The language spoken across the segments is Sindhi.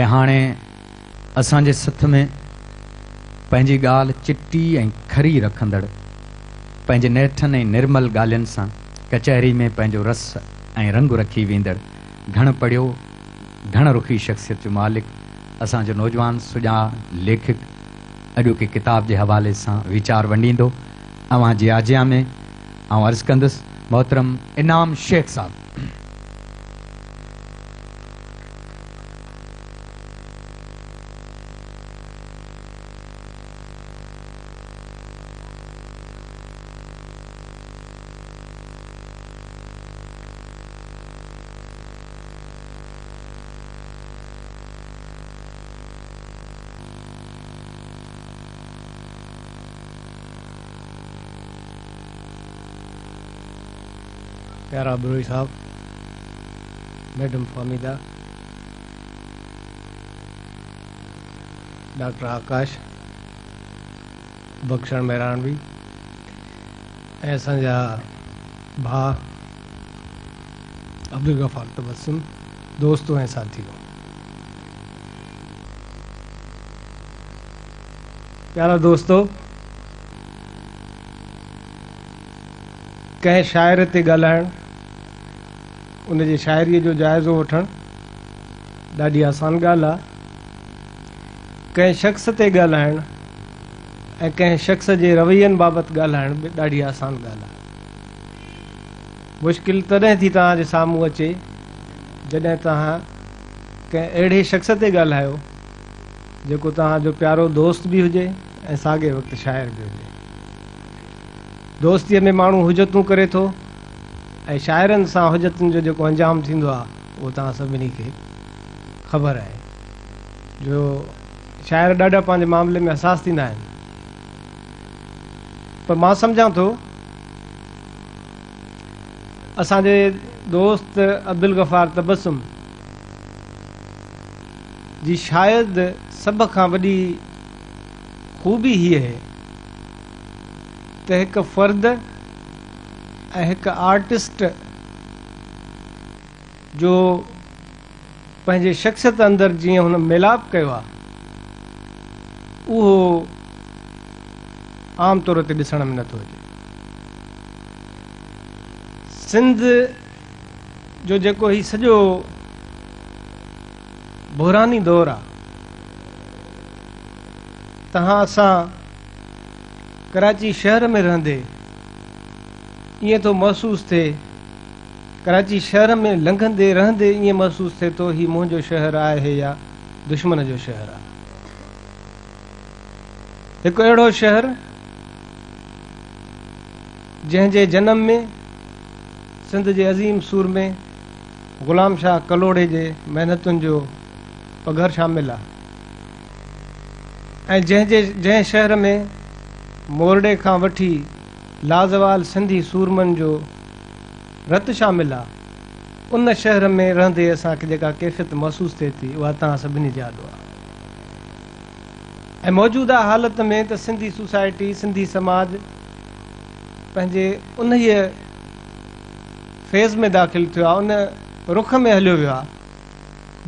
۽ هاڻي اسان جي سٿ ۾ پنهنجي ڳالهه چٽي ۽ کري رکندڙ، پنهنجي نهٺن ۽ نرمل ڳالهين سان ڪچهري ۾ پنهنجو رس ۽ رنگ رکي ويندڙ گهڻ پڙهيو، گهڻ رخي شخصيت جو مالڪ اسان جو نوجوان سڄاڻ ليکڪ اڄوڪي ڪتاب جي حوالي سان ويچار ونڊيندو. اوهان جي آجيان ۾ آئون عرض ڪندس محترم انعام شيخ صاحب. پيارا بروهي صاحب، ميڊم فهميده، ڊاڪٽر آڪاش، بخشڻ مهراڻوي ۽ اسان جا ڀاء عبدالغفار تبسم، دوستو ۽ ساٿيو. پيارا دوستو، ڪنهن شاعر تي ڳالهائڻ، ان جي شاعريء جو جائزو وٺڻ ڏاڍي آسان ڳالهه آ. ڪنهن شخص تي ڳالهائڻ ۽ ڪنهن شخص جي روين بابت ڳالهائڻ به ڏاڍي آسان ڳالهه آ. مشڪل تڏهن ٿي توهان جي سامهون اچي جڏهن توهان ڪنهن اهڙي شخص تي ڳالهايو جيڪو توهان جو پيارو دوست به هجي ۽ ساڳئي وقت شاعر به هجي. دوستيء ۾ ماڻهو حجتون ڪري ٿو ۽ شاعرن سان حجتن جو جيڪو انجام ٿيندو آهي اهو توهان سڀني کي خبر آهي جو شاعر ڏاڍا پنهنجي معاملي ۾ حساس ٿيندا آهن پر مان سمجهان ٿو اسان جي دوست عبدالغفار تبسم جي شايد سڀ کان وڏي خوبي هيء اهي ته هڪ فرد ۽ هڪ آرٽسٽ جو پنهنجي شخصيت اندر جيئن هن ميلاپ ڪيو آهي اهو عام طور تي ڏسڻ ۾ نٿو اچي. سنڌ جو جيڪو هي سڄو بحراني دور آ، تهان اسان ڪراچي شهر ۾ رهندي ائين ٿو محسوس ٿئي، ڪراچي شهر ۾ لنگهندي رهندي ائين محسوس ٿئي ٿو هي منهنجو شهر آهي يا دشمن جو شهر آ. هڪ اهڙو شهر جنهن جي جنم ۾ سنڌ جي عظيم سورمي غلام شاهه ڪلهوڙي جي محنتن جو پگهر شامل آ ۽ جنهن جي جنهن شهر ۾ مورڙي کان وٺي لازوال سنڌي سورمن جو رت شامل آ، ان شهر ۾ رهندي اسان کي جيڪا ڪيفيت محسوس ٿئي ٿي اها توهان سڀني جي آڏو آ. ۽ موجوده حالت ۾ ته سنڌي سوسائٽي، سنڌي سماج پنهنجي انهيء فيز ۾ داخل ٿيو آهي، ان رخ ۾ هليو ويو آهي،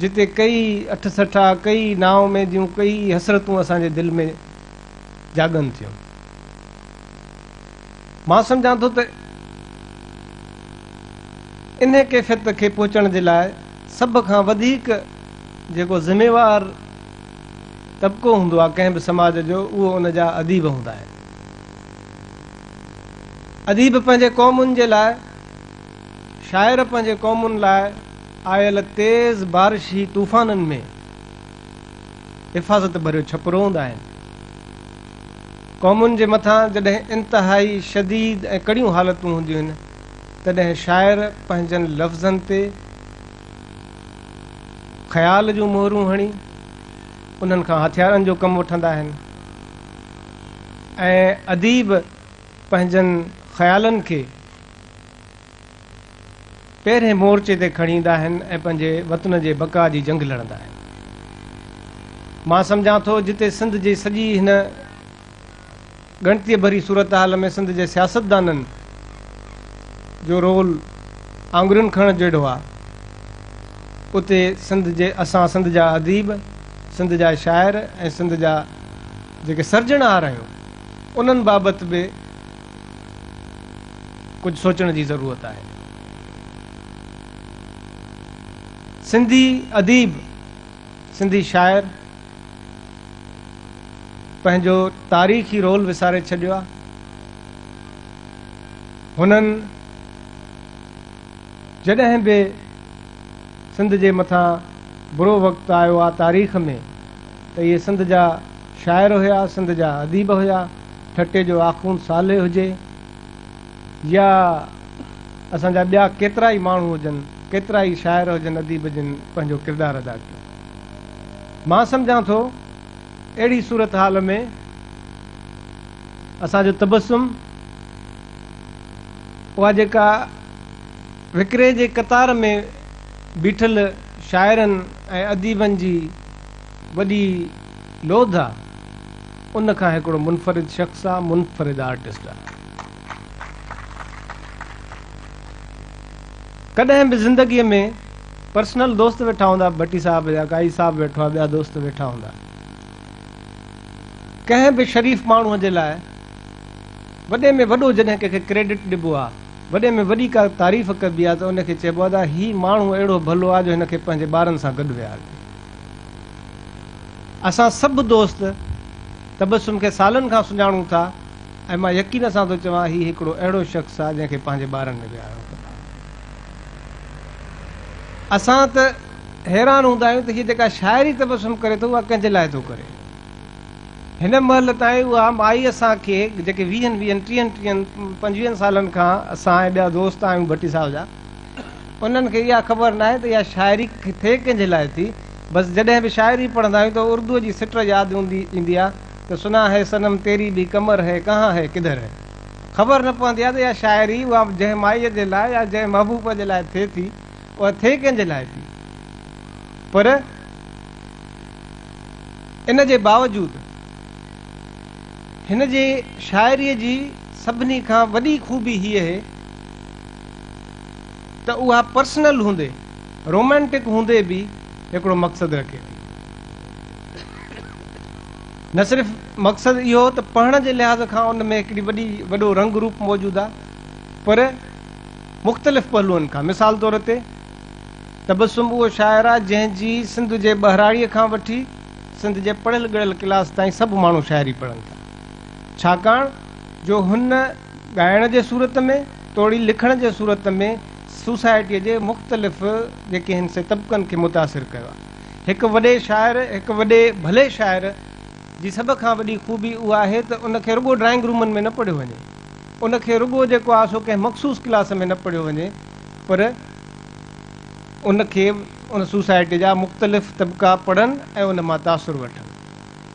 جتي ڪئي اٺ سٺا، ڪئي نااميديون، ڪئي حسرتون اسان جي دل ۾ جاڳن ٿيون. مان سمجهان ٿو ته انهيء ڪيفيت کي پهچڻ جي لاء سڀ کان وڌيڪ جيڪو ذميوار طبقو هوندو آهي ڪنهن به سماج جو اهو ان جا اديب هوندا آهن. اديب پنهنجي قومن جي لاء، شاعر پنهنجي قومن لاء آيل تيز بارشي طوفانن ۾ حفاظت ڀريو ڇپرو هوندا آهن. قومن جي مٿان جڏهن انتهائي شديد ۽ ڪڙيون حالتون هونديون آهن تڏهن شاعر پنهنجن لفظن تي خيال جون مهرون هڻي انهن کان هٿيارن جو ڪم وٺندا آهن ۽ اديب پنهنجن خيالن کي پهرين مورچي تي کڻي ايندا آهن ۽ پنهنجي وطن جي بقا جي جنگ لڙندا آهن. مان سمجهان ٿو جتي سنڌ جي سڄي هن ڳڻتيء ڀري صورتحال ۾ سنڌ جي سياستدانن جو رول آڱرين کڻڻ جهڙو آهي. اتي سنڌ جي اسان سنڌ جا اديب، سنڌ جا شاعر ۽ سنڌ جا جيڪي سرجڻهار آهيون، انهن بابت به ڪجهه سوچڻ جي ضرورت آهي. سنڌي اديب، سنڌي شاعر پنهنجو تاريخي رول وساري ڇڏيو آهي. هنن جڏهن به سنڌ جي مٿان برو وقت آيو آ تاريخ ۾ ته اهي سنڌ جا شاعر هيا، سنڌ جا اديب هيا، ٺٽي جو آخوند صالح هجي يا اسان جا ٻيا ڪيترائي ماڻهو هجن، ڪيترائي شاعر هجن، اديب هجن پنهنجو ڪردار ادا ڪيو. مان سمجهان ٿو اهڙي صورتحال ۾ اسان جو تبسم اها جيڪا وڪري جي قطار ۾ بيٺل شاعرن ۽ اديبن جي وڏي لوڌ آ، ان کان هڪڙو منفرد شخص آ، منفرد آرٽسٽ آ. ڪڏهن به زندگيء ۾ پرسنل دوست ويٺا هوندا، ڀٽي صاحب يا قائي صاحب ويٺو آ، ٻيا دوست ويٺا هوندا. ڪنهن به شريف ماڻهوء جي لاء وڏي ۾ وڏو جڏهن ڪنهن کي ڪريڊٽ ڏبو آ، وڏي ۾ وڏي ڪا تعريف ڪبي آ ته ان کي چئبو آ ته هي ماڻهو اهڙو ڀلو آ جو هن کي پنهنجي ٻارن سان گڏ ويهارجي. اسان سڀ دوست تبسم کي سالن کان سڃاڻون ٿا ۽ مان يقين سان ٿو چوان هي هڪڙو اهڙو شخص آ جنهن کي پنهنجي ٻارن ۾ ويهارڻو کپي. اسان ته حيران هوندا آهيون ته هي جيڪا شاعري تبسم ڪري ٿو اها ڪنهن جي لاء ٿو ڪري. هن مهل تائين اها مائي اسان کي جيڪي ويهن ويهن ٽيهن ٽيهن پنجويهن سالن کان اسان ۽ ٻيا دوست آهيون ڀٽي صاحب جا انهن کي اها خبر ناهي ته اها شاعري ٿئي ڪنهن جي لاء ٿي بس جڏهن به شاعري پڙهندا آهيون ته اردوء جي سٽ ياد ايندي آهي ته سنا هي صنم تيري ڀي ڪمر هي ڪهان هي ڪڌر هي خبر نه پوندي آهي ته اها شاعري اها جنهن مائيء جي لاء يا جنهن محبوب جي لاء ٿئي ٿي اها ٿئي ڪنهن جي لاء ٿي پر ان جي باوجود هن جي شاعريء جي سڀني کان وڏي خوبي هيء اهي ته اها پرسنل هوندي، رومانٽڪ هوندي به هڪڙو مقصد رکي ٿي. نه صرف مقصد اهو ته پڙهڻ جي لحاظ کان ان ۾ هڪڙي وڏي وڏو رنگ روپ موجود آهي پر مختلف پهلوئن کان مثال طور تي تبسم اهو شاعر آهي جنهن جي سنڌ جي ٻهراڙيء کان وٺي سنڌ جي پڙهيل ڳڙهيل ڪلاس تائين سڀ ماڻهو شاعري پڙهن ٿا. ڇاڪاڻ جو هن ڳائڻ جي صورت ۾ توڙي لکڻ جي صورت ۾ سوسائٽيء جي مختلف جيڪي هن سي طبقن کي متاثر ڪيو آهي. هڪ وڏي شاعر، هڪ وڏي ڀلي شاعر جي سڀ کان وڏي خوبي اها آهي ته ان کي رڳو ڊرائنگ رومن ۾ نه پڙهيو وڃي، ان کي رڳو جيڪو آهي سو ڪنهن مخصوص ڪلاس ۾ نه پڙهيو وڃي پر ان کي ان سوسائٽي جا مختلف طبقا پڙهن ۽ ان مان تاثر وٺن.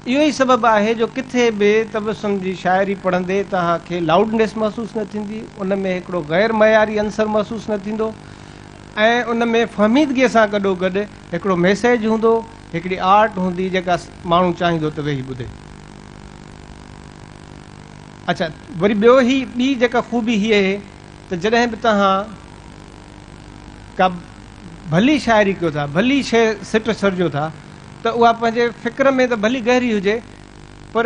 اهو ئي سبب آهي جو ڪٿي به تبسم جي شاعري پڙهندي توهان کي لائوڊنيس محسوس نه ٿيندي، ان ۾ هڪڙو غير معياري عنصر محسوس نه ٿيندو ۽ ان ۾ فهميدگيء سان گڏوگڏ هڪڙو ميسيج هوندو، هڪڙي آرٽ هوندي جيڪا ماڻهو چاهيندو ته ويهي ٻڌي. اڇا وري ٻيو هي ٻي جيڪا خوبي هيء اهي ته جڏهن به توهان ڪا ڀلي شاعري ڪيو ٿا، ڀلي شيء سٽ سرجيو ٿا ته اها پنهنجي فڪر ۾ ته ڀلي گهري هجي پر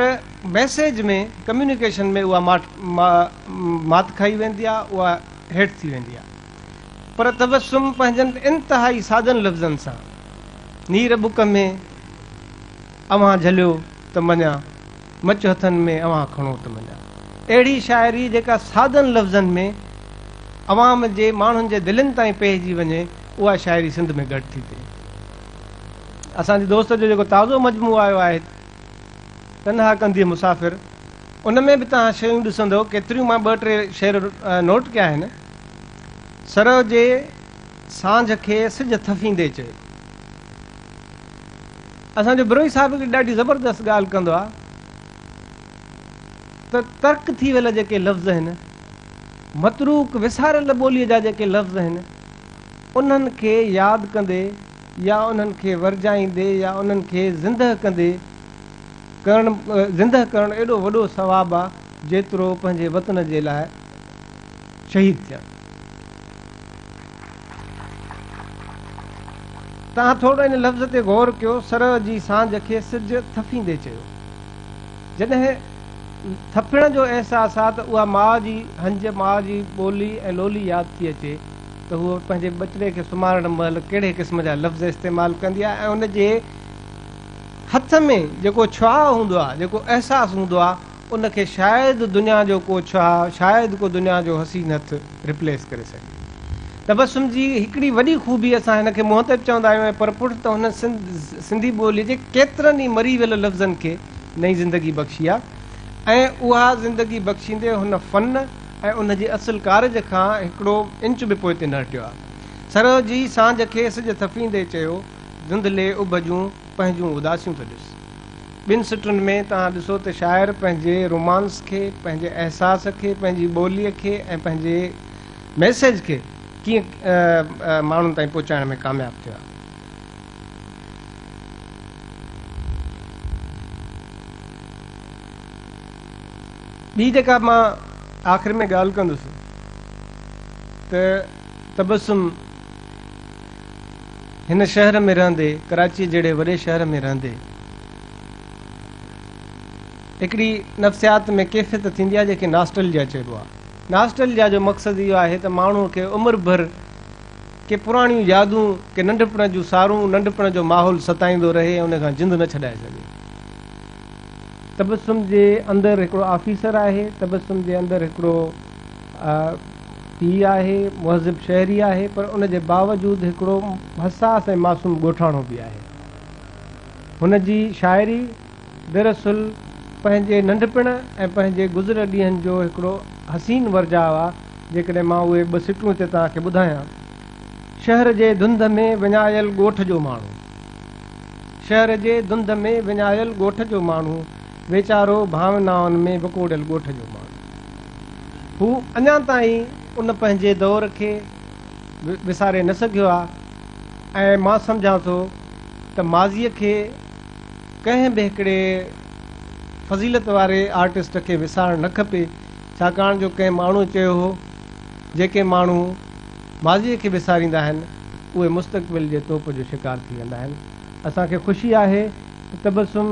ميسيج ۾ ڪميونيڪيشن ۾ اها ماٺ مات کائي ويندي آهي، اها هيٺ ٿي ويندي آهي. پر تبسم پنهنجن انتهائي سادن لفظن سان نير ٻڪ ۾ اوهان جهليو ته مڃان. مچ هٿن ۾ اوهان کڻو ته مڃان. اهڙي شاعري جيڪا سادن لفظن ۾ عوام جي ماڻهن جي دلين تائين پهچي وڃي اها شاعري سنڌ ۾ گهٽ ٿي ٿئي. اسان جي دوست جو جيڪو تازو مجموعو آيو آهي تنها ڪنڌيء مسافر ان ۾ به توهان شيون ڏسندؤ ڪيتريون مان ٻه ٽي شعر نوٽ ڪيا آهن. سرء جي سانجهه کي سج ٿڦيندي چيو. اسان جو بروهي صاحب هڪڙي ڏاڍي زبردست ڳالهه ڪندو آهي ته ترڪ ٿي ويل جيڪي لفظ آهن، متروڪ وساريل ٻوليء جا جيڪي لفظ آهن، انهن کي ياد ڪندي يا انهن کي ورجائيندي يا انهن کي زندهه ڪندي ڪرڻ زندهه ڪرڻ ايڏو وڏو ثواب آهي جيترو پنهنجي وطن جي لاء شهيد ٿيڻ. توهان ٿورو ان لفظ تي غور ڪيو، سرء جي سانجهه کي سج ٿڦيندي چيو. جڏهن ٿڦڻ جو احساس آ ته اها ماء جي هنج، ماء جي ٻولي ۽ لولي ياد ٿي اچي ته هوء پنهنجي ٻچڙي کي سمهارڻ مهل ڪهڙي قسم جا لفظ استعمال ڪندي آ ۽ ان جي هٿ ۾ جيڪو ڇهاء هوندو آ، جيڪو احساس هوندو آ، ان کي شايد دنيا جو ڪو ڇهاء، شايد ڪو دنيا جو حسين هٿ ريپليس ڪري سگهي. تبسم جي هڪڙي وڏي خوبي اسان هن کي منهن تي به چوندا آهيون ۽ پرپٺ ته هن سنڌي ٻوليء جي ڪيترن ئي مري ويل لفظن کي نئين زندگي بخشي آ ۽ اها زندگي بخشيندي هن فن ۽ ان جي اصل ڪارج کان هڪڙو انچ به پوئتي نه هٽيو آ. سرء جي سانجهه کي سج ٿڦيندي چيو، ڌنڌلي اڀ جون پنهنجون اداسيون ته ڏس. ٻن سٽن ۾ توهان ڏسو ته شاعر پنهنجي رومانس کي، پنهنجي احساس کي، پنهنجي ٻوليء کي ۽ پنهنجي ميسيج کي ڪيئن ماڻهن تائين پهچائڻ ۾ ڪامياب ٿيو آهي. ٻي جيڪا مان آخر ۾ ڳالهه ڪندس ته تبسم هن شهر ۾ رهندي، ڪراچيء جهڙي وڏي شهر ۾ رهندي، هڪڙي نفسيات ۾ ڪيفيت ٿيندي آهي جنهن کي ناسٽلجيا چئبو آهي. ناسٽلجيا جو مقصد اهو آهي ته ماڻهوء کي عمر ڀر ڪي پراڻيون يادون، ڪي ننڍپڻ جون سارون، ننڍپڻ جو ماحول ستائيندو رهي ۽ ان کان جند نه ڇڏائي سگهي. تبسم جي اندر هڪڙو آفيسر آهي، تبسم جي اندر هڪڙو پيء آهي، مهذب شهري آهي، پر ان جي باوجود هڪڙو حساس ۽ معصوم ڳوٺاڻو به آهي. هن جي شاعري دراصل پنهنجي ننڍپڻ ۽ پنهنجي گذريل ڏينهن جو هڪڙو حسين ورجاء آ، جيڪڏهن مان اهي ٻه سٽون هتي توهان کي ٻڌايان. شهر جي ڌنڌ ۾ وڃايل ڳوٺ جو ماڻهو. شهر جي ڌنڌ ۾ وڃايل ڳوٺ جو ماڻهو، ويچارو ڀاونائن ۾ وڪوڙيل ڳوٺ جو ماڻهو. هو اڃا تائين ان پنهنجي دور کي وساري نه سگهيو آهي ۽ مان سمجهان ٿو ته ماضيء کي ڪنهن به هڪڙي فضيلت واري آرٽسٽ کي وسارڻ نه کپي، ڇاڪاڻ جو ڪنهن ماڻهوء چيو هو، جيڪي ماڻهو ماضيء کي وساريندا آهن، اهي مستقبل جي توپ جو شڪار ٿي ويندا آهن. اسان کي خوشي آهي ته تبسم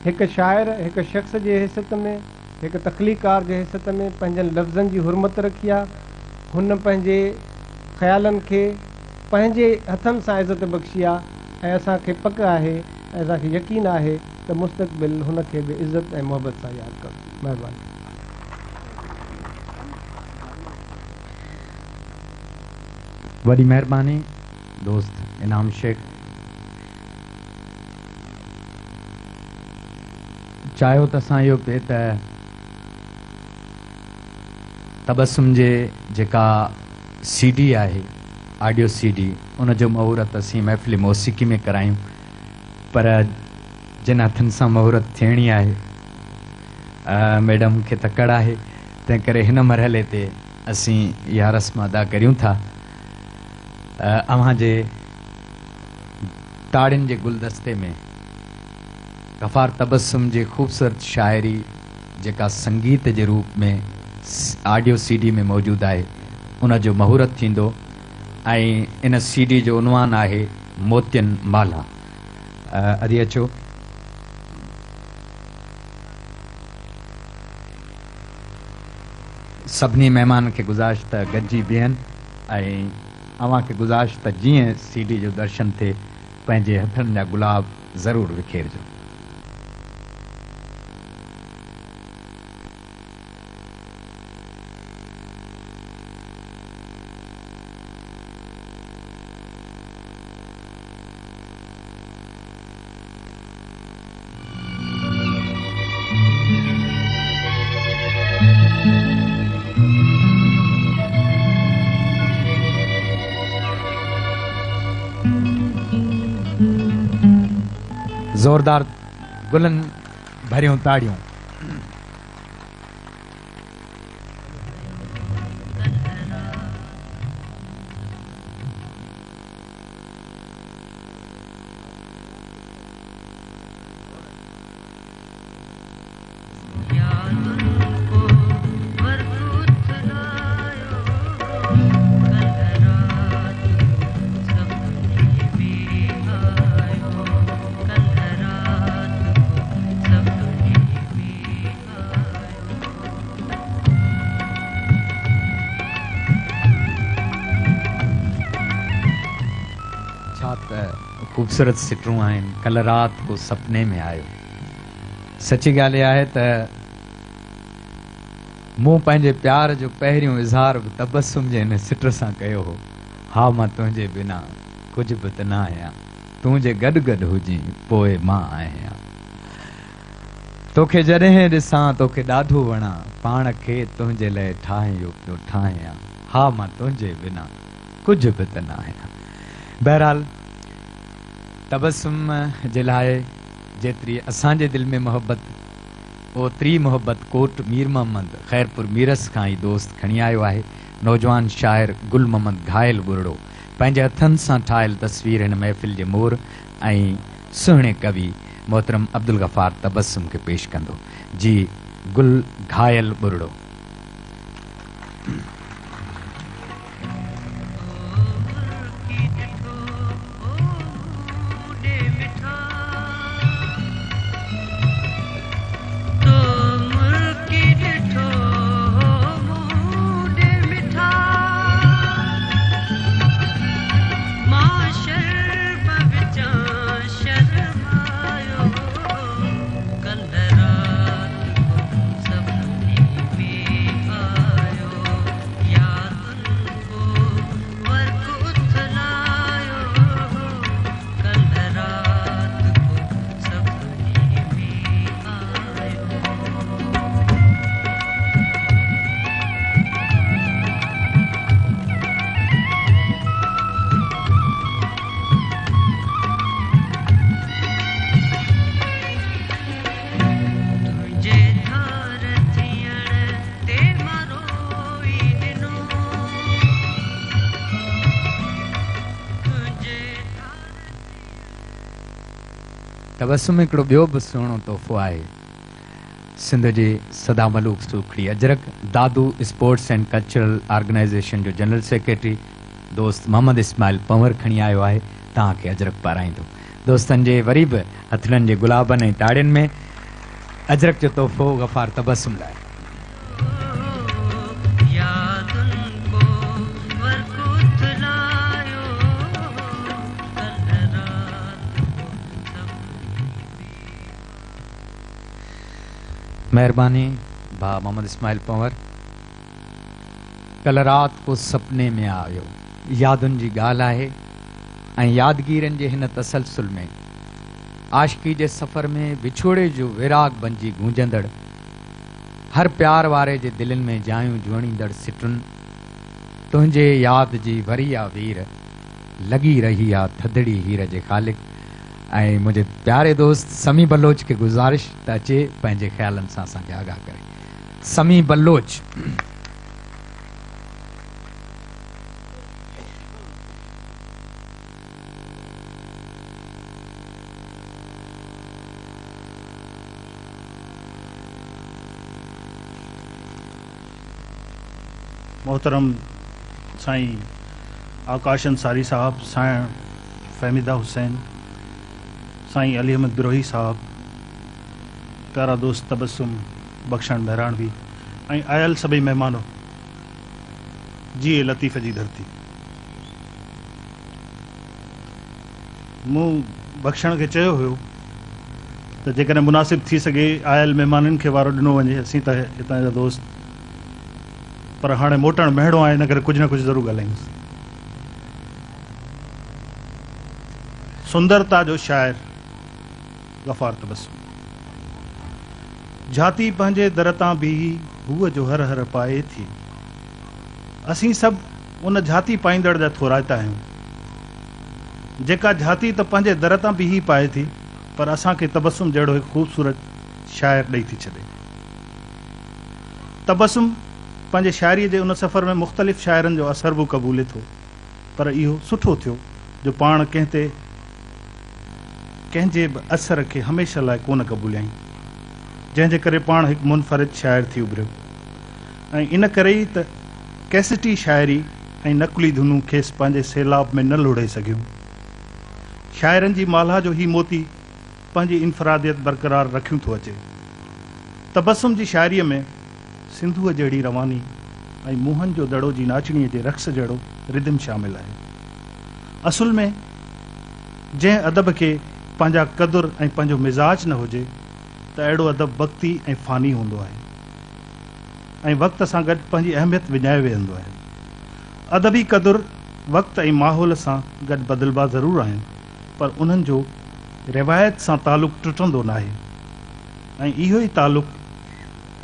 هڪ شاعر، هڪ شخص جي حيثيت ۾، هڪ تخليقڪار جي حيثيت ۾ پنهنجن لفظن جي حرمت رکي آ. هن پنهنجي خيالن کي پنهنجي هٿن سان عزت بخشي آ ۽ اسان کي پڪ آهي ۽ اسان کي يقين آهي ته مستقبل هن کي به عزت ۽ محبت سان ياد ڪندو. مهرباني. وڏي مهرباني دوست انعام شيخ. چاهيو ته اسان اهو پئي ته تبسم جي جيڪا سي ڊي آهي آڊيو سي ڊي ان جو مهورت اسين محفل موسيقي ۾ ڪرايون پر جن هٿن سان مهورت ٿيڻي آهي ميڊم کي تڪڙ آهي تنهن ڪري هن مرحلي تي اسين اها رسم ادا ڪريون ٿا اوهان جي تاڙين جي گلدستي ۾ غفار تبسم جي خوبصورت شاعري جيڪا سنگيت جي روپ ۾ آڊيو سي ڊي ۾ موجود آهي ان جو مهورت ٿيندو ۽ ان سي ڊي جو عنوان آهي موتين مالها. ادي اچو. سڀني مهمانن کي گذارش ته گڏجي بيهن ۽ اوهان کي گذارش ته جيئن سي ڊي جو درشن ٿئي پنهنجي هٿن جا گلاب ضرور وکيرجو. زوردار گلن ڀريون تاڙيون. خوبصورت سٽون آهن، ڪلهه رات ڪو سپني ۾ آيو. سچي ڳالهه اها آهي ته مون پنهنجي پيار جو پهريون اظهار به تبسم جي هن سٽ سان ڪيو هو، ها مان تنهنجي بنا ڪجهه به ته نه آهيان، تون جي گڏ گڏ هجين پوء مان آهيان. توکي جڏهن ڏسان توکي ڏاڍو وڻان، پاڻ کي تنهنجي لئه ٺاهيو پيو ٺاهيان، ها مان تنهنجي بنا ڪجهه به ته نه آهيان. بهرحال تبسم جي لاء جيتري اسان جي دل ۾ محبت اوتري محبت ڪوٽ مير محمد خيرپور ميرس کان هي دوست کڻي آيو آهي. نوجوان شاعر گل محمد گهايل ٻرڙو پنهنجي هٿن سان ٺاهيل تصوير هن محفل جي مور ۽ سهڻي ڪوي محترم عبدالغفار تبسم کي پيش ڪندو. جي گل گهايل ٻرڙو. تبسم هڪڙو ٻيو به سهڻو تحفو آهي سنڌ جي سدا ملوڪ سوکڙي ajrak Dadu sports and cultural organisation جو جنرل سيڪريٽري دوست محمد اسماعيل پنهور کڻي آيو آهي توهان کي اجرڪ پارائيندو دوستن جي وري به هٿڙن جي گلابن ۽ تاڙين ۾ اجرڪ جو تحفو غفار تبسم لاء. مهرباني ڀاء محمد اسماعيل پنهور. ڪلهه رات ڪو سپني ۾ آيو. يادن جي ڳالهه آهي ۽ يادگيرين جي هن تسلسل ۾ عاشقي جي سفر ۾ وڇوڙي جو ويراڳ بنجي گونجندڙ هر پيار واري جي دلين ۾ جايون جوڻيندڙ سٽن تنهنجي ياد جي وري آ وير لڳي رهي آ ٿڌڙي هير جي خالق ۽ منهنجي پياري دوست سميع بلوچ کي گذارش ته اچي پنهنجي خيالن سان اسان کي آگاهه ڪري. سميع بلوچ. محترم سائين آڪاش انصاري صاحب، سائڻ فهميده حسين، سائين علي احمد بروهي صاحب، پيارا دوست تبسم بخشڻ مهراڻوي ۽ آيل سڀئي مهمانو، جيئي لطيف جي ڌرتي. مون بخشڻ کي چيو هيو ته جيڪڏهن مناسب ٿي سگهي آيل مهمانن کي وارو ڏنو وڃي، اسين ته هتان جا دوست، پر هاڻي موٽڻ مهڙو آهي ان ڪري ڪجهه نه ڪجهه ضرور ڳالهائيندس. سندرتا جو شاعر غفار تبسم جھاتي پنهنجي در تان بيهي هوء جو هر هر پائي ٿي. اسين سڀ ان جھاتي پائيندڙ جا ٿورائتا آهيون. جيڪا جھاتي ته پنهنجي در تان بيهي پائي ٿي پر اسان کي تبسم جهڙو هڪ خوبصورت شاعر ڏئي ٿي ڇڏي. تبسم پنهنجي شاعريء جي ان سفر ۾ مختلف شاعرن جو اثر به قبولي ٿو پر اهو سٺو ٿيو جو پاڻ ڪنهن تي ڪنهن جي به اثر کي هميشه لاء ڪونه قبوليائين، جنهن جي ڪري پاڻ هڪ منفرد شاعر ٿي اڀريو ۽ ان ڪري ئي ته ڪيسٽي شاعري ۽ نقلي ڌنون کيس پنهنجي سيلاب ۾ نه لوڙهي سگهيون. شاعرن جي مالها جو هي موتي پنهنجي انفراديت برقرار رکيون ٿو اچي. تبسم جي شاعريء ۾ سنڌوء جهڙي رواني ۽ موهن جو دڙو جي ناچڻيء جي رقص جهڙو ردم شامل آهي. اصل ۾. جنهن ادب کي پنهنجا قدر ۽ پنهنجو مزاج نه هجي ته اهڙو ادب وقتي ۽ فاني هوندو آهي ۽ وقت سان گڏ پنهنجي اهميت وڃائي ويهندو آهي. ادبي قدر وقت ۽ ماحول سان گڏ بدلبا ضرور آهن پر انهن جو روايت سان تعلق ٽٽندو ناهي ۽ اهو ئي تعلق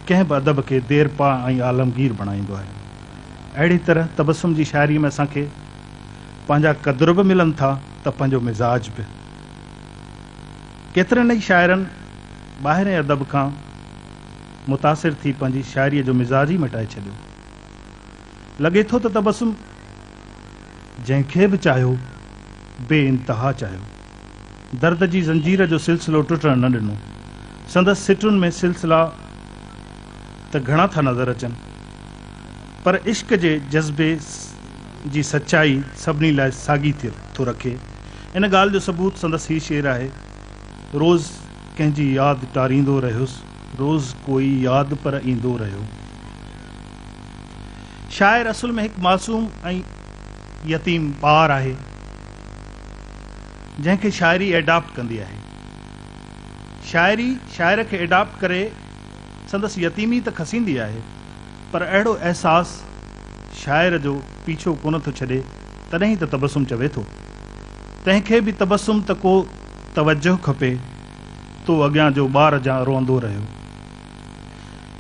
ڪنهن به ادب کي ديرپا ۽ عالمگير بڻائيندو آهي. اهڙي طرح تبسم جي شاعريء ۾ اسان کي پنهنجا قدر به ملن ٿا ته پنهنجو مزاج به. ڪيترن ئي شاعرن ٻاهرئين ادب کان متاثر ٿي پنهنجي شاعريء جو مزاج ئي مٽائي ڇڏيو. لڳي ٿو ته تبسم جنهن کي به چاهيو، بي انتها چاهيو. درد جي زنجير جو سلسلو ٽٽڻ نه ڏنو. سندس سٽن ۾ سلسلا ته گهڻا ٿا نظر اچن، پر عشق جي جذبي جي سچائي سڀني لاء ساڳي ٿو رکي. ان ڳالهه جو ثبوت سندس هي شعر آهي، روز ڪنهن جي ياد ٽاريندو رهيس، روز ڪوئي ياد پر ايندو رهيو. شاعر اصل ۾ هڪ معصوم ۽ يتيم ٻار آهي، جنهن کي شاعري ايڊاپٽ ڪندي آهي. شاعري شاعر کي ايڊاپٽ ڪري سندس يتيمي ته کسيندي آهي، پر اهڙو احساس شاعر جو پيڇو ڪونه ٿو ڇڏي، تڏهن ئي ته تبسم چوي ٿو. تنهن کي به تبسم ته ڪو توجهه کپي، تو اڳيان جو ٻار جان روئندو رهيو.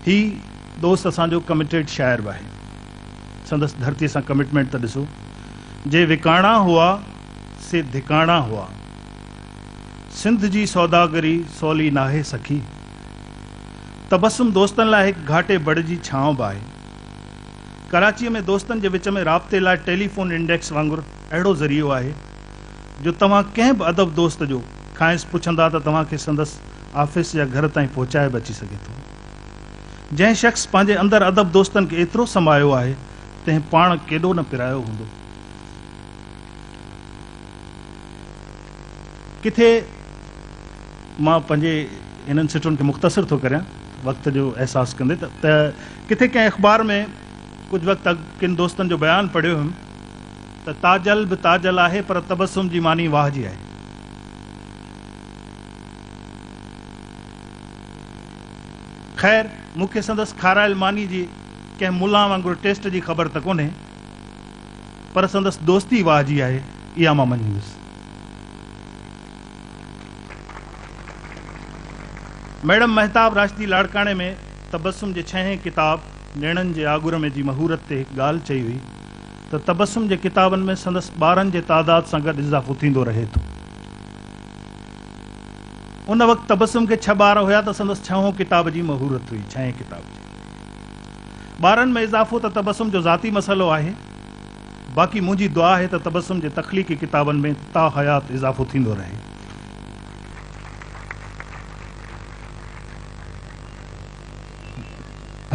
هي دوست اسان جو ڪمٽيڊ شاعر به آهي. سندس ڌرتيء سان ڪمٽمينٽ ته ڏسو. جي وڪاڻا هئا، سي ڌڪاڻا هئا. سنڌ جي سوداگري سولي ناهي سکي. تبسم دوستن لاء هڪ گهاٽي بڙ جي ڇانو به آهي. ڪراچيء ۾ دوستن جي وچ ۾ رابطي لاء ٽيليفون انڊيڪس وانگر اهڙو ذريعو آهي جو توهان ڪنهن به ادب دوست جو کانئس پڇندا ته توهان کي سندس آفيس يا گهر تائين پهچائي به اچي سگهي ٿو. جنهن شخص پنهنجي اندر ادب دوستن کي ايترو سمايو آهي تنهن پاڻ ڪيڏو نه پرايو هوندو. ڪٿي مان پنهنجي هنن سٽن کي مختصر ٿو ڪريان وقت جو احساس ڪندي ته ڪٿي ڪنهن اخبار ۾ ڪجهه وقت اڳ ڪن دوستن جو بيان پڙهيو هيم ته تاجل به تاجل آهي پر تبسم جي ماني واهه جي آهي. خير مون کي سندس کارايل ماني جي ڪنهن ملان وانگر ٽيسٽ جي خبر ته ڪونهي پر سندس دوستي واهه جي آهي اها مان مڃيندس. ميڊم مهتاب راشدي لاڙڪاڻي ۾ تبسم جي ڇهين ڪتاب نيڻن جي آڳر ۾ جي مهورت تي هڪ ڳالهه چئي هئي ته تبسم جي ڪتابن ۾ سندس ٻارن جي تعداد سان گڏ اضافو ٿيندو رهي ٿو. ان وقت تبسم کي ڇهه ٻار هيا ته سندس ڇهون ڪتاب جي مهورت هئي ڇهين ڪتاب جي. ٻارن ۾ اضافو ته تبسم جو ذاتي مسئلو آهي. باقي منهنجي دعا آهي ته تبسم جي تخليقي ڪتابن ۾ تا حيات اضافو ٿيندو رهي.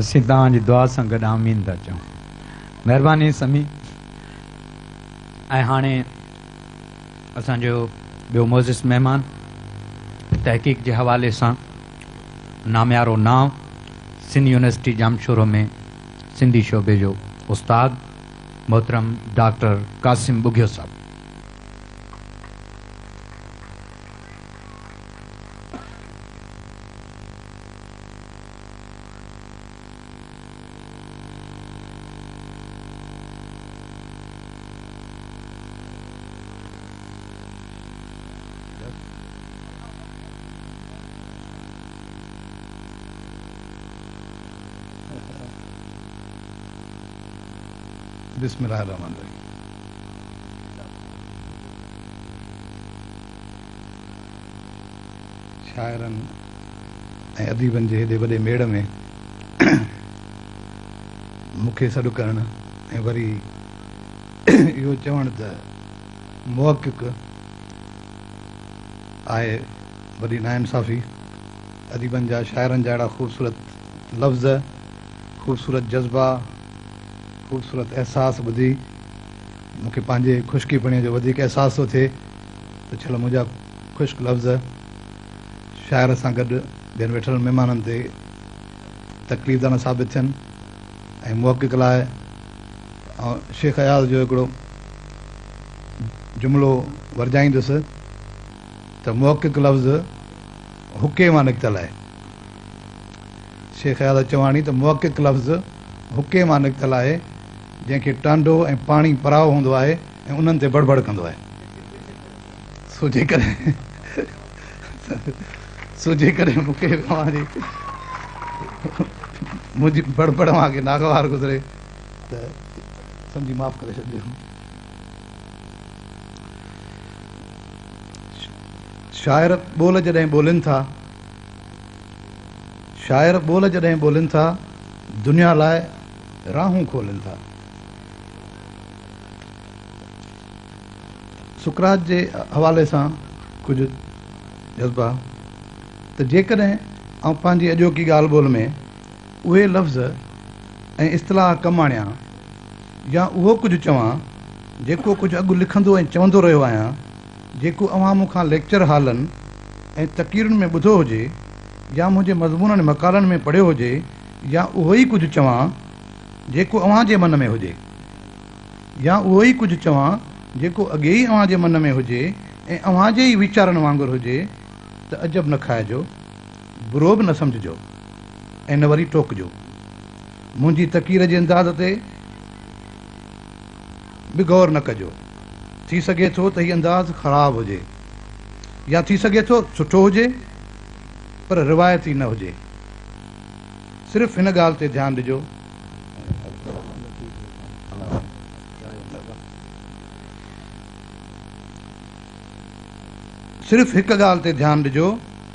اسين توهان جي دعا سان گڏ آمين ٿا چئون. مهرباني سميع. ۽ هاڻي اسان جو ٻيو معزز مهمان تحقيق جي حوالي سان ناميارو نانء سنڌ يونيورسٽي ڄامشورو ۾ سنڌي شعبي جو استاد محترم ڊاڪٽر قاسم ٻگهيو صاحب. بسم الله الرحمن الرحيم شاعرن ۽ اديبن جي هيڏي وڏي ميڙ ۾ مون کي سڏ ڪرڻ ۽ وري اهو چوڻ ته محقق آهي وڏي ناانصافي. اديبن جا شاعرن جا اهڙا خوبصورت لفظ، خوبصورت جذبا، خوبصورت احساس ٻڌي مون کي پنهنجي خشڪي پڻي جو وڌيڪ احساس ٿو ٿئي ته ڇل منهنجا خشڪ لفظ شاعر سان گڏ ٻين ويٺل مهمانن تي تڪليف ده نه ثابت ٿين ۽ محقق لاء آئون شيخ اياز جو هڪڙو جملو ورجائيندس. ته محقق لفظ حقي مان نڪتل آهي. شيخ اياز چواڻي ته محقق لفظ حقي مان نڪتل آهي، جنهن کي ٽانڊو ۽ پاڻي پرائو هوندو آهي ۽ انهن تي بڙبڙ ڪندو آهي. سو جيڪڏهن سو جيڪڏهن مون کي اوهان جي منهنجي بڙبڙ اوهان کي ناگوار گذري ته سمجهي معاف ڪري ڇڏجو. شاعر ٻول جڏهن ٻولين ٿا، شاعر ٻول جڏهن ٻولين ٿا، دنيا لاء راهون کولين ٿا. سقراط جي حوالي سان ڪجهه جذبا ته جيڪڏهن آئون پنهنجي اڄوڪي ڳالهه ٻولهه ۾ اهي لفظ ۽ اصطلاح ڪم آڻيان يا اهو ڪجهه چوان جيڪو ڪجهه اڳ لکندو ۽ چوندو رهيو آهيان، جيڪو اوهان مون کان ليڪچر هالن ۽ تقريرن ۾ ٻڌو هجي يا منهنجي مضمونن ۽ مقالن ۾ پڙهيو هجي يا اهو ئي ڪجهه چوان جيڪو اوهان جي من ۾ هجي يا اهو ئي ڪجهه چوان جيڪو اڳي ئي اوهان جي من ۾ هجي ۽ اوهان جي ئي ويچارن وانگر هجي ته عجب نه کائجو، برو به نه سمجهجو ۽ نه وري ٽوڪجو. منهنجي تقرير جي انداز تي به غور نه ڪجو. ٿي سگهي ٿو ته هي انداز خراب هجي يا ٿي سگهي ٿو سٺو هجي پر روايتي نه هجي. صرف هن ڳالهه تي ڌيان ڏجو. صرف هڪ ڳالهه تي ڌيان ڏجو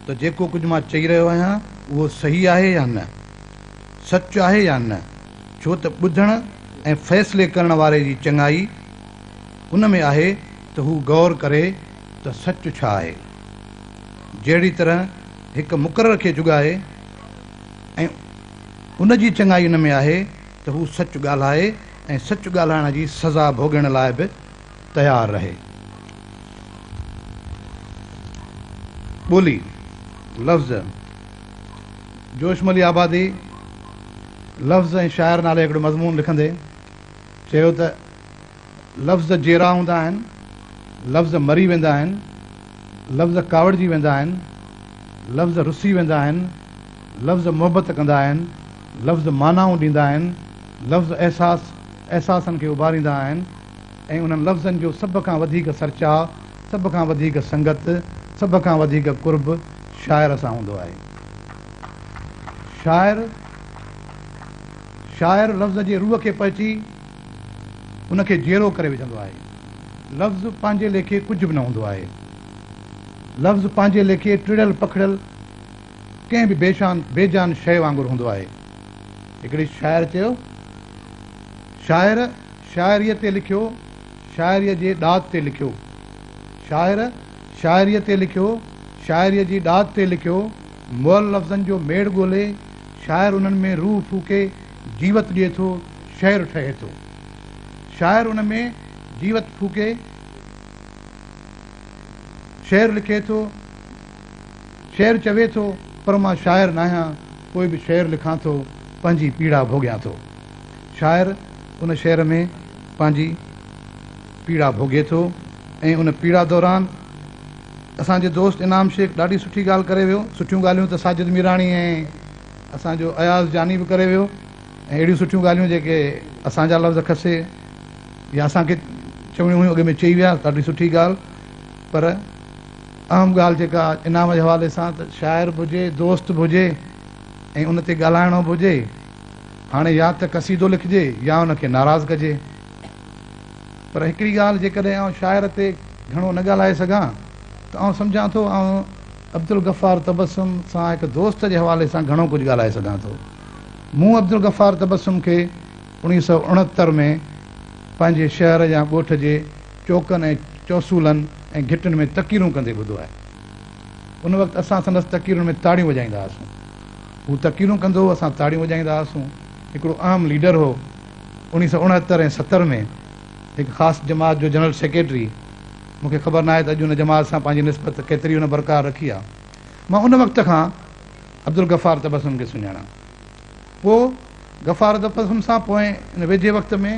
ته جيڪو ڪجهه مان چئي رهيو آهيان اهو صحيح آهي يا نه، سچ آهي يا نه، ڇو ته ٻڌڻ ۽ فيصلي ڪرڻ واري جي چڱائي ان ۾ آهي ته هو غور ڪري ته سچ ڇا آهي. جهڙي طرح هڪ مقرر کي جڳائي ۽ ان جي چڱائي ان ۾ آهي ته هو سچ ڳالهائي ۽ سچ ڳالهائڻ جي سزا ڀوڳڻ لاء به تيار رهي. ٻولي، لفظ، جوش مليح آبادي لفظ ۽ شاعر نالي هڪڙو مضمون لکندي چيو ته لفظ جيئرا هوندا آهن، لفظ مري ويندا آهن، لفظ ڪاوڙجي ويندا آهن، لفظ رسي ويندا آهن، لفظ محبت ڪندا آهن، لفظ معنائون ڏيندا آهن، لفظ احساس احساسن کي اڀاريندا آهن ۽ انهن لفظن جو سڀ کان وڌيڪ سرچاء، سڀ کان وڌيڪ سنگت، سڀ کان وڌيڪ قرب شاعر سان هوندو آهي. شاعر شاعر لفظ جي روح کي پهچي ان کي جيئرو ڪري وجهندو آهي. لفظ پنهنجي ليکي ڪجهه به نه هوندو آهي. لفظ پنهنجي ليکي ٽڙيل پکڙيل ڪنهن به بيشان بي جان شيء وانگر هوندو آهي. هڪڙي شاعر چيو، شاعر شاعريء تي لکيو، شاعريء جي ڏات تي لکيو. شاعر شاعريء تي لکيو، شاعريء جي ڏات تي لکيو، مئل لفظن جو ميڙ ڳولي، شاعر انهن ۾ روح ڦوڪي جيوت ڏئي ٿو، شعر ٺهي ٿو. شاعر ان ۾ جيوت ڦوڪي شعر لکي ٿو، شعر چوي ٿو، پر مان شاعر ناهيان، پوء به شعر لکان ٿو، پنهنجي پيڙا ڀوڳيان ٿو. شاعر ان شعر ۾ پنهنجي پيڙا ڀوڳي ٿو ۽ ان پيڙا دوران اسان جي دوست انعام شيخ ڏاڍي سٺي ڳالهه ڪري ويو. سٺيون ڳالهيون ته ساجد ميراڻي ۽ اسان جو اياز جاني به ڪري ويو ۽ اهڙيون سٺيون ڳالهيون جيڪي اسان جا لفظ کسي يا اسان کي چوڻيون هيون اڳ ۾ چئي ويا ڏاڍي سٺي ڳالهه پر اهم ڳالهه جيڪا انعام جي حوالي سان ته شاعر به هجي دوست به هجي ۽ ان تي ڳالهائڻو به هجي هاڻي يا ته قصيدو لکجي يا ان کي ناراض ڪجي. پر هڪڙي ڳالهه جيڪڏهن آئون شاعر تي گهڻو نه ڳالهائي سگهان ته آئون سمجهان ٿو آئون عبدالغفار تبسم سان هڪ دوست جي حوالي سان گهڻو ڪجهه ڳالهائي سگهان ٿو. مون عبدالغفار تبسم کي 1969 ۾ پنهنجي شهر يا ڳوٺ جي چوڪن ۽ چوسولن ۽ گهٽين ۾ تقريرون ڪندي ٻڌو آهي. ان وقت اسان سندس تقريرن ۾ تاڙيون وڄائيندا هئاسون. هو تقريرون ڪندو هو، اسان تاڙيون وڄائيندا هئاسون. هڪڙو اهم ليڊر هو. 1969 ۽ 70 ۾ هڪ خاص جماعت جو جنرل سيڪريٽري، مون کي خبر ناهي ته اڄ ان جماعت سان پنهنجي نسبت ڪيتري هن برقرار رکي آ. مان ان وقت کان عبدالغفار تبسم کي سڃاڻان. پوء غفار تبسم سان پوئين ان ويجهي وقت ۾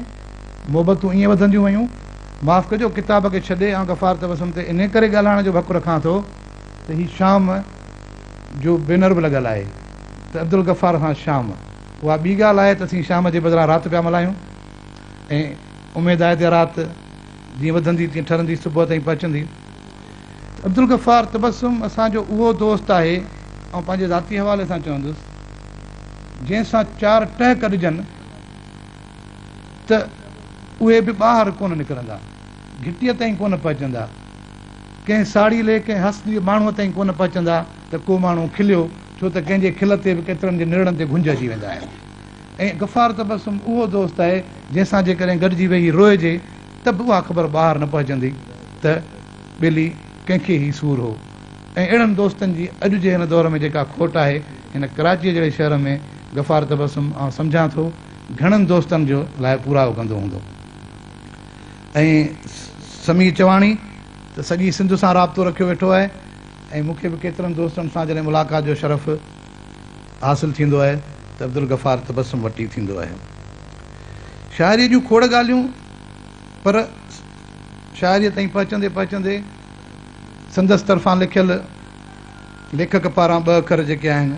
محبتون ائين وڌنديون ويون. معاف ڪجو ڪتاب کي ڇڏي آئون غفار تبسم تي انهي ڪري ڳالهائڻ جو به حق رکان ٿو. ته هي شام جو بينر به لڳل آهي ته عبدالغفار سان شام. اها ٻي ڳالهه آهي ته اسين شام جي بدران رات پيا ملهايون ۽ اميد آهي ته رات جيئن وڌندي تيئن ٺرندي صبح تائين پهچندي. عبدالغفار تبسم اسان جو اهو دوست آهي، آئون پنهنجي ذاتي حوالي سان چوندس، جنهن سان چار ٽهڪ ڏجن ته اهي به ٻاهر ڪونه نڪرندا، گهٽيء تائين ڪونه پهچندا، ڪنهن ساڙيلي، ڪنهن حسدي ماڻهوء تائين ڪونه پهچندا ته ڪو ماڻهو کليو، ڇو ته ڪنهن جي کل تي به ڪيترن جي نرڙن تي گهنج اچي ويندا آهن. ۽ غفار تبسم اهو دوست آهي، جنهن سان جيڪڏهن گڏجي ويهي روئجي ته به اها خبر ٻاهر نه پهچندي ته ٻيلي ڪنهن کي هي سور هو. ۽ اهڙن دوستن جي اڄ جي هن دور ۾ جيڪا کوٽ آهي، هن ڪراچيء جهڙي شهر ۾ غفار تبسم آئون سمجهان ٿو گهڻن دوستن جو لاء پورائو ڪندو هوندو. ۽ سميع چواڻي ته سڄي سنڌ سان رابطو رکيو ويٺو آهي ۽ مون کي به ڪيترن دوستن سان جڏهن ملاقات جو شرف حاصل ٿيندو آهي ته عبدالغفار تبسم وٽ ئي ٿيندو آهي. شاعريء جون کوڙ ڳالهيون پر شاعريء تائين پهچندي پهچندي سندس طرفان لکيل ليکڪ پاران ٻه اکر جيڪي آهن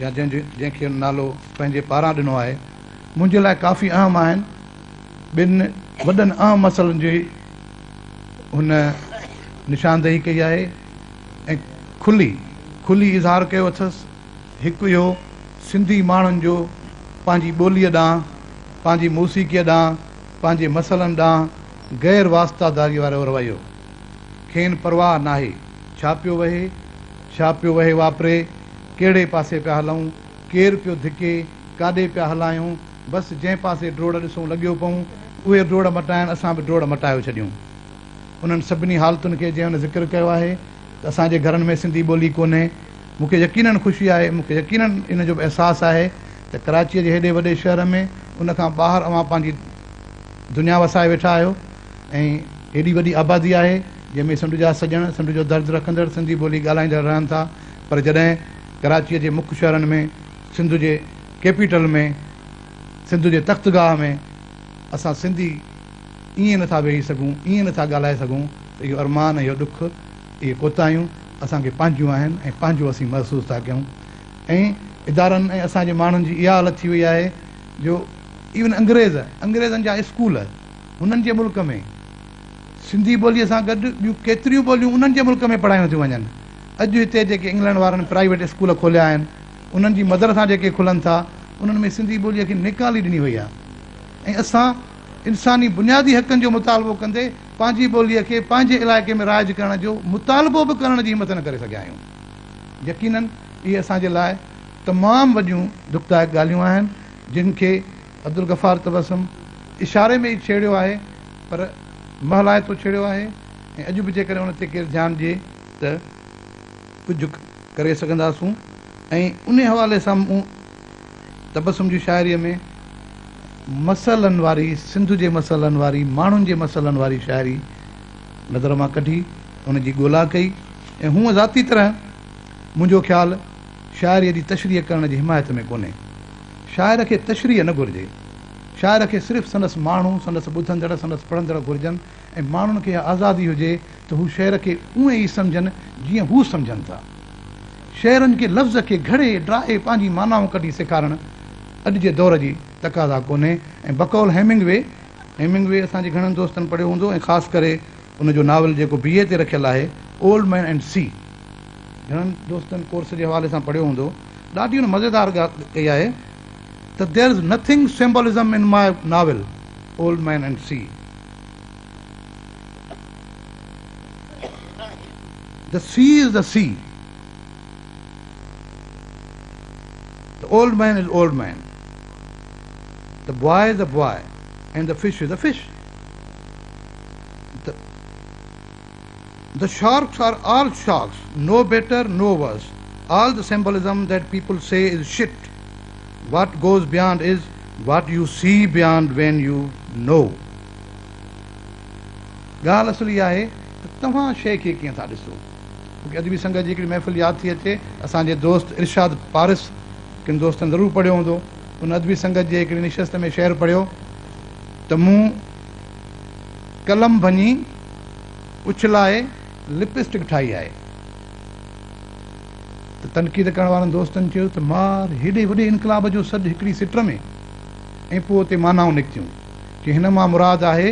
يا جنهن کي هن نالو پنهنجي پاران ڏنو آهي منهنجي لاء ڪافي اهم آهن. ٻن وڏن اهم مسئلن جي هن نشاندهي ڪئي آهي ۽ کلي کلي اظهار ڪيو اٿس. هڪ اهو سنڌي ماڻهن جو پنهنجي ٻوليء ڏانهن، پنهنجي موسيقيء ڏانهن، پنهنجي مسئلن ڏانهن غير واسطاداريء وارو رويو. کين پرواهه ناهي ڇا پيو وهي، ڇا پيو وهي واپري، ڪهڙي پاسي پيا هلون، ڪير پيو ڌڪي، ڪاڏي پيا هلايون، بس جنهن پاسي ڊوڙ ڏسون لڳيو پئون، اهي ڊوڙ مٽائن اسان به ڊوڙ مٽايو ڇڏيون. انهن سڀني حالتن کي جنهن هن ذڪر ڪيو آهي ته اسان جي گهرن ۾ سنڌي ٻولي ڪونهي، مون کي يقينن خوشي آهي، مون کي يقينن ان جو به احساس آهي ته ڪراچيء جي هيڏي وڏي شهر ۾ ان کان ٻاهر اوهان پنهنجي دنيا وسائي ويٺا آهيو ۽ هيڏي وڏي آبادي آهي جنهن ۾ سنڌ جا سڄڻ، سنڌ جو درد رکندڙ، سنڌي ٻولي ڳالهائيندڙ رهن ٿا پر جڏهن ڪراچيء جي مک شهرن ۾، سنڌ جي ڪيپيٽل ۾، سنڌ جي تختگاهه ۾ اسان سنڌي ائين نٿا ويهي سگهون، ائين نٿا ڳالهائي سگهون ته اهو ارمان ۽ اهو ڏک، اهي ڪوتاهيون اسان کي پنهنجون آهن ۽ پنهنجو اسين محسوس ٿا ڪيون ۽ ادارن ۽ اسان جي ماڻهن جي اها حالت ٿي وئي آهي جو ايون انگريز، انگريزن جا اسڪول هنن جي ملڪ ۾ سنڌي ٻوليء سان گڏ ٻيون ڪيتريون ٻوليون انهن جي ملڪ ۾ پڙهايون ٿيون وڃن. اڄ هتي جيڪي انگلنڊ وارن پرائيويٽ اسڪول کوليا آهن، انهن جي مدد سان جيڪي کلن ٿا، انهن ۾ سنڌي ٻوليء کي نيڪالي ڏني وئي آهي ۽ اسان انساني بنيادي حقن جو مطالبو ڪندي پنهنجي ٻوليء کي پنهنجي علائقي ۾ رائج ڪرڻ جو مطالبو به ڪرڻ جي همت نه ڪري سگهيا آهيون. يقينن اهي اسان جي لاء تمام وڏيون دکدائڪ ڳالهيون آهن، جن کي عبدالغفار تبسم اشاري ۾ ئي ڇيڙيو آهي پر مهلائتو ڇيڙيو آهي ۽ اڄ به جيڪڏهن ان تي ڪير ڌيان ڏئي ته ڪجهه ڪري سگهنداسون ۽ انهي حوالي سان مون تبسم جي شاعريء ۾ مسئلن واري، سنڌ جي مسئلن واري، ماڻهن جي مسئلن واري شاعري نظر مان ڪڍي ان جي ڳولا ڪئي ۽ هونء ذاتي طرح منهنجو خيال شاعريء جي تشريح ڪرڻ جي حمايت ۾ ڪونهي. شاعر کي تشريح نه گهرجي. شاعر کي صرف سندس ماڻهو، سندس ٻڌندڙ، سندس پڙهندڙ گهرجن ۽ ماڻهن کي اها آزادي هجي ته هو شعر کي اونئن ئي سمجهن جيئن هو سمجهن ٿا. شعرن کي لفظ کي گهڙي ڊاهي پنهنجي معنائون ڪڍي سيکارڻ اڄ جي دور جي تقاضا ڪونهي ۽ بقول هيمنگوي، Hemingway، اسان جي گهڻن دوستن پڙهيو هوندو ۽ خاص ڪري ان جو ناول جيڪو بي اي تي رکيل آهي اولڊ مين اينڊ سي گهڻن دوستن ڪورس جي حوالي سان پڙهيو هوندو ڏاڍي هن مزيدار ڳالهه ڪئي آهي ته There is nothing symbolism in my novel Old Man and Sea. The sea is the sea. The old man is old man. The boy is a boy and the fish is a fish. The sharks are all sharks, no better, no worse. All the symbolism that people say is shit. What goes beyond is what you see beyond when you know. ڳالهه اصل اها آهي ته توهان شيء کي ڪيئن ٿا ڏسو. مون کي ادبي سنگت جي هڪڙي محفل ياد ٿي اچي. اسان جي دوست ارشاد پارس، ڪن دوستن ضرور پڙهيو هوندو، ان ادبي سنگت جي هڪڙي نشست ۾ شعر پڙهيو ته مون قلم ڀڃي اڇلائي لپ اسٽڪ ٺاهي آهي. ته تنقيد ڪرڻ وارن دوستن چيو ته مار هيڏي وڏي انقلاب جو سڏ هڪڙي سٽ ۾! ۽ پوء اتي معنائون نڪتيون ڪي هن مان مراد آهي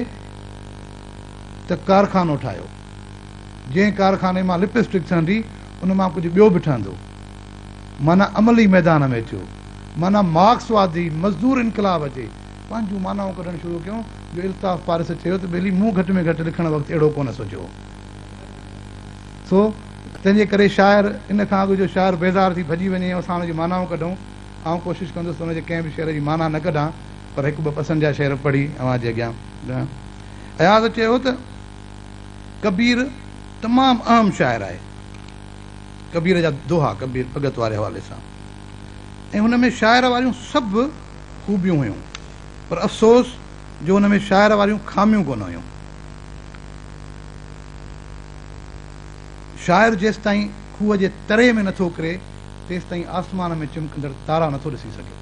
ته ڪارخانو ٺاهيو، جنهن ڪارخاني مان لپ اسٽڪ ٺهندي ان مان ڪجهه ٻيو به ٺهندو. معنيٰ عملي ميدان ۾ اچيو، معنيٰ مارڪسوادي مزدور انقلاب اچي. پنهنجون معنائون ڪڍڻ شروع ڪيون جو الطاف پارس چيو ته ٻيلي مون گهٽ ۾ گهٽ لکڻ وقت اهڙو ڪونه سوچيو هو. سو تنهن جي ڪري شاعر ان کان اڳ جو شاعر بيزار ٿي ڀڄي وڃي ۽ اسان ان جي معنائون ڪڍون، آئون ڪوشش ڪندس ته ان جي ڪنهن به شعر جي معنيٰ نه ڪڍان پر هڪ ٻه پسند جا شعر پڙهي اوهان جي اڳيان ڏيان. اياز چيو ته ڪبير تمام اهم شاعر آهي. ڪبير جا دوها ڪبير ڀڳت واري حوالي سان ۽ هن ۾ شاعر واريون سڀ خوبيون هيون پر افسوس جو هن ۾ شاعر واريون خاميون ڪونه هيون. شاعر جيستائين کوهه جي تري ۾ نٿو اڪري تيستائين آسمان ۾ چمڪندڙ تارا نٿو ڏسي سگهي.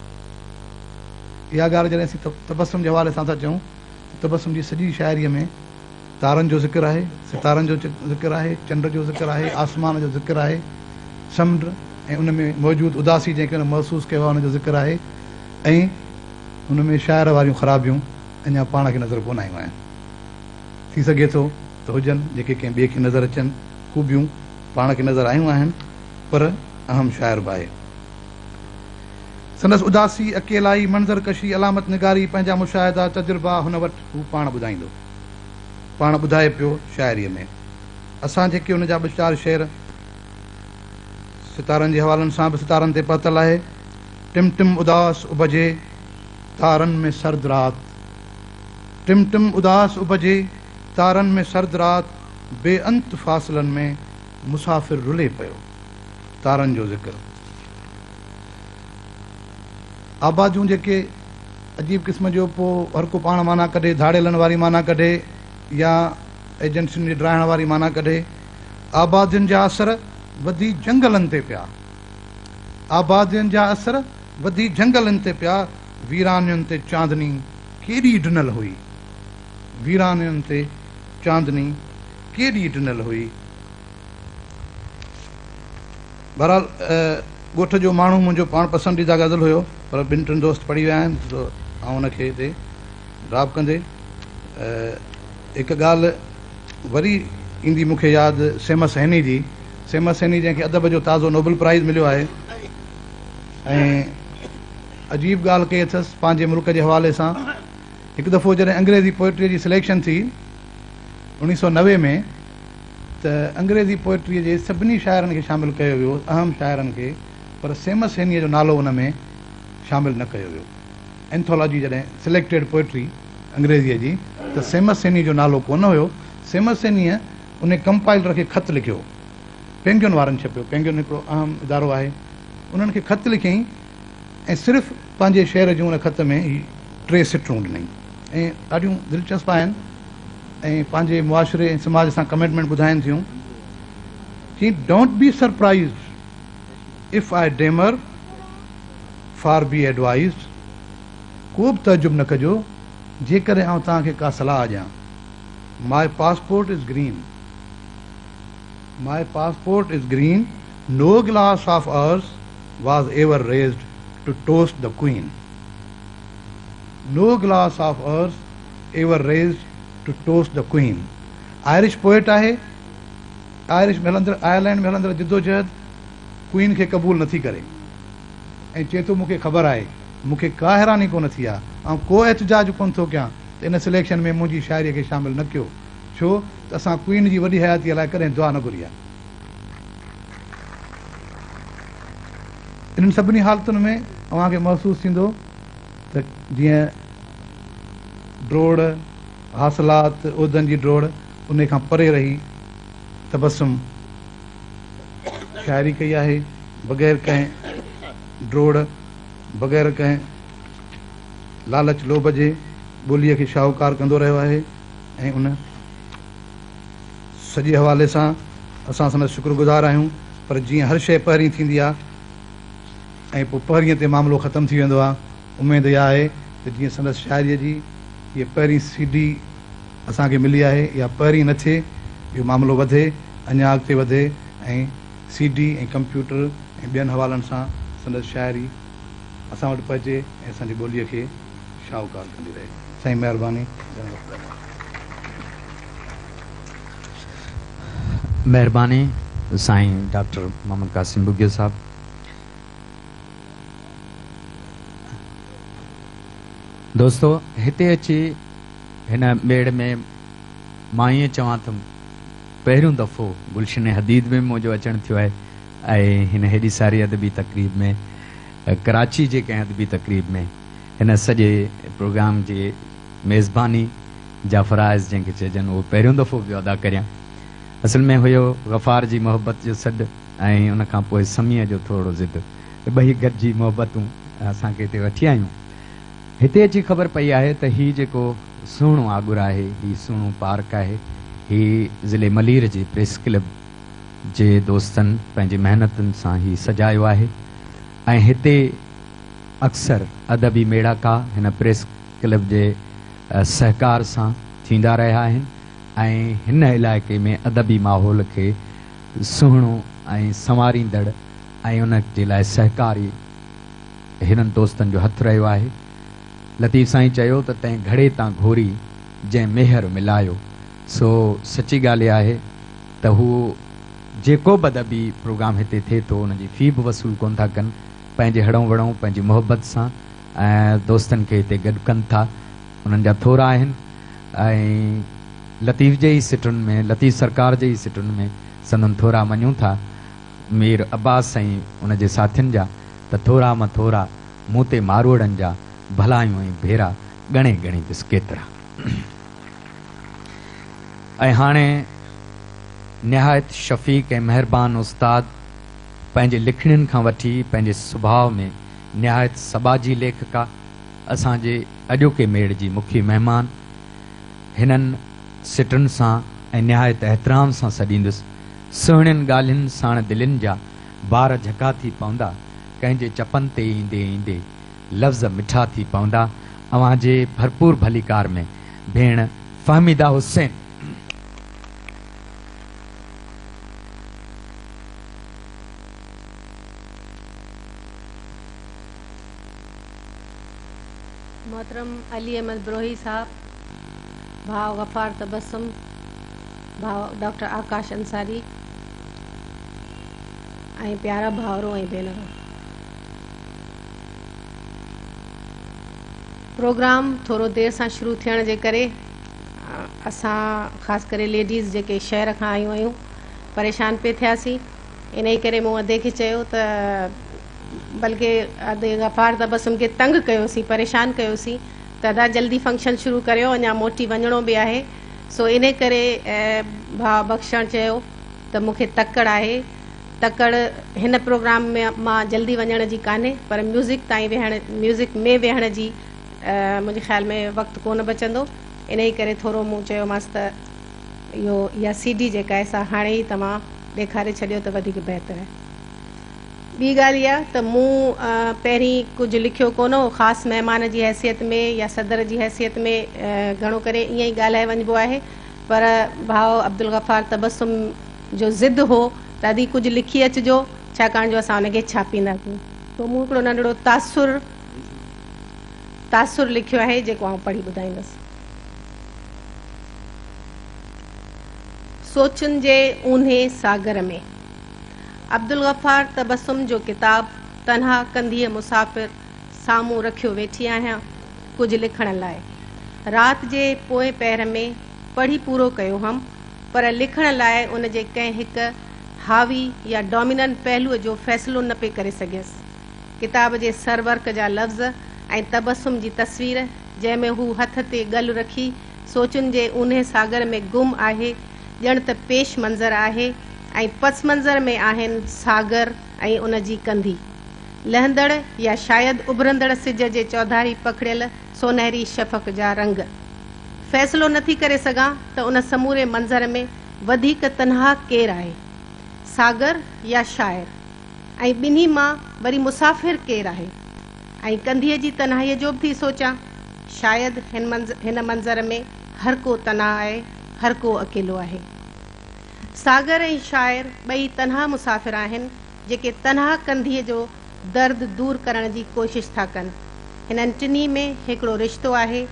اها ڳالهه جڏهن اسين تبسم جي حوالي سان ٿا چئون ته تبسم جي سڄي شاعريء ۾ تارن جو ذڪر آهي، ستارن جو ذڪر آهي، چنڊ جو ذڪر آهي، آسمان جو ذڪر آهي، سمنڊ ۽ ان ۾ موجود اداسي جنهن کي هن محسوس ڪيو آهي ان جو ذڪر آهي ۽ هن ۾ شاعر واريون خرابيون اڃا پاڻ کي نظر ڪونه آيون آهن. ٿي سگهي ٿو ته هجن جيڪي ڪنهن ٻئي کي نظر اچن، خوبيون پاڻ کي نظر آيون آهن پر اهم شاعر به آهي. سندس اداسي، اڪيلائي، منظر ڪشي، علامت نگاري، پنهنجا مشاهدا، تجربا هن وٽ هو پاڻ ٻڌائيندو. پاڻ ٻڌائي پيو شاعريء ۾. اسان جيڪي ان جا ٻه چار شعر ستارن جي حوالن سان به ستارن تي پهتل آهي. ٽم ٽم اداس اڀ جي تارن ۾ سرد رات ٽم ٽم اداس اڀ جي تارن ۾ سرد رات بي انت فاصلن ۾ مسافر رلي پيو. تارن جو ذڪر. آباديون جيڪي عجيب قسم جو پوء هر ڪو پاڻ معنيٰ ڪڍي، ڌاڙيلن واري معنيٰ ڪڍي يا ايجنسين جي ڊاهڻ واري معنيٰ ڪڍي. آبادين جا اثر وڌي جهنگلن تي پيا. آبادين جا اثر وڌي جهنگلن تي پيا، ويرانين تي چاندني ڪيڏي ڊنل هئي. ويرانين تي چاندني ڪيڏي ڊنل هئي. بهرحال ڳوٺ جو ماڻهو منهنجو پاڻ پسنديده غزل هيو پر ٻن ٽن دوست پڙهي ويا آهن سو آئون ان کي هتي ڊراپ ڪندي هڪ ڳالهه وري ايندي مون کي ياد سيمس هيني جي سيمس هيني جنهن کي ادب جو تازو نوبل پرائز مليو آهي ۽ عجيب ڳالهه ڪئي اٿس پنهنجي ملڪ جي حوالي سان هڪ دفعو جڏهن انگريزي پوئٽري جي سليڪشن ٿي 1990 ۾ ته انگريزي پوئٽريء جي سڀني شاعرن کي شامل ڪيو ويو، اهم شاعرن کي، پر سيمس هينيء جو نالو ان ۾ شامل نه ڪيو ويو. اينٿالاجي جڏهن سليڪٽيڊ پوئٽري انگريزيء جي ته سيمس هينيء جو نالو ڪونه هيو. سيمس هينيء انهي ڪمپائلر کي خط لکيو. پينگيون وارن ڇپيو. پينگيون هڪڙو اهم ادارو آهي. انهن کي خط لکيائين ۽ صرف پنهنجي شعر جون ان خط ۾ هي ٽي سٽون ڏنائين ۽ ڏاڍيون دلچسپ آهن. ۽ پنهنجي معاشري ۽ سماج سان ڪمٽمينٽ ٻڌائين ٿيون چي don't be surprised if I demur for be advised ڪو به تعجب نه ڪجو جيڪڏهن آئون توهان کي ڪا صلاح ڏيان my passport is green my passport is green no glass of ours was ever raised to toast the queen no glass of ours ever raised to toast the queen Irish poet آهي آئرش ۾ هلندڙ آئرلينڊ ۾ هلندڙ جدوجهد ڪوئين کي قبول نٿي ڪري ۽ چئي ٿو مون کي خبر آهي مون کي ڪا حيراني ڪونه ٿي آهي آئون ڪو احتجاج ڪونه ٿو ڪيان ته ان سليڪشن ۾ منهنجي شاعري کي شامل نه ڪيو ڇو ته اسان ڪوئين جي وڏي حياتي لاء ڪڏهن دعا نه گهري آهي. انهن سڀني حالتن ۾ اوهان کي محسوس ٿيندو ته جيئن ڊوڙ، حاصلات، عهدن جي ڊوڙ، انهي کان پري رهي تبسم شاعري ڪئي آهي، بغير ڪنهن ڊوڙ، بغير ڪنهن لالچ لوڀ جي ٻوليء کي شاهوڪار ڪندو رهيو آهي ۽ ان سڄي حوالي سان اسان سندس شڪر گذار آهيون پر جيئن هر شيء پهرين ٿيندي آهي ۽ پوء پهرين تي معاملو ختم ٿي ويندو آهي. اميد اها آهي ته جيئن سندس شاعريء جي هيء پهرين سي ڊي اسان کي ملي آهي، اها پهرين نه ٿئي، اهو معاملو وڌي، اڃا اڳتي وڌي ۽ سي ڊي ۽ ڪمپيوٽر ۽ ٻين حوالن سان سندس شاعري اسان وٽ پهچي ۽ اسان جي ٻوليء کي شاهوڪار ڪندي رهي. سائين مهرباني گهڻو وقت ڏنو. مهرباني سائين ڊاڪٽر محمد قاسم ٻگهيو صاحب. دوستو هتي اچي هن ميڙ ۾ مان ائين چوان ته پهريون دفعو گلشن حديد ۾ منهنجو اچڻ ٿيو آهي ۽ هن هيڏي ساري ادبي تقريب ۾ ڪراچي جي ڪنهن ادبي تقريب ۾ هن سڄي پروگرام جي ميزباني جا فرائض جنهن کي چئجن اهو پهريون دفعو پيو ادا ڪريان. اصل ۾ هيو غفار جي محبت جو سڏ ۽ ان کان پوء سميع جو ٿورڙو ضد. ٻئي گڏجي محبتون اسان کي هتي وٺي آيون. هتي اچي خبر پئي آهي ته هي جيڪو سهڻو آڳر آهي، هي سهڻو پارڪ آهي، هي ضلعي ملير جي پريس ڪلب جي دوستن پنهنجي محنتن سان هي سجايو آهي ۽ هتي اڪثر ادبي ميڙاڪا هن پريس ڪلب جي سهڪار سان ٿيندا رهيا آهن ۽ هن علائقي ۾ ادبي ماحول کي سهڻو ۽ سنواريندڙ ۽ ان جي لاء سهڪاري هنن دوستن جو هٿ رهيو آهي. لطيف سائين چيو ته تنهن گهڙي تان گهوري، جنهن ميهر ملايو. سو سچي ڳالهه اها آهي ته هو جيڪو به ادبي پروگرام هتي ٿئي ٿو ان جي في به وصول ڪونه ٿا ڪن، پنهنجي هڙئون وڙئون پنهنجي محبت سان دوستن کي هتي گڏ ڪن ٿا، انهن جا ٿورا آهن ۽ لطيف جي ئي سٽن ۾ لطيف سرڪار جي ئي سٽن ۾ سندن ٿورا مڃون ٿا. مير عباس ۽ ان جي ساٿين جا ته ٿورا م ٿورا، مون تي ماروئڙن جا ڀلايون ۽ ڀيرا ڳڻي ڳڻيندس ڪيترا. ۽ هاڻي نهايت شفيق ۽ مهربان استاد پنهنجي لکڻين کان وٺي پنهنجي سڀاء ۾ نهايت سٻاجهي ليکڪا، اسان جي اڄوڪي ميڙ جي مکي مهمان، هنن سٽن سان ۽ نهايت احترام سان سڏيندس، سهڻين ڳالهين ساڻ دلين جا بار جهڪا ٿي پوندا، ڪنهن جي چپن تي ايندي ايندي لفظ مٺا ٿي پوندا، اوهان جي ڀرپور ڀليڪار ۾ ڀيڻ فهميده حسين. محترم علي احمد بروهي صاحب، ڀاء غفار تبسم، ڀاء ڊاڪٽر آڪاش انصاري ۽ پيارا ڀائرو ۽ ڀينرو. پروگرام ٿورو دير سان شروع ٿيڻ جي ڪري اسان خاص ڪري ليڊيز جيڪي شهر کان آيون آهيون پريشان پئي ٿياسين انهي ڪري مون ادي کي چيو ته بلڪه ادي غفار تبسم کي تنگ ڪيوسين پريشان ڪيوسين ته ادا جلدي فنڪشن شروع ڪريو اڃا موٽي وڃڻو به آهي سو انهي ڪري ڀاء بخشڻ چيو ته مون کي تڪڙ آهي تڪڙ هن پروگرام ۾ مان جلدي وڃڻ جي ڪانهي پر ميوزڪ تائين ويهڻ ميوزڪ ۾ ويهڻ جي منهنجي خيال ۾ وقت ڪونه بچندو انهي ڪري ٿورو مون چيومانس ته اهو اها سي ڊي جيڪا آهي سا هاڻي ئي توهان ڏيکاري ڇڏيو ته وڌيڪ بهتر آهي. ٻي ڳالهه اها ته مون پهرين ڪجهه لکيو ڪونه هو، خاص مهمان جي حيثيت ۾ يا صدر جي حيثيت ۾ گهڻو ڪري ائين ئي ڳالهائي وڃبو آهي، پر ڀاء عبدالغفار تبسم جو ضد هو ته ادي ڪجهه لکي اچجو، ڇاڪاڻ جو اسان ان کي ڇاپينداسين. سو مون هڪڙو ننڍڙو تاثر تاثر لکيو آهي، جيڪو آئون پڙهي ٻڌائيندس. سوچن جي اونهي ساگر ۾. عبدالغفار تبسم جو ڪتاب تنها ڪنڌيء مسافر سامهون رکيو ويٺي آهيان ڪجهه لکڻ لاء. رات جي پوئين پهر ۾ پڙهي پورو ڪيو هئم پر لکڻ لاء ان جي ڪنهن هڪ حاوي يا ڊاميننٽ پهلوء جو فيصلو نه پئي ڪري سگهيس. ڪتاب جي سرورق جا لفظ ۽ تبسم جي تصوير جنهن ۾ هو هٿ تي ڳل رکي سوچن جي اونهي ساگر ۾ گم آهي ڄڻ ته پيش منظر آهي ۽ پس منظر ۾ آهن ساگر ۽ ان جي ڪنڌي. لهندڙ يا شايد اڀرندڙ سج جي چوڌاري پکڙيل سونهري شفق جا رنگ. فيصلو نه ٿي ڪري سگهان ته ان سموري منظر ۾ وڌيڪ تنها ڪير آهي؟ ساگر يا شاعر؟ ۽ ٻنهي مان وري مسافر ڪير آهي؟ ۽ ڪنڌيء جي تنهائيء جو به ٿي سوچان. شايد هن منظر ۾ هر ڪو تنها آهي، هر ڪو اڪيلو آهي. ساگر ۽ شاعر ٻئي تنها مسافر آهن، جيڪي تنها ڪنڌيء جو درد دور ڪرڻ جي ڪوشش ٿا ڪن. هنن ٽنهي ۾ هڪڙو رشتو آهي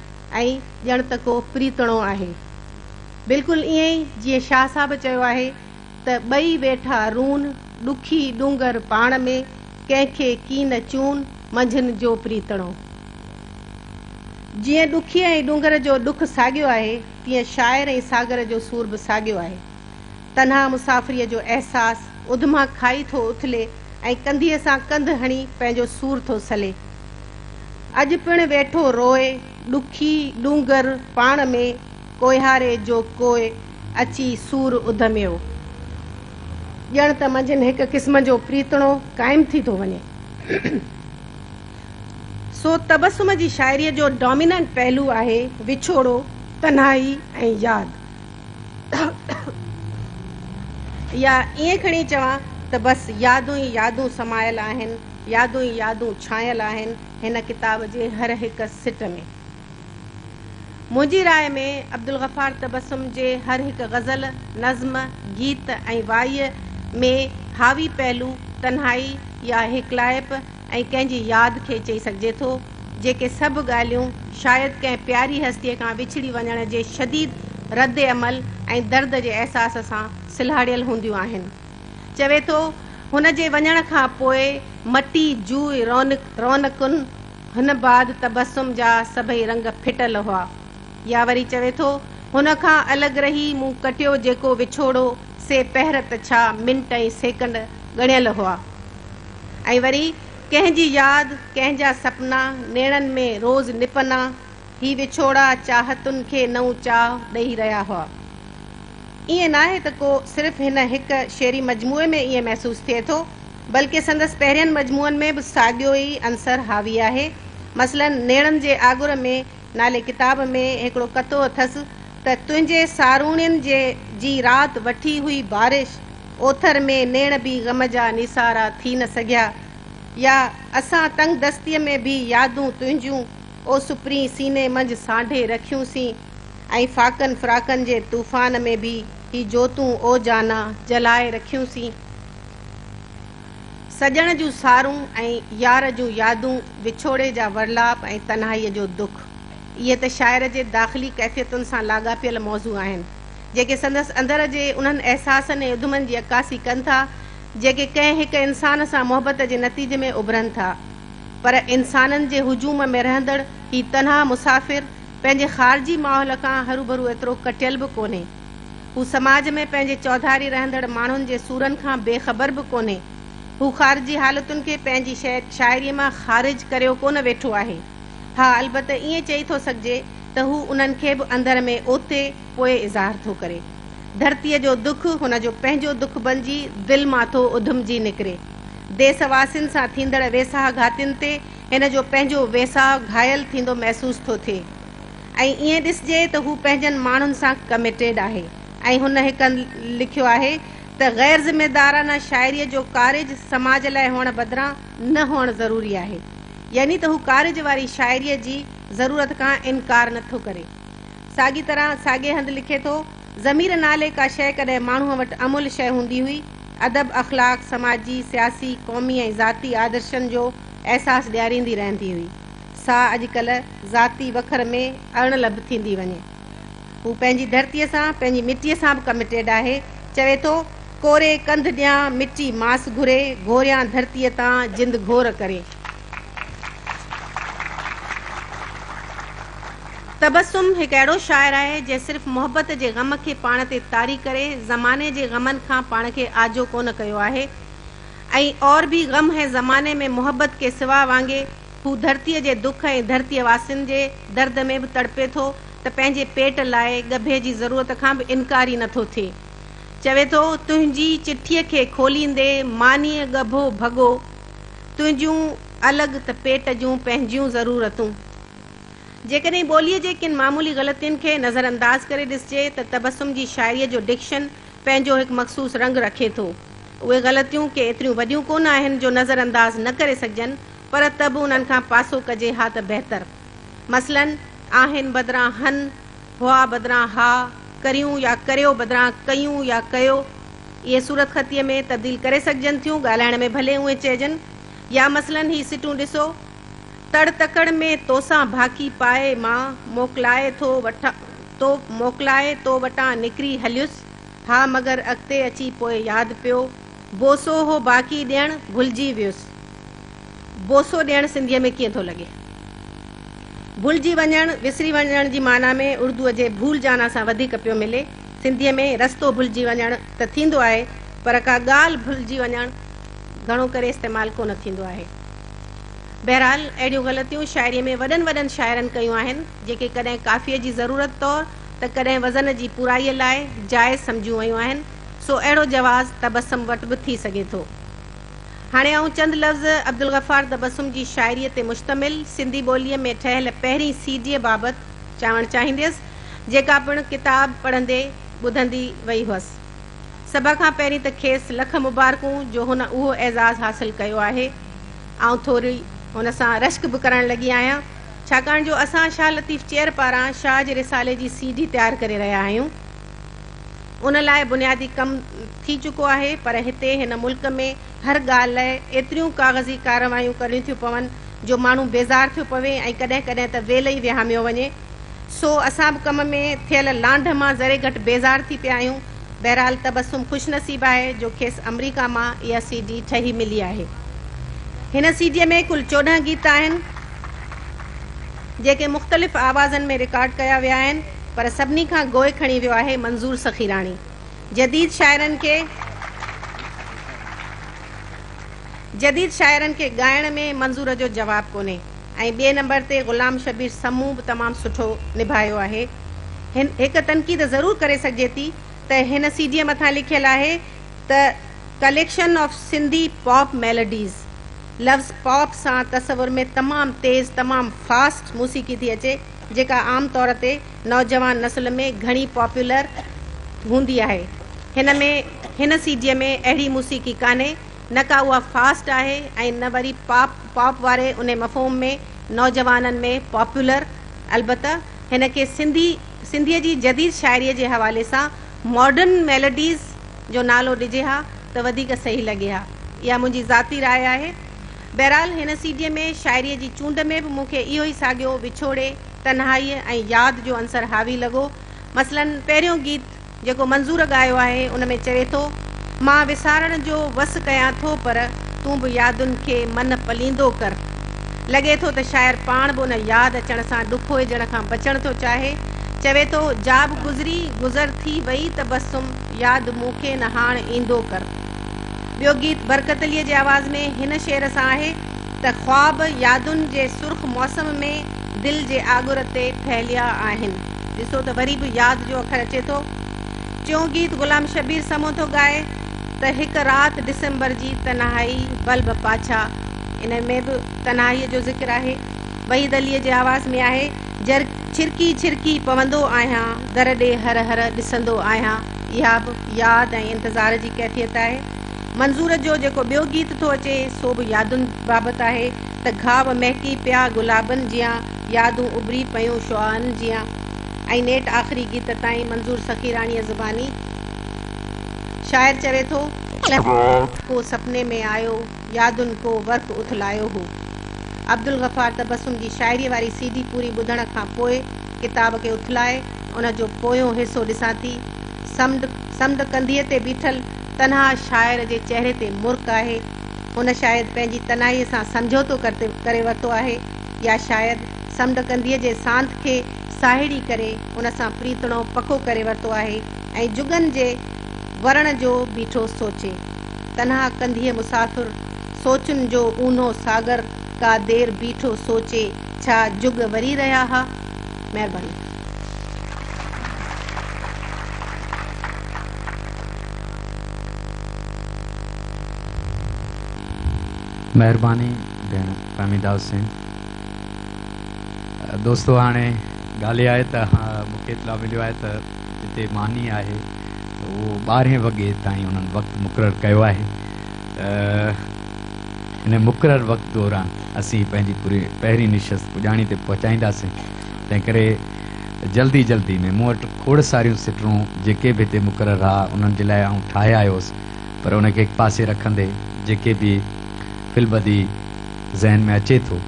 ۽ ڄڻ ته ڪو پريتڻو آهي. بلڪل ائين ئي جيئن شاهه صاحب چيو آهي ته ٻئي ويٺا رون، ڏکي ڏونگر پاڻ ۾، ڪنهن کي ڪين چون، منجهن جو پريتڻو. جيئن ڏکيء ۽ ڏونگر جو ڏک ساڳيو آهي، تيئن شاعر ۽ ساگر جو سور به ساڳيو آهي. تنها مسافريء جو احساس اڌما کائي ٿو اٿلي ۽ ڪنڌيء سان ڪنڌ هڻي پنهنجو سور ٿو سلي. اڄ پڻ ويٺو روئي، ڏکي ڏونگر پاڻ ۾، ڪوهياري جو ڪوء اچي سور اڌميو. ڄڻ ته منجهن هڪ قسم جو پريتڻو قائم ٿي ٿو وڃي. سو تبسم جي شاعريء جو ڊاميننٽ پهلو آهي وڇوڙو، تنهائي ۽ ياد. يا ائين کڻي چوان ته بس يادون ئي يادون سمايل آهن، يادون ئي يادون ڇانيل آهن هن ڪتاب جي هر هڪ سٽ ۾. منهنجي راء ۾ عبدالغفار تبسم جي هر هڪ غزل، نظم، گيت ۽ وائيء ۾ حاوي پهلو تنهائي يا هيڪلائپ ۽ ڪنهن جي ياد کي چئي سگهجي ٿو، جيڪي سڀ ڳالهيون شايد ڪنهن پياري هستيء کان وڇڙي وڃڻ جي شديد رد عمل ۽ درد جي احساس سان سلهاڙيل هونديون آهن. چوي ٿو، هن جي وڃڻ کان پوء مٽي جوء رونقن هن بعد تبسم جا سڀئي رنگ ڦٽل هئا. يا وري چوي ٿو، هن کان الڳ رهي مون ڪٽيو جيڪو وڇوڙو، سي پهر ته ڇا منٽ ۽ سيڪنڊ ڳڻيل هئا. ۽ وري ڪنهن جي ياد، ڪنهن جا سپنا، نيڻن ۾ روز نپنا، هي وڇوڙا چاهتن کي نئون چاهه ڏئي رهيا هئا. ائين ناهي ته ڪو صرف هن هڪ شعري مجموعي ۾ ائين محسوس ٿئي ٿو، بلڪه سندس پهرين مجموعن ۾ به ساڳيو ئي عنصر حاوي آهي. مثلاً نيڻن جي آڳر ۾ نالي ڪتاب ۾ هڪڙو قطعو اٿس ته تنهنجي ساروڻين جي جي رات وٺي هئي بارش، اوٿر ۾ نيڻ به غم جا نيسارا ٿي نه سگهيا يا اسان تنگدستيء ۾ به يادون تنهنجون او سپرين سيني منجهه سانڍي رکيون سين. ۽ فاقن فراقن جي طوفان ۾ به هي جوتون او جانا جلائي رکيون سين. سڄڻ جون سارون ۽ يار جون يادون، وڇوڙي جا ورلاپ ۽ تنهائيء جو دک، اهي ته شاعر جي داخلي ڪيفيتن سان لاڳاپيل موضوع آهن، جيڪي سندس اندر جي انهن احساسن ۽ اڌمن جي عڪاسي ڪن ٿا، جيڪي ڪنهن هڪ انسان سان محبت جي نتيجي ۾ اڀرن ٿا. پر انسانن جي هجوم ۾ رهندڙ هي تنها مسافر، پنهنجي خارجي ماحول کان هروڀرو ايترو ڪٽيل به ڪونهي. هو سماج ۾ پنهنجي چوڌاري رهندڙ ماڻهن جي سورن کان بي خبر به ڪونهي. هو خارجي حالتن کي پنهنجي شاعريء مان خارج ڪريو ڪونه ويٺو آهي. ها البته ائين چئي ٿو سگهجي ته هو انهن کي به اندر ۾ اوتي پوء اظهار ٿو ڪري. ڌرتيء جو دک هن جو پنهنجو دک بنجي دل مان ٿو اڌمجي نڪري. ديس واسين سان ٿيندڙ ويساهه گهاتين تي هن جو پنهنجو ويساهه گهايل ٿيندو محسوس ٿو ٿئي ۽ ائين ڏسجي ته هو پنهنجن ماڻهن سان ڪميٽيڊ آهي ۽ هن هڪ هنڌ لکيو آهي ته غير ذميدارانه شاعريء جو ڪارج سماج لاء هئڻ بدران نه هئڻ ضروري آهي يعني ته هو ڪارج واري شاعريء جي ضرورت کان انڪار نه ٿو ڪري. ساڳي طرح ساڳئي هنڌ لکي ٿو، ضمير نالي ڪا شيء ڪڏهن ماڻهوء وٽ املهه شيء هوندي هئي. ادب، اخلاق، سماجي، سياسي، قومي ۽ ذاتي آدرشن جو احساس ڏياريندي رهندي هئي، سا اڄڪلهه ذاتي وکر ۾ اڻلڀ ٿيندي وڃي. هو پنهنجي ڌرتيء سان، پنهنجي مٽيء سان به ڪمٽيڊ آهي. چوي ٿو، ڪوري ڪنڌ ڏيان، مٽي ماس گهري، گهوريان ڌرتيء تان جند گهور ڪري. تبسم هڪ اهڙو شاعر آهي، جنهن صرف محبت جي غم کي پاڻ تي طاري ڪري، زماني جي غمن کان پاڻ کي آجو ڪونه ڪيو آهي. ۽ اور ڀي غم هين زماني ۾ محبت ڪي سوا وانگي هو ڌرتيء جي دک ۽ ڌرتيء واسين جي درد ۾ به تڙپي ٿو ته پنهنجي پيٽ لاء ڳڀي جي ضرورت کان به انڪاري نه ٿو ٿئي. چوي ٿو، تنهنجي چٺيء کي کوليندي مانيء ڳڀو ڀڳو، تنهنجون الڳ ته پيٽ جون پنهنجيون ضرورتون. جيڪڏهن ٻوليء جي ڪن معمولي غلطين کي نظرانداز ڪري ڏسجي ته تبسم جي شاعريء جو ڊڪشن پنهنجو هڪ مخصوص رنگ رکي ٿو. اهي غلطيون ڪي ايتريون وڏيون ڪونه آهن جو نظر انداز نه ڪري سگهجن پر ته به انهن کان پاسو ڪجي ها ته بهتر. مثلاً، آهن بدران هن، هئا بدران ها، ڪريون يا ڪريو بدران ڪيون يا ڪيو. اهي صورتخطيء ۾ تبديل ڪري سگهجن ٿيون، ڳالهائڻ ۾ ڀلي اونهين چئجن. يا مثلاً هي سٽون ڏسو، تڙ تڪڙ ۾ توسان ڀاڪي پائي مان موڪلائي ٿو وٺان تو موڪلائي تو وٽان نڪري هليس، ها مگر اڳتي اچي پوء ياد پيو، بوسو هو باقي ڏيڻ ڀلجي ويس. بوسو ڏيڻ سنڌيء ۾ ڪيئن ٿو لڳي؟ ڀلجي وڃڻ، وسري وڃڻ جي معنيٰ ۾ اردوء جي ڀول جانا سان وڌيڪ پيو ملي. سنڌيء ۾ رستو ڀلجي وڃڻ ته ٿيندو آهي، پر ڪا ڳالهه ڀلجي وڃڻ گهڻو ڪري استعمال ڪونه ٿيندو آهي. بهرحال اهڙيون غلطيون شاعريء ۾ وڏن وڏن شاعرن ڪيون آهن، جيڪي ڪڏهن قافيي جي ضرورت طور ته ڪڏهن وزن جي پورائيء لاء جائز سمجهيون ويون آهن، سو اهڙو جواز تبسم وٽ به ٿي سگهي ٿو. هاڻي آئون چند لفظ عبدالغفار تبسم جي شاعريء تي مشتمل سنڌي ٻوليء ۾ ٺهيل پهرين سي ڊيء بابت چوڻ چاهينديس، جيڪا پڻ ڪتاب پڙهندي ٻڌندي وئي هئس. سڀ کان پهرين ته کيس لک مبارڪون جو هن اهو اعزاز حاصل ڪيو آهي. آئون ٿوري هن سان رشڪ به ڪرڻ لڳي آهيان، ڇاڪاڻ جو اسان شاهه لطيف چيئر پاران شاهه جي رسالي جي سي ڊي تيار ڪري رهيا آهيون. ان لاء بنيادي ڪم ٿي چڪو آهي پر هتي هن ملڪ ۾ هر ڳالهه لاء ايتريون ڪاغذي ڪارروايون ڪرڻيون ٿيون پون جو ماڻهو بيزار ٿيو پوي ۽ ڪڏهن ڪڏهن ته ويل ئي وهاميو وڃي. سو اسان به ڪم ۾ ٿيل لانڍ مان ذري گهٽ بيزار ٿي پيا آهيون. بهرحال تبسم خوش نصيب آهي جو کيس آمريڪا مان اها سي ڊي ٺهي ملي آهي. هن سي ڊيء ۾ ڪل 14 گيت آهن جيڪي مختلف آوازن ۾ رڪارڊ ڪيا ويا آهن پر سڀني کان گوء کڻي ويو آهي منظور سخيراڻي. جديد شاعرن کي جديد شاعرن کي ڳائڻ ۾ منظور جو جواب ڪونهي ۽ ٻئي نمبر تي غلام شبير سمون به تمام سٺو نڀايو آهي. هن هڪ تنقيد ضرور ڪري سگهجي ٿي ته هن سي ڊيء مٿان لکيل آهي ته collection of Sindhi pop melodies لفظ پاپ سان تصور ۾ تمام تيز تمام فاسٽ موسيقي ٿي اچي جيڪا عام طور تي نوجوان نسل ۾ گهڻي پاپولر هوندي آهي. هن ۾ هن سي ڊيء ۾ اهڙي موسيقي ڪانهي، نه ڪا اها فاسٽ آهي ۽ نه وري پاپ پاپ واري انهي مفهوم ۾ نوجوانن ۾ پاپولر. البته هن کي سنڌي سنڌيء جي جديد شاعريء جي حوالي سان ماڊرن ميلوڊيز جو نالو ڏجي ها ته وڌيڪ صحيح لڳي ها. اها منهنجي ذاتي راء آهي. بهرحال هن سي ڊيء ۾ شاعريء جي چونڊ ۾ به مون کي اهو ئي ساڳيو وڇوڙي، تنهائيء ۽ ياد جو عنصر حاوي لڳو. مثلاً پهريون گيت جيڪو منظور ڳايو آهي ان ۾ چوي ٿو، مان وسارڻ جو وس ڪيان ٿو پر تون به يادن کي من پليندو ڪر. لڳي ٿو ته شاعر پاڻ به ان ياد اچڻ سان ڏکوئجڻ کان بچڻ ٿو چاهي. چوي ٿو، جا به گذري گذر ٿي وئي تبسم ياد مون کي نه هاڻ ايندو ڪر. ٻيو گيت برڪت عليء جي آواز ۾ هن شعر سان آهي ته خواب يادن جي سرخ موسم ۾ دل جي آڳر تي ڦهليا آهن. ڏسو ته وري به ياد جو اکر اچي ٿو. ٽيون گيت غلام شبير سمون ٿو ڳائي ته هڪ رات ڊسمبر جي تنهائي بلب پاڇا ان ۾ به تنهائيء جو ذڪر آهي. وحيد عليء جي آواز ۾ آهي جر ڇرڪي ڇرڪي پوندو آهيان در ڏي هر هر ڏسندو آهيان اها به ياد ۽ انتظار جي ڪيفيت آهي. منظور جو جيڪو ٻيو گيت ٿو اچي سو به يادن بابت آهي ته گهاو مهڪي پيا گلابن جيان يادون اڀري پيون شعاعن جيان ۽ نيٺ آخري گيت تائين منظور سخيراڻيء زباني شاعر چوي ٿو. ڪو سپني ۾ آيو، يادن ڪو ورق اٿلايو هو. عبدالغفار تبسم جي شاعريء واري سي ڊي پوري ٻڌڻ کان پوء ڪتاب کي اٿلائي ان جو پويون حصو ڏسان ٿي. سمنڊ سمنڊ ڪنڌيء تي بيٺل تنها شاعر جي چهري تي مرڪ آهي. هن شايد پنهنجي تنهائيء سان سمجهوتو ڪري ورتو آهي يا شايد سمنڊ ڪنڌيء جي سانت کي ساهيڙي ڪري ان سان پريتڻو پڪو ڪري ورتو آهي ۽ جڳن جي ورڻ جو بيٺو سوچي. تنها ڪنڌيء مسافر، سوچن جو اونهو ساگر ڪا دير بيٺو سوچي ڇا جڳ وري رهيا ها؟ مهرباني. مهرباني ڀيڻ فهميده حسين. دوستو هاڻي ڳالهه اها آهي ته مون کي اطلاع مليو آهي ته جتي ماني آهي ته اهو ٻارهين وڳي تائين انهن وقت مقرر ڪيو آهي ته ان مقرر وقت دوران اسين پنهنجي پوري پهرين نشست پڄاڻي تي پهچائينداسين تنهن ڪري جلدي جلدي ۾ مون وٽ کوڙ ساريون سٽون جيڪي به هتي مقرر ها انهن جي لاء آئون ٺاهي آيو هوس پر ان کي هڪ پاسي رکندي جيڪي به في البديع ذهن ۾ اچي ٿو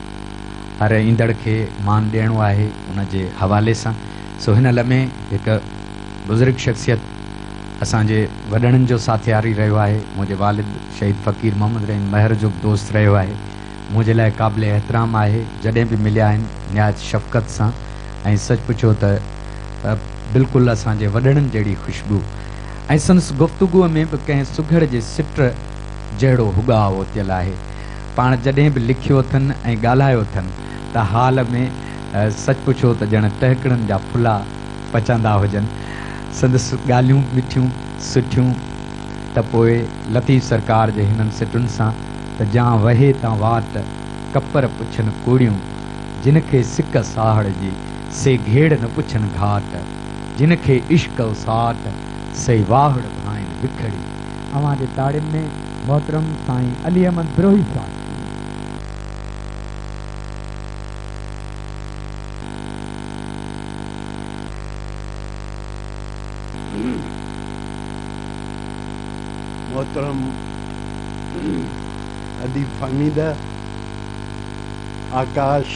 هر ايندڙ کي مان ڏيڻو آهي ان جي حوالي سان سو هن لمحي هڪ بزرگ شخصيت اسان جي وڏڙن جو ساٿياري رهيو آهي منهنجي والد شهيد فقير محمد رحيم مهر جو به دوست رهيو آهي منهنجي لاء قابل احترام آهي جڏهن به مليا آهن نهايت شفقت سان ۽ سچ پڇو ته بلڪل اسان جي وڏڙن جهڙي خوشبو ۽ سندس گفتگوء ۾ به ڪنهن سگهڙ جي سٽ جهڙو هڳاء اوتيل آهي. پاڻ جڏهن به لکيو اٿن ۽ ڳالهايو اٿن ته حال ۾ سچ پڇو ته ڄڻ ٽهڪڙن جا ڦلا پچندا هجن. سندس ڳالهيون مٺيون سٺيون ته پوء لطيف سرڪار جي هنن سٽن سان ته جان وهي تان واٽ، ڪپر پڇن ڪوڙيون، جن کي سڪ ساهڙ جي، سي گهيڙ نه پڇن گهاٽ، جن کي عشق اساٽ، سي واهڙ ڀائين وکڙي. اوهان جي تاڙين ۾ محترم سائين علي احمد بروهي صاحب. محترم اديب فهميده، آڪاش،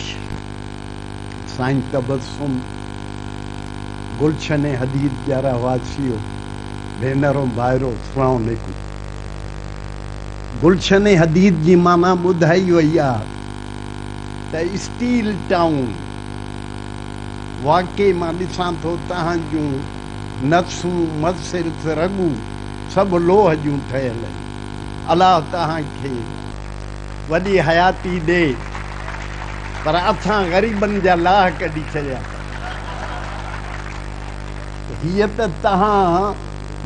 سائين تبسم، گلشن حديد جا رهواسيو، ڀينرو ڀائرو اسلام عليڪم. گلشن حديد جي معنيٰ ٻڌائي وئي آ ته اسٽيل ٽائون. واقعي مان ڏسان ٿو تهان جون نسون، مسلز، رڳون سڀ لوهه جون ٺهيل آهن. الله توهان کي وڏي حياتي ڏي پر اسان غريبن جا لاهه ڪڍي ڇڏيا اٿو. هيء ته توهان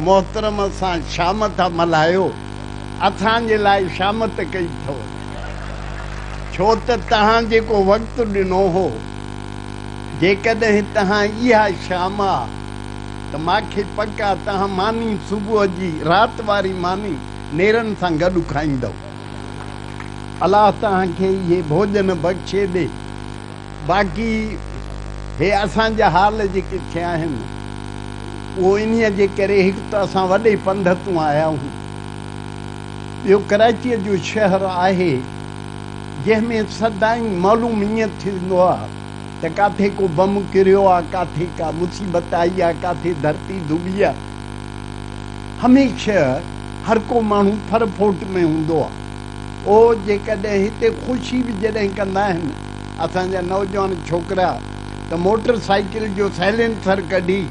محترم سان شام ٿا ملهايو، اسان جي لاء شامت ڪئي اٿو. ڇو ته توهان جيڪو وقت ڏنو هو، جيڪڏهن توهان اها شام آ ته ماکي پڪ آ توهان ماني صبح جي رات واري ماني نيرن سان گڏ کائيندؤ. الله توهان کي اهي ڀوڄن بخشي ڏي. باقي هي اسان جا حال جيڪي ٿيا آهن اهو انهيء جي ڪري هڪ ته اسان وڏي پنڌ تون آيا آهيون ٻيو ڪراچيء جو شهر آهي جنهن ۾ سدائين معلوم ائين ٿيندو آ ته ڪاٿي ڪو بم ڪريو آ، ڪاٿي ڪا مصيبت آئي آ، ڪاٿي ڌرتي ڌٻي آ. هميشه هر ڪو ماڻهو ڦر ڦوٽ ۾ هوندو آ. او جيڪڏهن هتي خوشي به جڏهن ڪندا آهن اسان جا نوجوان ڇوڪرا ته موٽر سائيڪل جو سائلينسر ڪڍي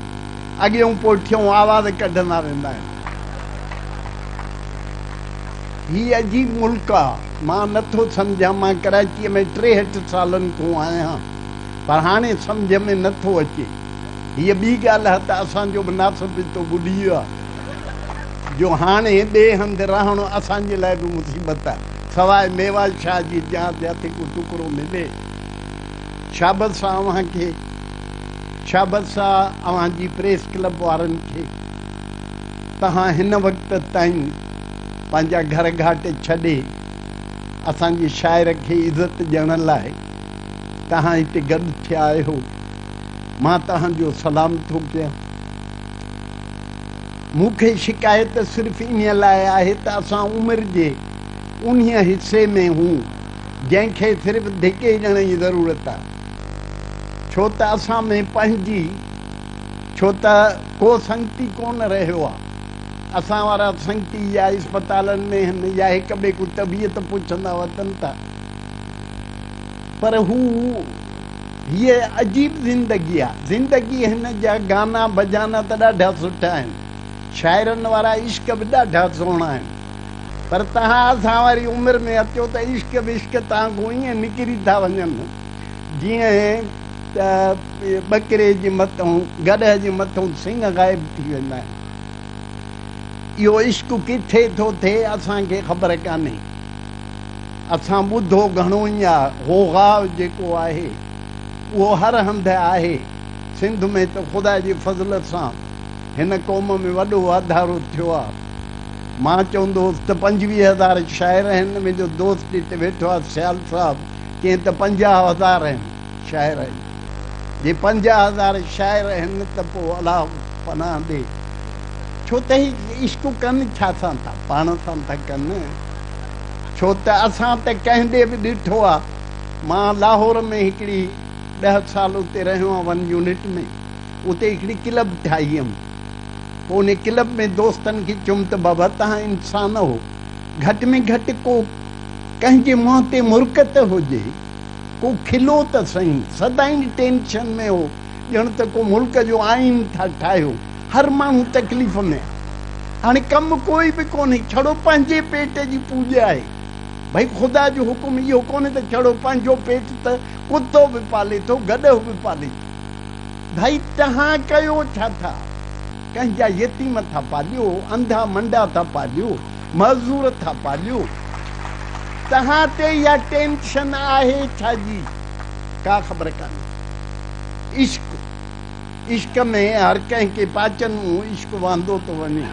اڳيون پوٺيون آواز ڪڍندا ويندا آهن. هي عجيب ملڪ آ. مان نه ٿو سمجهان، مان ڪراچيء ۾ 63 سالن کون آهيان، پر هاڻي سمجهه ۾ نه ٿو اچي. هيء ٻي ڳالهه آ ته اسان جو به ناس پيتو ٻڏي ويو آ، جو هاڻي ٻئي هنڌ رهڻ اسان جي لاء به مصيبت آ، سواء ميوا شاهه جي جان جاٿي ڪو ٽڪرو ملي. شابس آ اوهان کي، شابس آ اوهان جي پريس ڪلب وارن کي. توهان هن وقت تائين پنهنجا گهر گهاٽ ڇڏي اسان جي شاعر کي عزت ڏيڻ لاء توهان هتي گڏ ٿيا آهيو، مان توهان جو سلام ٿو ڪيان. مون کي شڪايت صرف انهيء لاء آهي ته اسان عمر جي انهيء حصي ۾ هون جنهن کي صرف ڌڪي ڏيڻ جي ضرورت آهي، ڇو ته اسان ۾ پنهنجي ڇو ته ڪو سنگتي ڪونه رهيو آ. اسان وارا سنگتي يا اسپتالن ۾ هن يا هڪ ٻئي کان طبيعت پڇندا وتن ٿا. پر هو هيء عجيب زندگي آ. زندگي هن جا گانا بجانا ته ڏاڍا سٺا آهن. شاعرن وارا عشق به ڏاڍا سهڻا آهن. پر توهان اسان واري عمر ۾ اچو ته عشق وشق توهان کان ائين نڪري ٿا وڃن جيئن ته ٻڪري جي مٿئون، گڏهه جي مٿئون سڱ غائب ٿي ويندا آهن. اهو عشق ڪٿي ٿو ٿئي، اسان کي خبر ڪانهي. اسان ٻڌو گهڻو ئي آ، غوغاء جيڪو آهي، اهو هر هنڌ آهي. سنڌ ۾ ته خدا جي فضل سان هن قوم ۾ وڏو واڌارو ٿيو آ. مان چوندو هوس ته 25,000 شاعر آهن، منهنجو دوست هتي ويٺو آ سيال صاحب، چيائين ته 50,000 آهن. شاعر آهن. جي 50,000 شاعر آهن ته پوء الله پناهه ڏي. ڇو ته هي عشق ڪن ڇا سان ٿا؟ پاڻ سان ٿا ڪن. ڇو ته اسان ته ڪنهن ڏي به ڏٺو آ. مان لاهور ۾ هڪڙي 10 سال اتي رهيو آهيان ون يونٽ ۾. اتي هڪڙي ڪلب ٺاهي هيم. پوء انهي ڪلب ۾ دوستن کي چيم ته بابا توهان انسان هو. گهٽ ۾ گهٽ ڪو ڪنهن جي منهن تي مرڪ ته هجي. ڪو کلو ته سهين. سدائين ٽينشن ۾ هو. ڄڻ ته ڪو ملڪ جو آئين ٿا ٺاهيو. هر ماڻهو تڪليف ۾ آهي. هاڻي ڪم ڪوئي به ڪونهي، ڇڙو پنهنجي پيٽ جي پوڄ آهي. ڀئي خدا جو حڪم اهو ڪونهي ته ڇڙو پنهنجو پيٽ ته ڪتو به پالي ٿو، گڏهه به پالي ٿو. ڀائي توهان ڪيو ڇا ٿا؟ ڪنهن جا يتيم ٿا پاليو، انڌا منڊا ٿا پاليو، معذور ٿا پاليو. توهان تي اها ٽينشن آهي ڇا جي؟ ڪا خبر ڪانهي. عشق، عشق ۾ هر ڪنهن کي پاچن منهن عشق وهندو ٿو وڃي.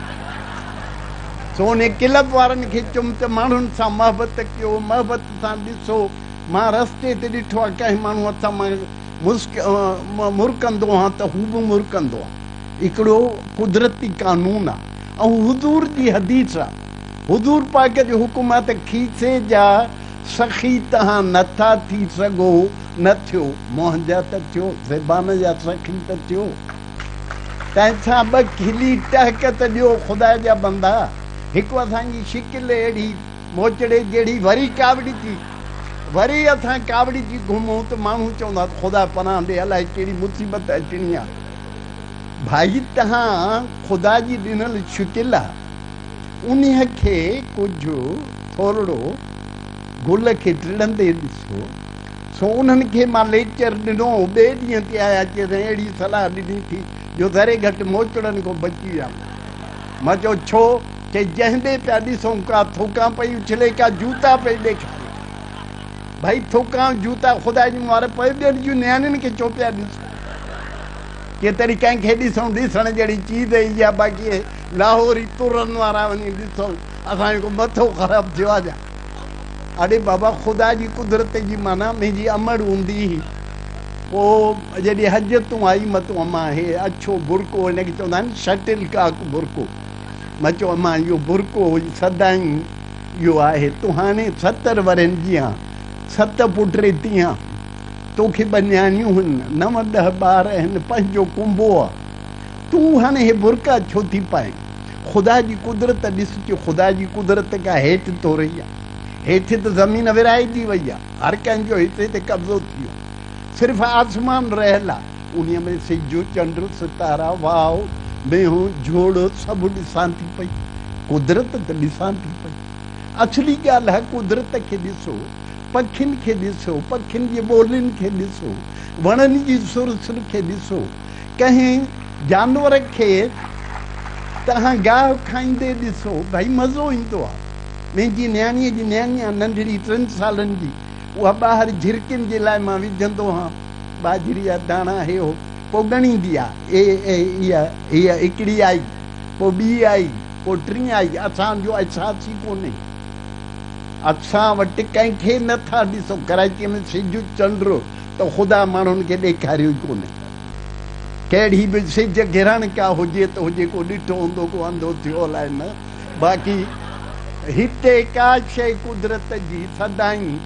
سو انهي ڪلب وارن کي چيم ته ماڻهن سان محبت ڪيو، محبت سان ڏسو. مان رستي تي ڏٺو آهي ڪنهن ماڻهوء سان مان مرڪندو آهيان ته هو به مرڪندو آهي. هڪڙو قدرتي قانون آهي ۽ حضور جي حديث آهي. حضور پاڪ جو حڪم آهي ته کيسي جا سخي توهان نه ٿا ٿي سگهو، نه ٿيو، منهن جا ته ٿيو، زبان جا سخي ته ٿيو. تنهن سان ٻه کلي ٽهڪ ته ڏيو خدا جا بندا. هڪ اسان جي شڪل اهڙي موچڙي جهڙي وري ڪاوڙجي، وري اسان ڪاوڙجي گهمون ته ماڻهو چوندا ته خدا پناهه ڏي الائي ڪهڙي مصيبت اچڻي آ. ڀائي توهان خدا جي ڏنل شڪل آ، انهيء کي ڪجهه ٿورڙو گل کي ٽڙندي ڏسو. سو انهن کي مان ليڪچر ڏنو هو. ٻئي ڏينهن تي آيا چي سائين اهڙي صلاح ڏني ٿي جو ذري گهٽ موچڙن کان بچي ويا. مان چيو ڇو؟ چي جنهن ڏي پيا ڏسون ڪا ٿوڪان پئي اڇلي ڪا جوتا پئي ڏيکاري. ڀئي ٿوڪان جوتا خدا جي مار پوء ٻين جون نياڻين کي ڇو پيا ڏسو. چي تڏهن ڪنهن کي ڏسون ڏسڻ جهڙي چيز ئي اها باقي اهي لاهوري ترن وارا وڃي ڏسون اسان جو ڪو مٿو خراب ٿيو آ ڇا. اڙي بابا خدا جي قدرت جي معنيٰ منهنجي امڙ هوندي هئي پوء جڏهن حج تون آئي متون امان هي اڇو برقعو هن کي چوندا آهن شٽل ڪاڪ برقعو مان چيو امان اهو برقعو سدائين اهو آهي تون هاڻي 70 ورهين جي آن ست پٽ تيان توکي ٻه نياڻيون هن نو ڏهه ٻار آهن پنهنجو ڪنبو آ تون هاڻي هي برقعا ڇو ٿي پائين خدا جي قدرت ڏس چي خدا جي قدرت ڪا هيٺ ٿورئي آ. هيٺ ته زمين ورهائجي وئي آ. هر ڪنهن جو حصي تي قبضو ٿي ويو. صرف آسمان رهيل آ. انهيء ۾ سج، چنڊ، ستارا، واء، مينهن، جهڙ سڀ ڏسان ٿي پئي. قدرت ته ڏسان ٿي پئي. اصلي ڳالهه آ قدرت کي ڏسو، پکين کي ڏسو، پکين جي ٻولين کي ڏسو، وڻن جي سر سر کي ڏسو. ڪنهن جانور کي توهان گاهه کائيندي ڏسو، ڀئي مزو ايندو آ. منهنجي نياڻيء جي نياڻي آ ننڍڙي ٽن سالن جي، اها ٻاهر جهرڪين جي لاء مان وجهندو هان، ٻاجهري جا داڻا هي هو، پوء ڳڻيندي آ، اي اي ايء هيء هڪڙي آئي، پوء ٻي آئي، پوء ٽين آئي، اسان جو احساس ئي ڪونهي. اسان وٽ ڪنهن کي نه ٿا ڏسون، ڪراچيء ۾ سج چنڊ ته خدا ماڻهن کي ڏيکاريو ئي ڪونهي. ڪهڙي به سج گرهڻ ڪا هجي ته هجي ڪو ڏٺو هوندو ڪو انڌو ٿيو الائي نه باقي هتي ڪا شيء قدرت جي سدائين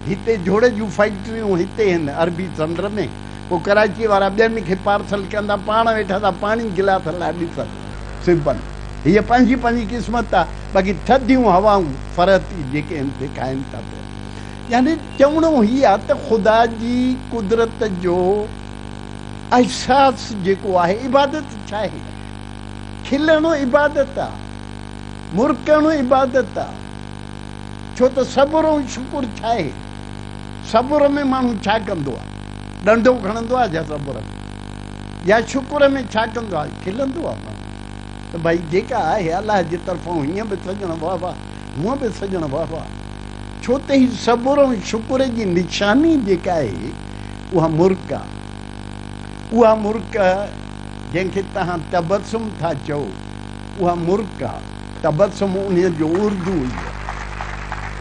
هتي جوڙ جون فيڪٽريون هتي هن عربي سمنڊ ۾ پوء ڪراچي وارا ٻين کي پارسل ڪندا پاڻ ويٺا ٿا پاڻي گلاس لاء ڏسن سبن هيء پنهنجي پنهنجي قسمت آ باقي ٿڌيون هوائون فرحتي جيڪي هن سي کائن ٿا پيا يعني چوڻو هي آ ته خدا جي قدرت جو احساس جيڪو آهي عبادت ڇا آهي؟ کلڻ عبادت آ، مرڪڻ عبادت آ، ڇو ته صبر ۽ شڪر ڇا آهي؟ صبر ۾ ماڻهو ڇا ڪندو آ؟ ڏنڊو کڻندو آ ڇا صبر ۾؟ يا شڪر ۾ ڇا ڪندو آ؟ کلندو آ ماڻهو ته ڀائي جيڪا آهي الله جي طرفان هيئن به سڄڻ واهه واهه، هونئن به سڄڻ واهه واهه. ڇو ته هي صبر ۽ شڪر جي نشاني جيڪا آهي اها مرڪ آ. اها مرڪ جنهن کي توهان تبسم ٿا چئو، اها مرڪ آ. تبسم انهيء جو اردو ئي آ.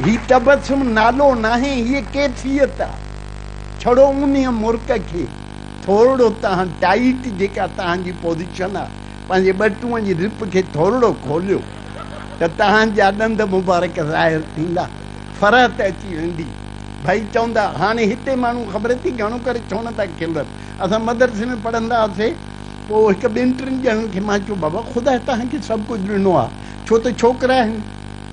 هي تبسم نالو ناهي، هيء ڪيفيت آ. ڇڙو انهيء مرڪ کي ٿورڙو توهان ٽائيٽ جيڪا توهان جي پوزيشن آ، پنهنجي ٻٽونء جي زپ کي ٿورڙو کوليو ته توهان جا ڏند مبارڪ ظاهر ٿيندا، فرحت اچي ويندي. ڀائي چوندا، هاڻي هتي ماڻهو خبر ٿي گهڻو ڪري ڇو نه ٿا کلن. اسان مدرسي ۾ پڙهندا هئاسي، پوء هڪ ٻن ٽن ڄڻن کي مان چيو، بابا خدا توهان کي سڀ ڪجهه ڏنو آ، ڇو ته ڇوڪرا آهن،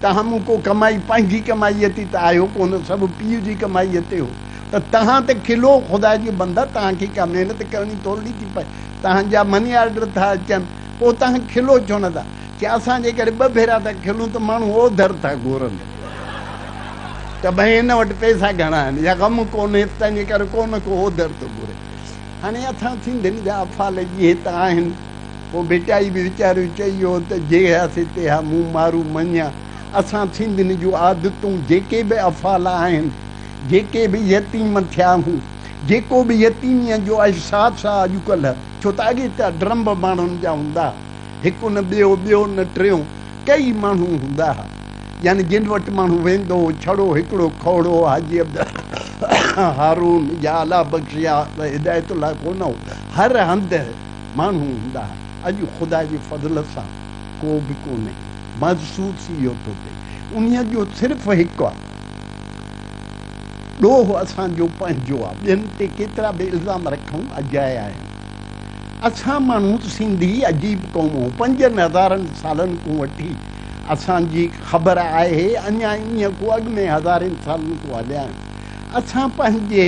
توهان مون ڪو ڪمائي پنهنجي ڪمائيء تي ته آهيو ڪونه، سڀ پيء جي ڪمائيء تي هو. ته توهان ته کلو، خدا جي بندا توهان کي ڪا محنت ڪرڻي ٿورڙي ٿي پئي، توهان جا مني آرڊر ٿا اچن، پوء توهان کلو ڇو نه ٿا؟ چي اسان جيڪڏهن ٻه ڀيرا ٿا کلون ته ماڻهو اوڌر ٿا گهرن ته ڀئي هن وٽ پئسا گهڻا آهن يا غم ڪونهي تنهنجي ڪري ڪو نه ڪو اوڌر ٿو گهري. هاڻي اسان سنڌين جا افعال اهي ته آهن. پوء ڀٽائي به ويچارو چئي ويو ته جيها سي تيها مون مارو مڃيا. اسان سنڌين جون عادتون جيڪي به افعال آهن، جيڪي به يتيم ٿيا هون، جيڪو به يتيميء جو احساس آ اڄڪلهه، ڇو ته اڳي ته ڊرنب ماڻهن جا هوندا ها، هڪ نه ٻيو، ٻيو نه ٽيون، ڪئي ماڻهو هوندا ها، يعني جن وٽ ماڻهو ويندو هو، ڇڙو هڪڙو کوڙو حاجي عبدالهارون يا الله بخش يا هدايت الله ڪونه هو، هر هنڌ ماڻهو هوندا ها، اڄ خدا جي فضل سان ڪو به ڪونهي، محسوس اهو ٿو ٿئي، انهيء جو صرف هڪ آ. ڏوهه اسان جو پنهنجو آ، ٻين تي ڪيترا به الزام رکون اجايا آهن. اسان ماڻهو سنڌي عجيب قوم هون، پنجن هزارن سالن کون وٺي اسان جي خبر آهي، اڃا ائين ڪو اڳ ۾ هزارين سالن کون هليا آهيون. اسان پنهنجي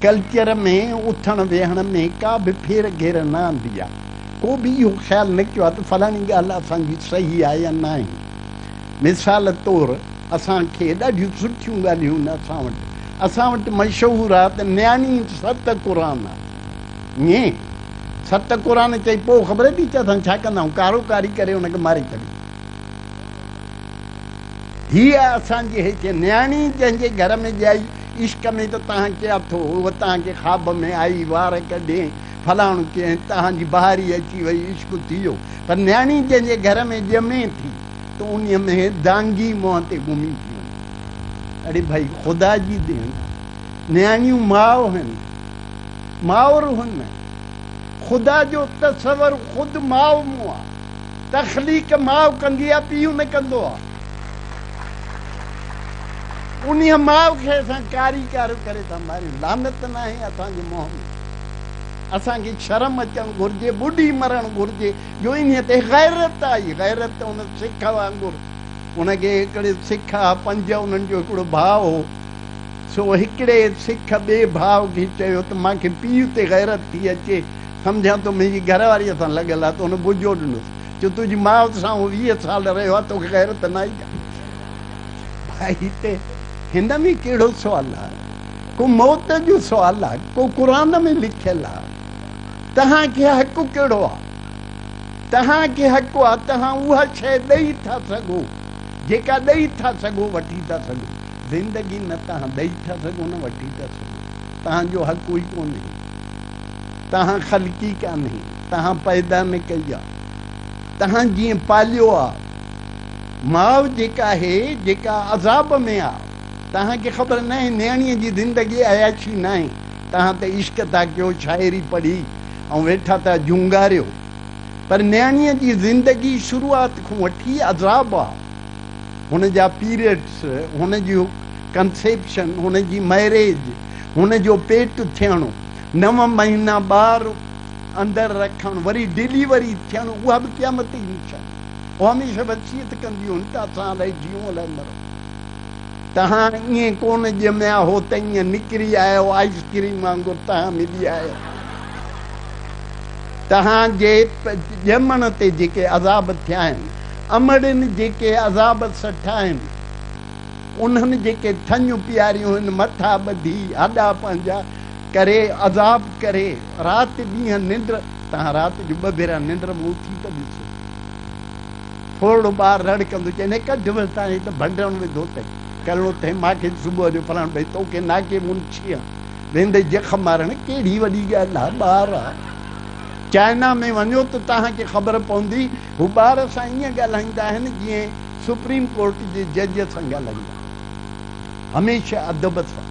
ڪلچر ۾ اٿڻ ويهڻ ۾ ڪا به ڦير گهير نه آندي آ. ڪو به اهو خيال نه ڪيو آ ته فلاڻي ڳالهه اسان جي صحيح آهي يا ناهي. مثال طور اسان کي ڏاڍيون سٺيون ڳالهيون آهن اسان وٽ. اسان وٽ مشهور آ ته نياڻي ست قرآن آ. ائين ست قرآن چئي پوء خبر ٿي ته اسان ڇا ڪندا آهيون ڪارو ڪاري ڪري ان کي ماري ڇڏيون. هيء اسان جي حيثيت نياڻي جنهن جي گهر ۾ ڄائي عشق ۾ ته توهان کي اٿو هوء توهان کي خواب ۾ آئي وار ڪڍين فلاڻو ڪيائين توهان جي بهاري اچي وئي عشق ٿي ويو پر نياڻي جنهن جي گهر ۾ ڄمي ٿي ته انهيء ۾ دانگي منهن تي گهمي ٿي وڃي. اڙي ڀائي خدا جي دين آ. نياڻيون ماء هن. مائر هن. خدا جو تصور خود ماء مون آ. تخليق ماء ڪندي آ پيء نه ڪندو آ. انهيء ماء کي اسان ڪاري ڪارو ڪري ٿا ماريون. لعنت ناهي اسان جي منهن ۾. اسان کي شرم اچڻ گهرجي، ٻڏي مرڻ گهرجي. جو انهيء تي غيرت آئي، غيرت ان سک وانگر، ان کي هڪڙي سک ها پنج، انهن جو هڪڙو ڀاء هو، سو هڪڙي سک ٻئي ڀاء کي چيو ته مان کي پيء تي غيرت ٿي اچي، سمجهان ٿو منهنجي گهر واريء سان لڳل آهي، ته هن بجو ڏنس، چيو تنهنجي ماء سان هو 20 سال رهيو آهي، توکي غيرت نه آئي ڇا؟ ڀائي هتي هن ۾ ڪهڙو سوال آهي، ڪو موت جو سوال آهي، ڪو قرآن ۾ لکيل آهي. توهان کي حق ڪهڙو آ؟ توهان کي حق آ توهان اها شيء ڏئي ٿا سگهو جيڪا ڏئي ٿا سگهو وٺي ٿا سگهو. زندگي نه توهان ڏئي ٿا سگهو نه وٺي ٿا سگهو. توهان جو حق ئي ڪونهي. توهان خلقي ڪانهي. توهان پيدا نه ڪئي آ. توهان جيئن پاليو آ. ماء جيڪا آهي جيڪا عذاب ۾ آ. توهان کي خبر ناهي نياڻيء جي زندگي عياشي ناهي. توهان ته عشق ٿا ڪيو، شاعري پڙهي ۽ ويٺا ٿا جهونگاريو. پر نياڻيء جي زندگي شروعات کان وٺي عذاب آ. هن جا پيريڊس، هن جي ڪنسيپشن، هن جي مئريج، هن جو پيٽ ٿيڻ، نو مهينا ٻار اندر رکڻ، وري ڊليوري ٿيڻ، اها به قيامت جي نشاني. هو هميشه وصيت ڪنديون هن ته اسان الائي جيئون الائي مرون. توهان ائين ڪونه ڄميا هو ته ائين نڪري آيو آئس ڪريم وانگر توهان ملي آيو. توهان جي ڄمڻ تي جيڪي عذاب ٿيا آهن، امڙين جيڪي عذاب سٺا آهن، انهن جيڪي ٿڃ پياريون هن مٿا ٻڌي هڏا پنهنجا ڪري عذاب ڪري رات ڏينهن ننڊ توهان رات جو ٻه ڀيرا ننڊ مان اٿي ته ڏسو. ٿورڙو ٻار رڙ ڪندو چئي نه ڪڍ وس تان هي ته ڀنڊڻ وڌو اٿئي ڪرڻو اٿئي مان کي صبح جو فلاڻو ڀئي توکي ناڪي منشي آن ويندي جک مارڻ ڪهڙي وڏي ڳالهه آ ٻار آ چائنا ۾ وڃو ته توهان کي خبر پوندي هو ٻار سان ائين ڳالهائيندا آهن جيئن سپريم ڪورٽ جي جج سان ڳالهائيندا هميشه ادب سان.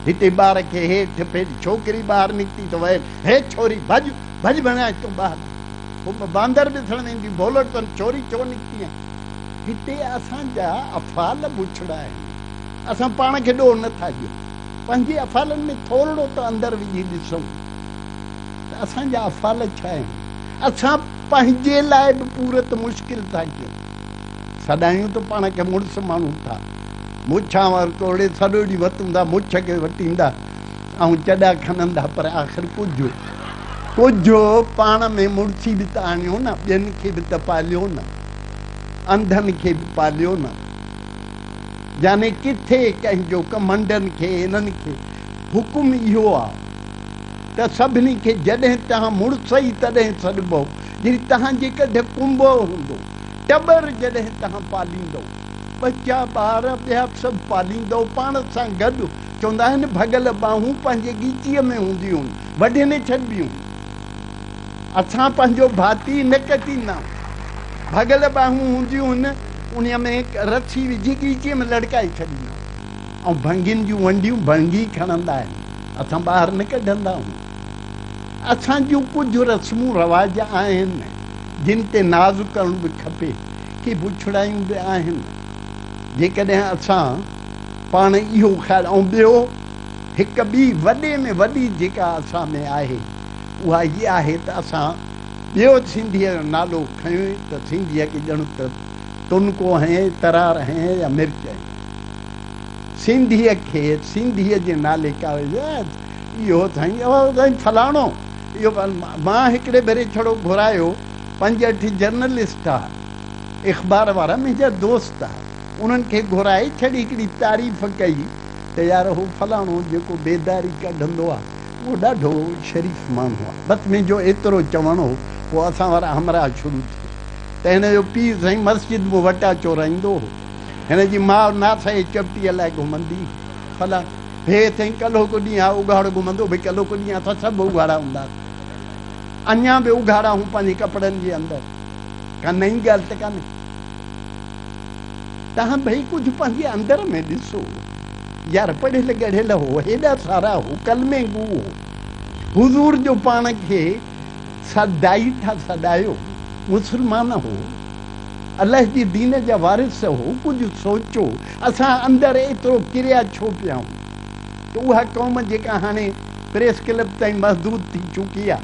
هتي ٻار کي هيٺ ڦير ڇوڪري ٻاهر نڪتي ته ويل، هي ڇوري ڀڄ، ڀڄ ڀڻيا هتون ٻاهر. پوء باندر ڏسڻ وينديون، ڀولڙ تون ڇوري ڇو نڪتي آهين؟ هتي اسان جا افعال بڇڙا آهن. اسان پاڻ کي ڏوهه نه ٿا ڏيون. پنهنجي افعالن ۾ ٿورڙو ته اندر وجهي ڏسون ته اسان جا افعال ڇا آهن. اسان پنهنجي لاء به پورت مشڪل ٿا ڪيون. سڏايون ته پاڻ کي مڙس ماڻهو ٿا. مڇان وار ڪوڙي سڄو ڏينهن وتندا مڇ کي وٽيندا ۽ چڏا کنندا پر آخر ڪجهه ڪجهه پاڻ ۾ مڙسي به ته آڻيو نه، ٻين کي به ته پاليو نه، انڌن کي به پاليو نه. يعني ڪٿي ڪنهن جو ڪمنڊن کي انهن کي حڪم اهو آ ته سڀني کي جڏهن توهان مڙس ئي تڏهن سڏبو جڏهن توهان جي ڪڍ ڪنبو هوندو، ٽٻر جڏهن توهان پاليندو. ٻچا ٻار ٻيا سڀ پاليندؤ پاڻ سان گڏ. چوندا آهن ڀڳل ٻانهون پنهنجي ڳچيء ۾ هونديون هن، وڍي نه ڇڏبيون هن. اسان پنهنجو ڀاتي نه ڪٽيندا آهيون. ڀڳل ٻانهون هونديون هن، انهيء ۾ رسي وجهي ڳچيء ۾ لڙڪائي ڇڏيندا آهيون. ۽ ڀنگين جون ونڊيون ڀنگي کڻندا آهن، اسان ٻاهر نه ڪڍندا آهيون. اسان جون ڪجهه رسمون رواج آهن، جن تي ناز ڪرڻ به کپي. ڪي بڇڙايون به آهن، جيڪڏهن اسان پاڻ اهو خيال ۽ ٻيو هڪ ٻي وڏي ۾ وڏي جيڪا اسان ۾ آهي اها هيء آهي ته اسان ٻيو سنڌيء جو نالو کنيو ئي ته سنڌيء کي ڄڻ ته تنڪو هنئين، ترار هنئين يا مرچ هنئين. سنڌيء کي سنڌيء جي نالي ڪا اهو سائين اهو سائين فلاڻو اهو مان هڪڙي ڀيري ڇڙو گهرايو پنج اٺ جرنلسٽ ها، اخبار وارا منهنجا دوست ها، انهن کي گهرائي ڇڙي هڪڙي تعريف ڪئي ته يار هو فلاڻو جيڪو بيداري ڪڍندو آ، اهو ڏاڍو شريف ماڻهو آ. بس منهنجو ايترو چوڻ هو، پوء اسان وارا همراهه شروع ٿي ويا ته هن جو پيء سائين مسجد مان وٽا چورائيندو هو، هن جي ماء ناسائي چپٽيء لاء گهمندي هئي، فلاڻو هي سائين ڪلهوڪو ڏينهن آ اگهاڙو گهمندو، ڀئي ڪلهوڪو ڏينهن اسان سڀ اگهاڙا هونداسين. اڃا به اگهاڙا هون پنهنجي ڪپڙن جي اندر. ڪا نئين ڳالهه ته ڪانهي. توهان ڀئي ڪجهه پنهنجي اندر ۾ ڏسو. يار پڙهيل ڳڙهيل هو، هيڏا سارا هو، ڪلمي گو هو. حضور جو پاڻ کي سدائي ٿا سڏايو. مسلمان هو. الله جي دين جا وارث هو. ڪجهه سوچو. اسان اندر ايترو ڪريا ڇو پيا آهيون. ته اها قوم جيڪا هاڻي پريس ڪلب تائين محدود ٿي چڪي آ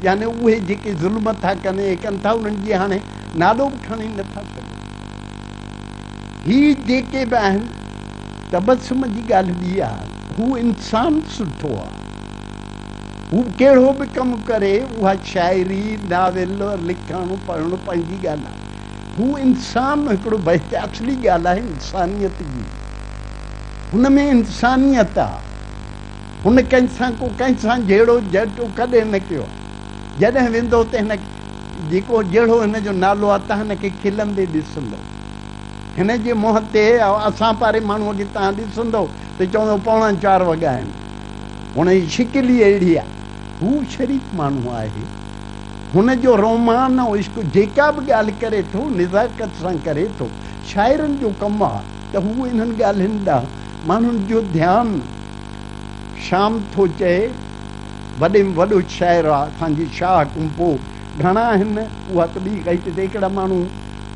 يعني اهي جيڪي ظلم ٿا ڪن اهي ڪن ٿا انهن جي هاڻي نالو به کڻي نه ٿا سگهون. هي جيڪي به آهن تبسم جي ڳالهه ٻي آ هو انسان سٺو آ هو ڪهڙو به ڪم ڪري اها شاعري ناول لکڻ پڙهڻ پنهنجي ڳالهه آ هو انسان هڪڙو بهتر اصلي ڳالهه آهي انسانيت جي هن ۾ انسانيت آ. هن ڪنهن سان ڪو ڪنهن سان جهيڙو جهٽو ڪڏهن نه ڪيو آ. جڏهن ويندو ته هن جيڪو جهڙو هن جو نالو آ تهان هن کي کلندي ڏسندو. هن جي منهن تي اسان پاري ماڻهوء کي تهان ڏسندو ته چوندو پوڻا چار وڳا آهن. هن جي شڪل ئي اهڙي آ. هو شريف ماڻهو آهي. هن جو رومان ۽ عشق جيڪا به ڳالهه ڪري ٿو نزاڪت سان ڪري ٿو. شاعرن جو ڪم آ ته هو انهن ڳالهين ڏانهن ماڻهن جو ڌيان شام ٿو چئي. وڏي ۾ وڏو شاعر آ اسان جي شاهه کان پوء گهڻا آهن اها ته ٻي ڳالهه ته هڪڙا ماڻهو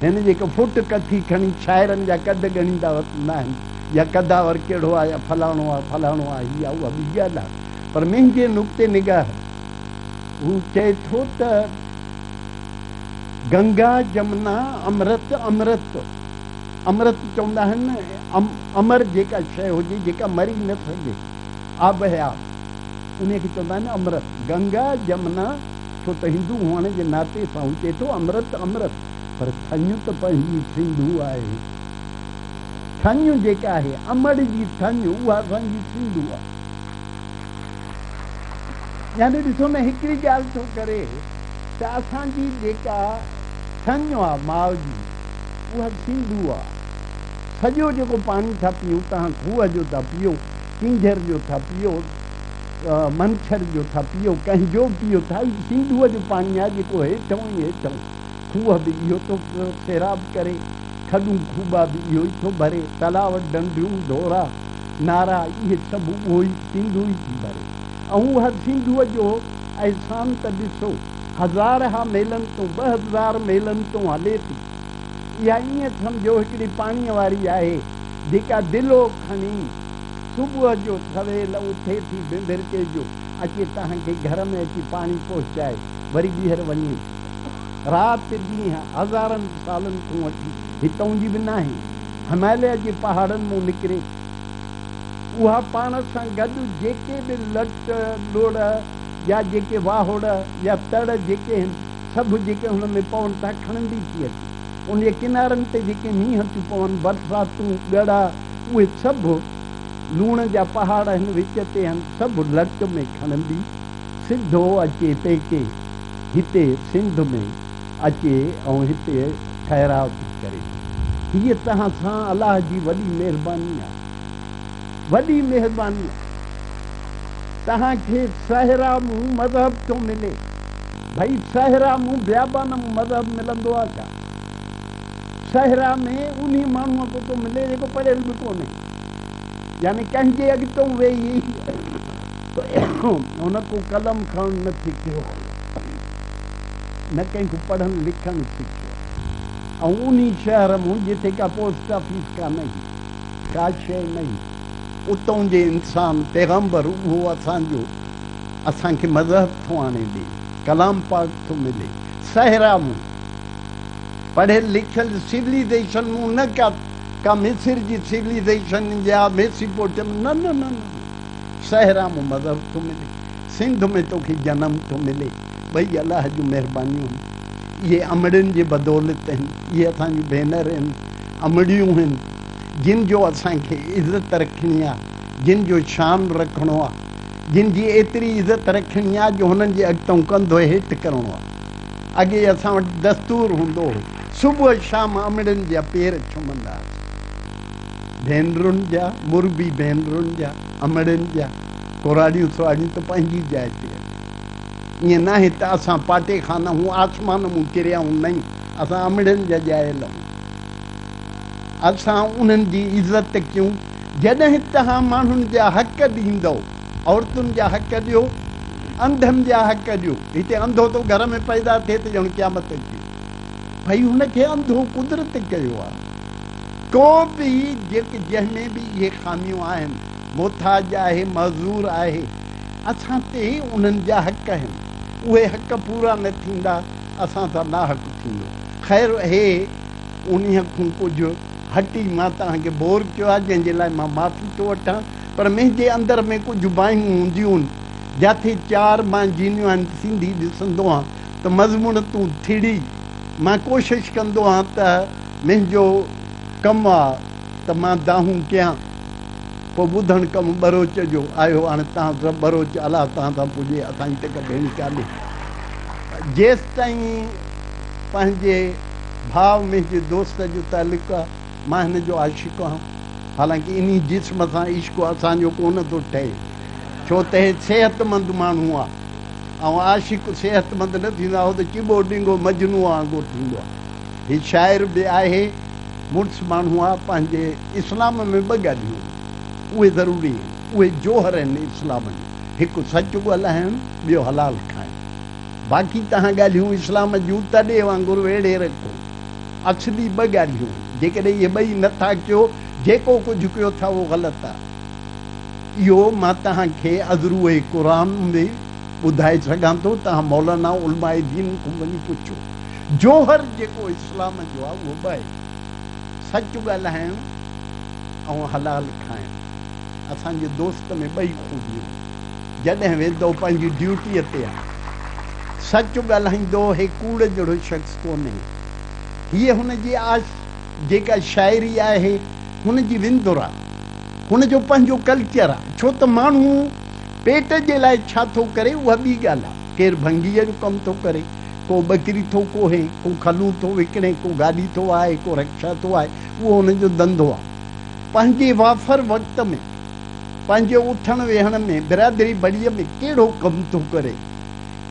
هن جيڪا فوٽ ڪٿي کڻي شاعرن جا قد ڳڻيندا وتندا آهن يا قداور ڪهڙو آ يا فلاڻو آ فلاڻو آ هي آ اها ٻي ڳالهه آ پر منهنجي نقطي نگاهه هو چئي ٿو ته گنگا جمنا امرت امرت امرت چوندا آهن امر جيڪا شيء هجي جيڪا مري نه سگهي آب حيات انهي کي چوندا آهن امرت گنگا جمنا ڇو ته هندو هئڻ جي ناتي سان هو چئي ٿو امرت امرت پر ٿڃ ته پنهنجي سنڌو آهي ٿڃ جيڪا آهي امڙ جي ٿڃ اها اسان جي سنڌو آهي. يعني ڏسو نه هڪڙي ڳالهه ٿو ڪري ته اسان جي جيڪا ٿڃ آ ماء جي اها سنڌو آ. سڄو جيڪو پاڻي ٿا پيئون توهان کوهه جو ٿا پيئو، ڪينجهر جو ٿا پيئو، منڇر جو ٿا پيئو، ڪنهن جو به پيئو ٿا هي سنڌوء جو پاڻي آ جيڪو هيٺئون ئي هيٺئون کوهه به اهو ٿو سيراب ڪري، کڏون کوٻا به اهو ئي ٿو ڀري، تلاء، ڍنڍيون، ڍورا. نارا اهي سڀ اهو ئي سنڌو ئي ٿي ڀري. ۽ اها سنڌوء جو احسان ته ڏسو، هزارها ميلن تون، 2000 ميلن تون هلي ٿي. اها ائين سمجهو هڪڙي پاڻيء واري آهي، جيڪا دلو کڻي صبح جو سويل اٿي ٿي ڀنڀرڪي جو اچي توهان کي گهر ۾ اچي پاڻي پهچائي وري ٻيهر وڃي ٿي. رات ڏينهن هزارن سالن کان وٺي هتئون جي به ناهي، هماليه جي پهاڙن مون نڪري ٿي. اها پاڻ سان گڏ جيڪي به لٽ، لوڙ يا جيڪي واهوڙ يا تڙ جيڪي هن، سڀ جيڪي هن ۾ پون ٿا، کڻندي ٿي اچي. ان جي ڪنارن تي جيڪي مينهن ٿيون پون، برساتون، ڳڙا، اهي سڀ لوڻ جا پهاڙ هن وچ تي هن، سڀ لٽ ۾ کڻندي سڌو اچي پيڪي هتي سنڌ ۾ اچي ۽ هتي ٺهراء ٿي ڪري. هيء توهان سان الله جي وڏي مهرباني آهي. وڏي مهرباني آهي. توهان کي صحرا مون مذهب ٿو ملي. ڀئي صحرا مون بيابان مون مذهب ملندو آهي ڇا؟ صحرا ۾ انهي ماڻهوء کي ٿو ملي جيڪو پڙهيل به ڪونهي. يعني ڪنهن جي اڳتئون ويهي هن ڪو قلم کڻڻ نه سکيو. نه ڪنهن کان پڙهڻ لکڻ سکيو ۽ انهي شهر مون جتي ڪا پوسٽ آفيس ڪانه هئي، ڪا شيء نه هئي، اتئون جي انسان پيغمبر اهو اسان جو اسان کي مذهب ٿو آڻي ڏي، ڪلام پاڪ ٿو ملي، صحرا مون پڙهيل لکيل سوليزيشن مون نه ڪا ڪا مصر جي سوليزيشن يا ميسيپوٽيم نه نه نه نه صحرا مون مذهب ٿو ملي، سنڌ ۾ توکي جنم ٿو ملي. ٻئي الله جون مهربانيون آهن. اهي امڙين جي بدولت آهن. اهي اسان جون ڀينر آهن، امڙيون آهن، جن جو اسان کي عزت رکڻي آهي، جن جو شان رکڻو آهي، جن جي ايتري عزت رکڻي آهي جو هنن جي اڳتئون ڪنڌ هيٺ ڪرڻو آهي. اڳي اسان وٽ دستور هوندو هو، صبح شام امڙين جا پير ڇمندا هئاسين. ڀينرن جا، مربي ڀينرن جا، امڙين جا، ڪراڙيون سراڙيون ته پنهنجي جاء تي آهن. ائين ناهي ته اسان پاٽي خانه هون آسمان مون ڪريا هون نئين اسان امڙين جا ڄايل هون اسان انهن جي عزت ڪيون جڏهن توهان ماڻهن جا حق ڏيندؤ عورتن جا حق ڏيو انڌن جا حق ڏيو هتي انڌو ٿو گهر ۾ پيدا ٿئي ته ڄڻ قيامت اچي وئي ڀئي هن کي انڌو قدرت ڪيو آهي ڪو به جيڪ جنهن ۾ به اهي خاميون آهن محتاج آهي معذور آهي اسان تي انهن جا حق آهن، اهي حق پورا نه ٿيندا، اسان سان ناحق ٿيندو. خير هي انهيء کان ڪجهه هٽي مان توهان کي بور ڪيو آهي، جنهن جي لاء مان معافي ٿو وٺان، پر منهنجي اندر ۾ ڪجهه باهيون هونديون آهن، جاٿي چار مان جينيوئن سنڌي ڏسندو آهيان ته مضمون تون ٿڙي، مان ڪوشش ڪندو آهيان ته منهنجو ڪم آ ته مان دانهون ڪيان. پوء ٻڌڻ ڪم ٻروچ جو آيو. هاڻي تهان سڀ ٻروچ الله تهان سان پڄي، اسان جي ته ڪا ڀيڻي ڪانهي. جيستائين پنهنجي ڀاء منهنجي دوست جو تعلق آ، مان هن جو عاشق آهيان. حالانڪ انهي جسم سان عشق اسان جو ڪونه ٿو ٺهي، ڇو ته هي صحتمند ماڻهو آ ۽ عاشق صحتمند نه ٿيندو آ، هو ته چٻو ڊنگو مجنون وانگر ٿيندو آ. هي شاعر به آهي. مڙس ماڻهو آ، پنهنجي اسلام ۾ ٻه ڳالهيون آهن، اهي ضروري آهن، اهي جوهر آهن اسلام جو، هڪ سچ ڳالهائڻ، ٻيو حلال کائڻ. باقي توهان ڳالهيون اسلام جون تڏي وانگر ويڙهي رکو. اصلي ٻه ڳالهيون آهن، جيڪڏهن اهي ٻئي نه ٿا ڪيو، جيڪو ڪجهه ڪيو ٿا اهو غلط آ. اهو مان توهان کي ازروء قرآن به ٻڌائي سگهان ٿو، توهان مولانا علماء دين کان وڃي پڇو. جوهر جيڪو اسلام جو آهي اهو ٻه آهي، سچ ڳالهائڻ ۽ حلال کائڻ. اسان جي دوست ۾ ٻئي خوبيون آهن. جڏهن ويندو پنهنجي ڊيوٽيء تي آهي. سچ ڳالهائيندو هي ڪوڙ جهڙو شخص ڪونهي. هيء هن جي آش جيڪا شاعري آهي هن جي وندر آهي. هن جو پنهنجو ڪلچر آهي. ڇو ته ماڻهو پيٽ جي لاء ڇا ٿو ڪري اها ٻي ڳالهه آهي. ڪير ڀنگيء جو ڪم ٿو ڪري. ڪو ٻڪري ٿو ڪوهي، ڪو کلون ٿو وڪڻي، ڪو گاڏي ٿو وهائي، ڪو رڪشا ٿو وهائي، اهو هن جو ڌنڌو آهي. پنهنجي وافر وقت ۾، پنهنجي اٿڻ ويهڻ ۾، برادري بڙيء ۾ ڪهڙو ڪم ٿو ڪري،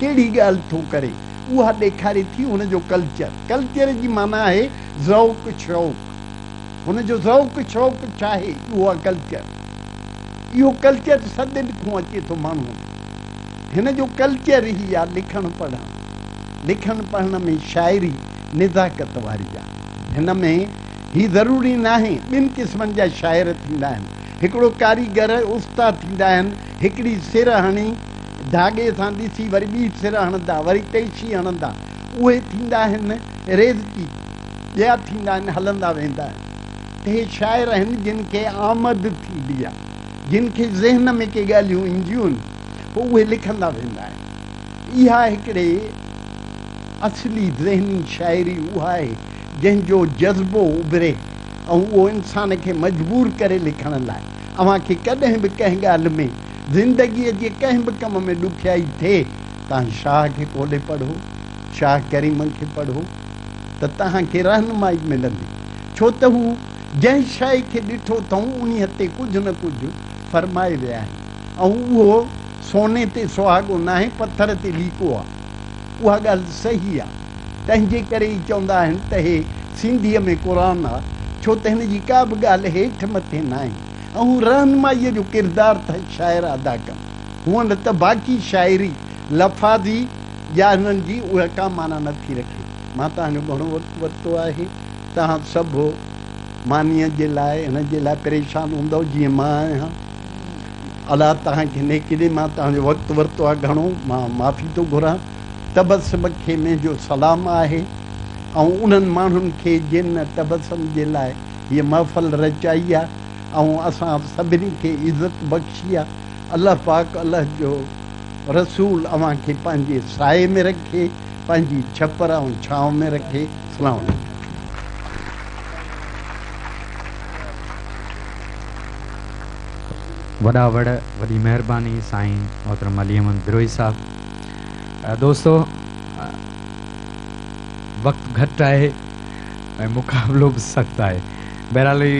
ڪهڙي ڳالهه ٿو ڪري، اها ڏيکاري ٿي هن جو ڪلچر. ڪلچر جي معنيٰ آهي ذوق شوق. هن جو ذوق شوق ڇاهي، اهو آهي ڪلچر. اهو ڪلچر صدين کون اچي ٿو ماڻهوء ۾. هن جو ڪلچر ئي آ لکڻ پڙهڻ. لکڻ پڙهڻ ۾ شاعري نزاڪت واري آ. هن ۾ هي ضروري ناهي ٻن قسمن جا شاعر ٿيندا آهن. هڪڙو ڪاريگر استاد ٿيندا آهن، هڪڙي سر هڻي ڌاڳي سان ڏسي وري ٻي سر هڻندا، وري تيشي هڻندا. اهي ٿيندا آهن ريزڪي، ٻيا ٿيندا آهن هلندا ويندا آهن. ته هي شاعر آهن جن کي آمد ٿيندي آهي، جن کي ذهن ۾ ڪي ڳالهيون اينديون آهن، پوء اهي لکندا ويندا آهن. اها هڪڙي اصلي ذهني شاعري اها آهي، جنهن جو جذبو اڀري ۽ اهو انسان کي مجبور ڪري لکڻ لاء. اوهان کي ڪڏهن به ڪنهن ڳالهه ۾ زندگيء جي ڪنهن به ڪم ۾ ڏکيائي ٿئي، توهان شاهه کي کولي پڙهو، شاهه ڪريم کي پڙهو ته توهان کي رهنمائي ملندي. ڇو ته هو جنهن شيء کي ڏٺو اٿئون انهيء تي ڪجهه نه ڪجهه فرمائي ويا آهن ۽ اهو سوني تي سهاڳو ناهي پٿر تي ليڪو آ. اها ڳالهه صحيح آ. تنهن جي ڪري ئي چوندا آهن ته هي سنڌيء ۾ قرآن آ ڇو ته هن جي ڪا به ڳالهه هيٺ مٿي ناهي ۽ هو رهنمائيء جو ڪردار ٿا شاعر ادا ڪن. هونئن ته باقي شاعري لفاظي يا هنن جي اها ڪا معنيٰ نه ٿي رکي. مان توهان جو گهڻو وقت ورتو آهي. توهان سڀ مانيء جي لاء هن جي لاء پريشان هوندؤ جيئن مان آهيان. الله توهان کي نيڪي ڏي. مان توهان جو وقت ورتو آهي گهڻو، مان معافي ٿو گهران. تبسم کي منهنجو سلام آهي ۽ انهن ماڻهن کي جن تبسم جي لاء هيء محفل رچائي آهي ۽ اسان سڀني کي عزت بخشي آهي. الله پاڪ الله جو رسول اوهان کي پنهنجي سائي ۾ رکي. پنهنجي ڇپر ۽ ڇانو ۾ رکي. اسلام عليڪم. وڏا وڙ وڏي مهرباني سائين محترم علي احمد بروهي صاحب دوستو وقت گهٽ آهي ۽ مقابلو به سخت آهي بهرحال هي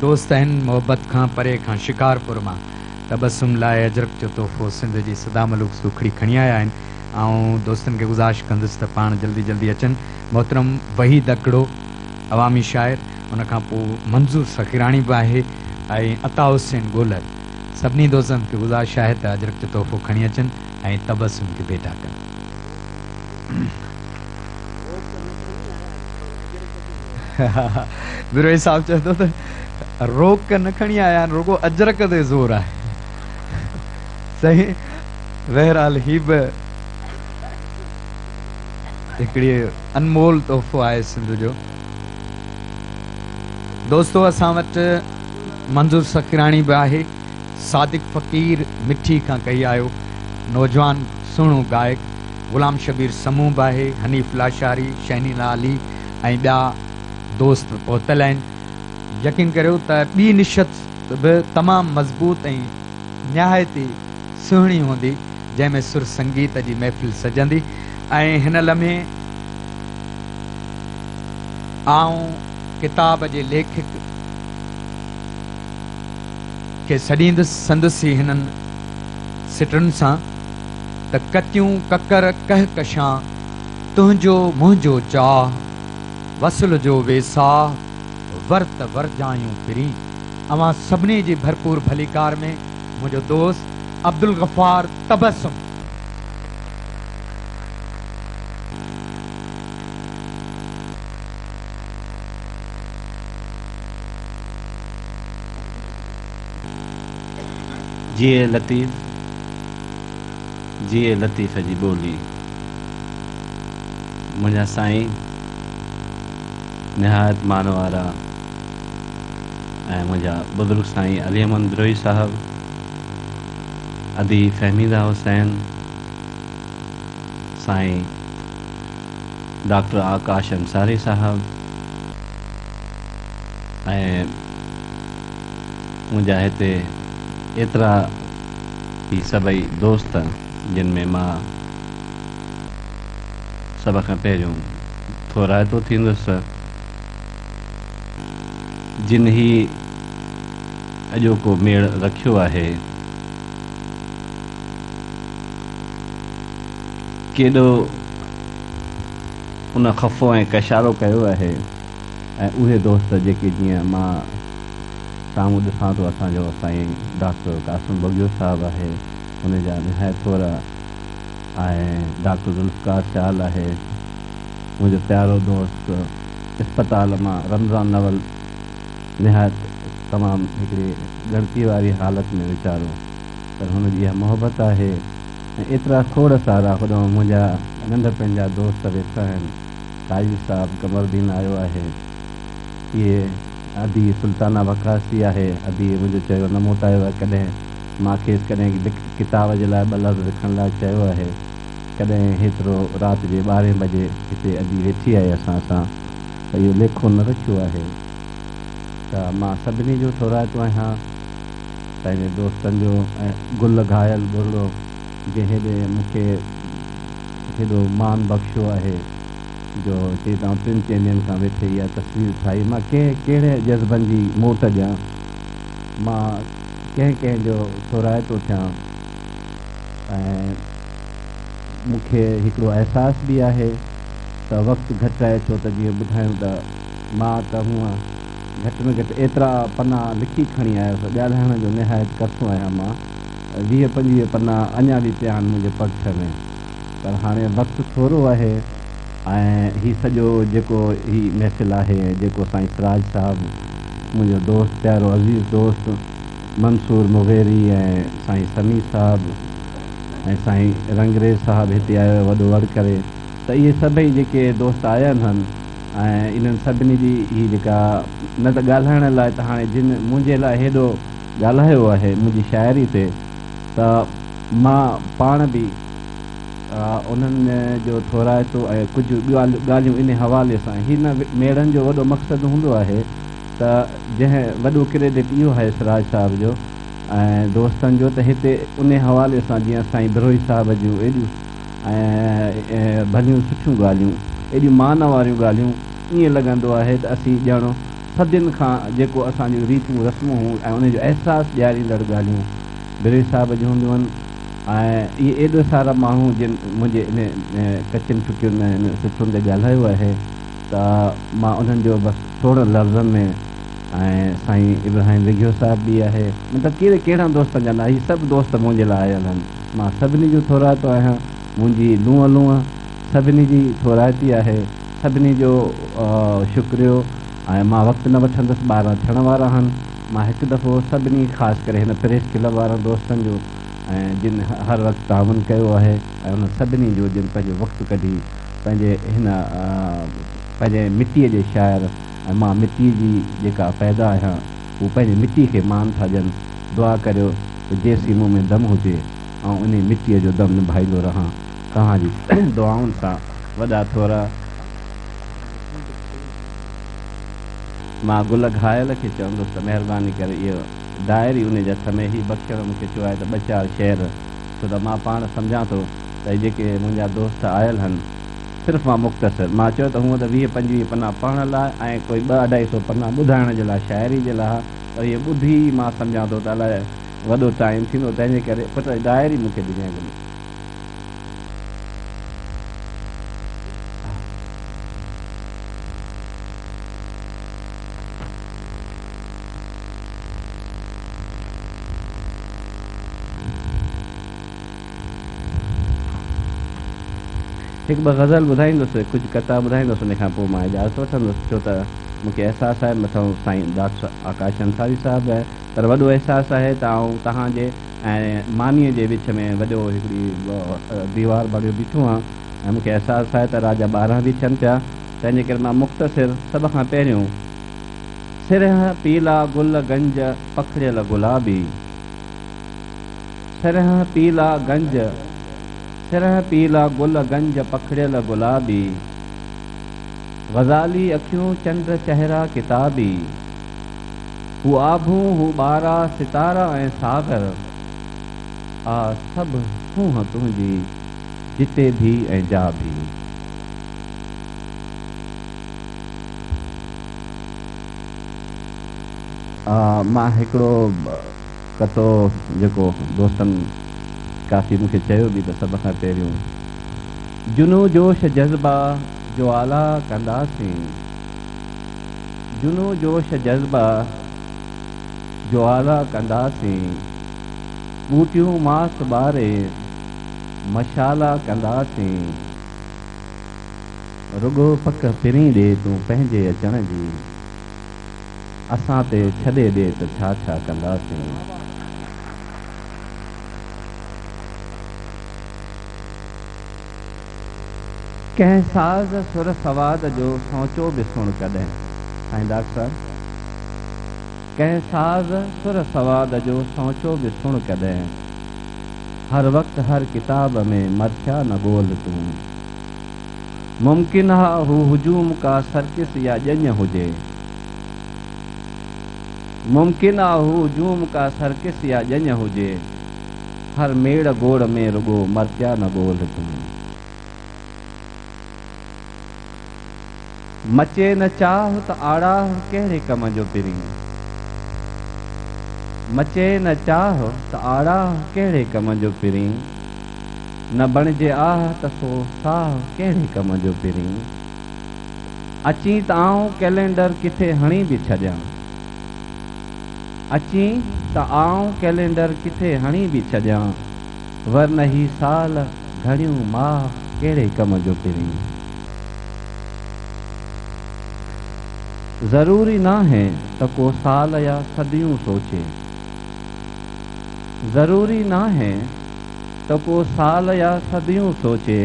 دوست آهن محبت کان پري کان شڪارپور مان تبسم لاء اجرڪ جو تحفو سنڌ جي سدا ملوڪ سوکڙي کڻي آيا آهن آئون دوستن کي گذارش ڪندس ته پاڻ جلدي جلدي اچن. محترم وحيد اکڙو عوامي شاعر، ان کان پوء منظور سخيراڻي به آهي ۽ عطا حسين گولر. سڀني دوستن کي گذارش آهي ته اجرڪ جو تحفو کڻي اچن ۽ تبسم کي ڀيٽا ڪن. بروهي صاحب چئي ٿو ته روڪ نه کڻي آيا آهن رڳو اجرڪ تي زور آهي. صحيح. بهرحال هي به هڪڙي انمول تحفو آهي سنڌ جو. دوستو اسان وٽ منظور سکراڻي به آهي. صادق فقير مٺي کان ڪهي آيو نوجوان سهڻو گائڪ غلام شبير سمون به آهي، حنيف لاشاري، شهنيلا علي ۽ ٻيا دوست به پهتل آهن. يقين ڪريو ته ٻي نشست به تمام مضبوط ۽ نهايت ئي سهڻي هوندي، جنهن ۾ سر سنگيت جي محفل سجندي ۽ هن لمحي آئون ڪتاب جي ليکڪ کي سڏيندس سندس ئي هنن سٽن سان ته ڪتيون ڪڪر ڪهڪشان، تنهنجو منهنجو چاهه، وصل جو ويساهه، ورت ورجايون پرين. اوهان سڀني جي ڀرپور ڀليڪار ۾ منهنجو دوست عبدالغفار تبسم. جيئي لطيف، جيئي لطيف جي ٻولي. منهنجا سائين نهايت مان وارا ۽ منهنجا بزرگ سائين علي احمد بروهي صاحب، ادي فهميده حسين، سائين ڊاڪٽر آڪاش انصاري صاحب ۽ منهنجا هتي ايترا هي سڀئي دوست جن ۾ مان سڀ کان پهريون ٿورائتو ٿيندس. جن هي اڄوڪو ميڙ رکيو آهي، ڪيڏو ان خفو ۽ ڪشالو ڪيو آهي ۽ اهي دوست جيڪي جيئن مان سامهون ڏسان ٿو اسان جو سائين ڊاڪٽر قاسم ٻگهيو صاحب آهي ان جا نهايت ٿورا ۽ ڊاڪٽر ذوالفقار سيال آهي منهنجو پيارو دوست اسپتال مان رمضان نول نهايت تمام هڪڙي ڳڻتي واري حالت ۾ ويچارو پر هن جي اها محبت آهي ۽ ايترا کوڙ سارا هوڏانهن منهنجا ننڍپڻ جا دوست ويٺا آهن قاضي صاحب قمرالدين آيو آهي اهي ادي سلطانه وقاصي آهي ادي منهنجو چيو نه موٽايو آهي ڪڏهن مان کيس ڪڏهن ڪتاب جي لاء ٻه لفظ لکڻ لاء چيو آهي ڪڏهن هيترو رات جي ٻارهين بجي هتي ادي ويٺي آهي اسان سان ته اهو ليکو نه رکيو آهي ته مان سڀني جو ٿورائتو آهيان پنهنجي دوستن جو ۽ گل گهايل ٻرڙو جنهن هيڏي مون کي هيڏو مان بخشيو آهي جو چئي ته آئون ٽن چئن ڏينهن کان ويٺي اها تصوير ٺاهي مان ڪنهن ڪهڙي جذبن جي موٽ ڏيان مان ڪنهن ڪنهن جو ٿورائتو ٿيان ۽ مون کي هڪڙو احساس به آهي ته وقت گهٽ آهي ڇو ته جيئن ٻڌايم ته مان ته هونء گهٽ ۾ گهٽ ايترا پنا لکي کڻي آيس ڳالهائڻ جو نهايت ڪسو آهيان مان 20 25 پنا اڃا به پيا آهن منهنجي پرڇ ۾ پر هاڻي وقت ٿورو آهي ۽ هي سڄو جيڪو هي محفل آهي ۽ جيڪو سائين سراج صاحب منهنجو دوست پيارو عزيز دوست منصور مغيري ۽ سائين سميع صاحب ۽ سائين رنگريز صاحب هتي آيو وڏو وڙ ڪري ته اهي سڀئي جيڪي دوست آيا آهن ۽ انهن سڀني جي هي جيڪا نه ته ڳالهائڻ لاء ته هاڻي جن منهنجي لاء هيڏو ڳالهايو آهي منهنجي شاعري تي ته مان پاڻ به انهن جو ٿورائتو ۽ ڪجهه ڳالهيون انهي حوالي سان هن ميڙن جو وڏو مقصد هوندو آهي ته جنهن وڏو ڪريڊٽ اهو آهي سراج صاحب جو ۽ دوستن جو ته هتي انهي حوالي سان جيئن سائين بروهي صاحب جون ايڏيون ۽ ڀليون سٺيون ڳالهيون ايڏيون مان واريون ڳالهيون ائين لڳندو آهي ته اسين ڄڻ صدين کان جيڪو اسان جون ريتون رسمون هيون ۽ انهي جو احساس ڏياريندڙ ڳالهيون بروهي صاحب جون هونديون آهن ۽ اهي ايڏو سارا ماڻهو جن منهنجي انهي ڪچين ڦڪين ۽ انهن سٽن تي ڳالهايو آهي ته مان انهن جو بس ٿورن لفظن ۾ ۽ سائين ابراهيم وگهيو صاحب به آهي مطلب ڪهڙي ڪهڙن دوستن جا نالا هي سڀ دوست منهنجي لاء آيل آهن مان سڀني جو ٿورائتو آهيان منهنجي لونء لونء سڀني جي ٿورائتي آهي سڀني جو شڪريو ۽ مان وقت نه وٺندس 12 ٿيڻ وارا آهن مان هڪ دفعو سڀني خاص ڪري هن پريس ڪلب وارن دوستن جو ۽ جن هر وقت تعاون ڪيو آهي ۽ انهن سڀني جو جن پنهنجو وقت ڪڍي پنهنجي هن پنهنجي مٽيء جي شاعر ۽ مان مٽيء جي جيڪا پيدا آهيان هو پنهنجي مٽيء کي مان ٿا ڏين دعا ڪريو ته جيسين مون ۾ دم هجي آئون انهي مٽيء جو دم نڀائيندو رهان توهان جي دعائن سان وڏا ٿورا. مان گل گهايل کي چوندس ته مهرباني ڪري اهو ڊائري انهي جي هٿ ۾ هي بخشڻ مون کي چيو آهي ته ٻه چار شعر ڇو ته مان پاڻ سمجهان ٿو ته جيڪي منهنجا دوست آيل هن صرف مان مختصر مان چيو ته هونء ته 20 25 پنا پڙهڻ لاء ۽ ڪوئي ٻه اڍائي سو پنا ٻڌائڻ جي لاء شاعري جي لاء پر اهي ٻڌي ئي مان سمجهان ٿو ته الائي وڏو ٽائيم ٿيندو تنهن جي ڪري پٽ ڊائري مون کي ڏجانء گل. هڪ ٻه غزل ٻڌائيندس، ڪجهه قطعا ٻڌائيندس ان کان پوء مان اجازت وٺندس ڇو ته مون کي احساس آهي مٿئون سائين ڊاڪٽر آڪاش انصاري صاحب به آهي پر وڏو احساس آهي ته آئون توهان جي ۽ مانيء جي وچ ۾ وڏو هڪڙي ديوار بڻيو بيٺو آهيان ۽ مون کي احساس آهي ته رات جا 12 به ٿين پيا تنهن جي ڪري مان مختصر سڀ کان پهريون سرهه پيلا گل گنج پکڙيل گلابي سرهه پيلا گنج سرهه پيلا گل گنج پکڙيل گلابي غزالي اکيون چنڊ چهرا ڪتابي هو آڀون هو ٻارا ستارا ۽ ساغر آ سڀ سونهن تنهنجي جتي ڀي ۽ جا ڀي. مان هڪڙو قطعو جيڪو دوستن ڪافي مون کي چيو به ته سڀ کان پهريون جنون جوش جذبا جوالا ڪنداسين جنون جوش جذبا. جوالا ڪنداسين، ٻوٽيون ماس ٻاري مشالا ڪنداسين. رڳو پڪ پرين ڏي تون پنهنجي اچڻ جي، اسان تي ڇڏي ڏي ته ڇا ڇا ڪنداسين. ڪنهن ساز سر سواد جو سونچو به سڻ ڪڏهن. سائين ڊاڪٽر صاحب! ڪنهن ساز سر سواد جو سونچو به سڻ ڪڏهن. هر وقت هر ڪتاب ۾ مرثيا نه ڳولهه تون. ممڪن آ هو هجوم ڪا سرڪس يا ڄڃ هجي. ممڪن آ هو هجوم ڪا سرڪس يا ڄڃ هجي. هر ميڙ گوڙ ۾ رڳو مرثيا نه ڳولهه تون. مچي نه چاهه ته آڙاهه ڪهڙي ڪم جو پرين. مچي نه چاهه ته آڙاهه ڪهڙي ڪم جو پرين. نه بڻجي آهه ته سو ساهه ڪهڙي ڪم جو پرين. اچين ته آئون ڪئلينڊر ڪٿي هڻي به ڇڏيان. اچين ته آئون ڪئلينڊر ڪٿي هڻي به ڇڏيان. ورنه هي سال گهڙيون ماهه ڪهڙي ڪم جو پرين. ضروري ناهي ته ڪو سال يا صديون سوچي. ضروري ناهي ته ڪو سال يا صديون سوچي.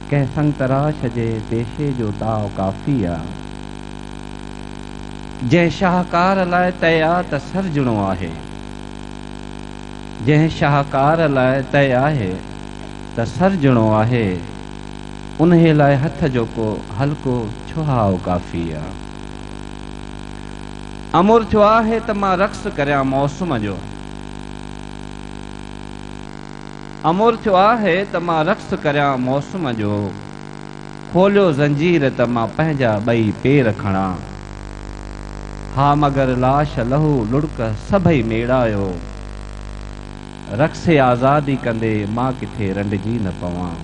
ڪنهن سنگتراش جي پيشي جو تاء ڪافي آ. جنهن شاهڪار لاء طئي آ ته سرجڻو آهي. جنهن شاهڪار لاء طئي آهي ته سرجڻو آهي. انهيء لاء هٿ جو ڪو هلڪو ڇهاء ڪافي آ. امر ٿيو آهي ته مان رقص ڪريان موسم جو. امر ٿيو آهي ته مان رقص ڪريان موسم جو. کوليو زنجير ته مان پنهنجا ٻئي پير کڻان. ها مگر لاش لهو لڙڪ سڀئي ميڙايو. رقص آزادي ڪندي مان ڪٿي رنڊجي نه پوان.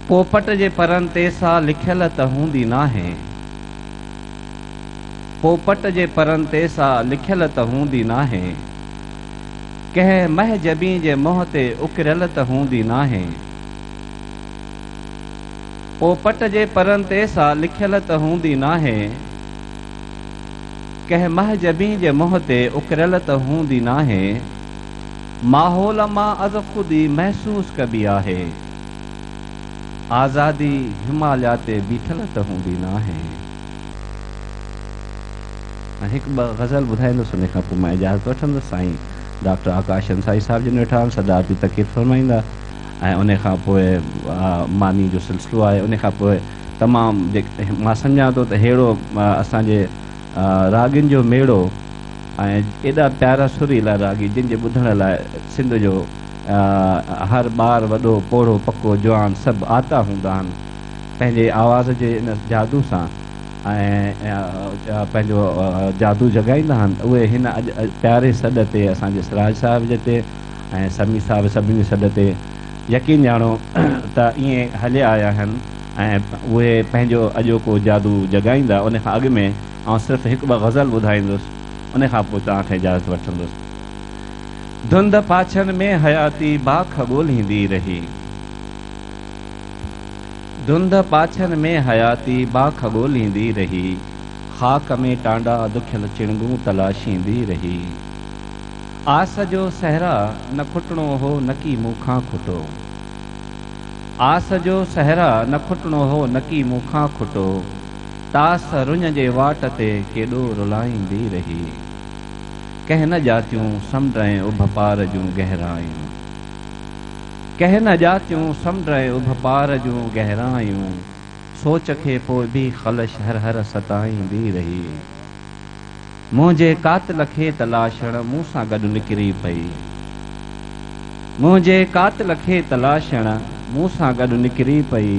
پوپٽ جي پرن تي سا لکيل ته هوندي ناهي. پوپٽ جي پرن تي سا لکيل ته هوندي ناهي. ڪنهن مه جبين جي منهن تي اڪريل ته هوندي ناهي. پوپٽ جي پرن تي سا لکيل ته هوندي ناهي. ڪنهن مه جبين جي منهن تي اڪريل ته هوندي ناهي. ماحول مان از خود ئي محسوس ڪبي آهي. آزادي هماليا تي بيٺل ته هوندي ناهي. ۽ هڪ ٻه غزل ٻڌائيندس ان کان پوء مان اجازت وٺندس. سائين ڊاڪٽر آڪاش انصاري صاحب جن ويٺا آهن صدارتي تقرير فرمائيندا ۽ ان کان پوء ماني جو سلسلو آهي ان کان پوء تمام مان سمجهان ٿو ته ههڙو اسان جي راڳين جو ميڙو ۽ ايڏا پيارا سريلا راڳي جن جي ٻڌڻ لاء سنڌ جو هر ٻار وڏو پوڙهو پڪو جوان سڀ آتا هوندا آهن پنهنجي آواز جي ان جادو سان ۽ پنهنجو جادو جڳائيندا آهن اهي هن اڄ پياري سڏ تي اسان جي سراج صاحب جي تي ۽ سميع صاحب سڀني جي سڏ تي يقين ڄاڻو ته ائين هليا آيا آهن ۽ اهي پنهنجو اڄوڪو جادو جڳائيندا. ان کان اڳ ۾ آئون صرف هڪ ٻه غزل ٻڌائيندس، ان کان پوء توهان کان اجازت وٺندس. ڌنڌ پاڇن ۾ حياتي باک ڳولهيندي رهي. ڌنڌ پاڇن ۾ حياتي باک ڳولهيندي رهي. خاڪ ۾ ٽانڊا دکيل چڻگون تلاشيندي رهي. آس جو صحرا نه کٽڻو هو نڪي مون کان کٽو. آس جو صحرا نه کٽڻو هو نڪي مون کان کٽو. تاس رڃ جي واٽ تي ڪيڏو رلائيندي رهي. ڪنهن نه ڄاتيون سمنڊ ۽ اڀ پار جون گهرايون. ڪنهن نه ڄاتيون سمنڊ ۽ اڀ پار جون گهرايون. سوچ کي پوء به خلش هر هر ستائيندي رهي. منهنجي قاتل کي تلاشڻ مون سان گڏ نڪري پئي. منهنجي قاتل کي تلاشڻ مون سان گڏ نڪري پئي.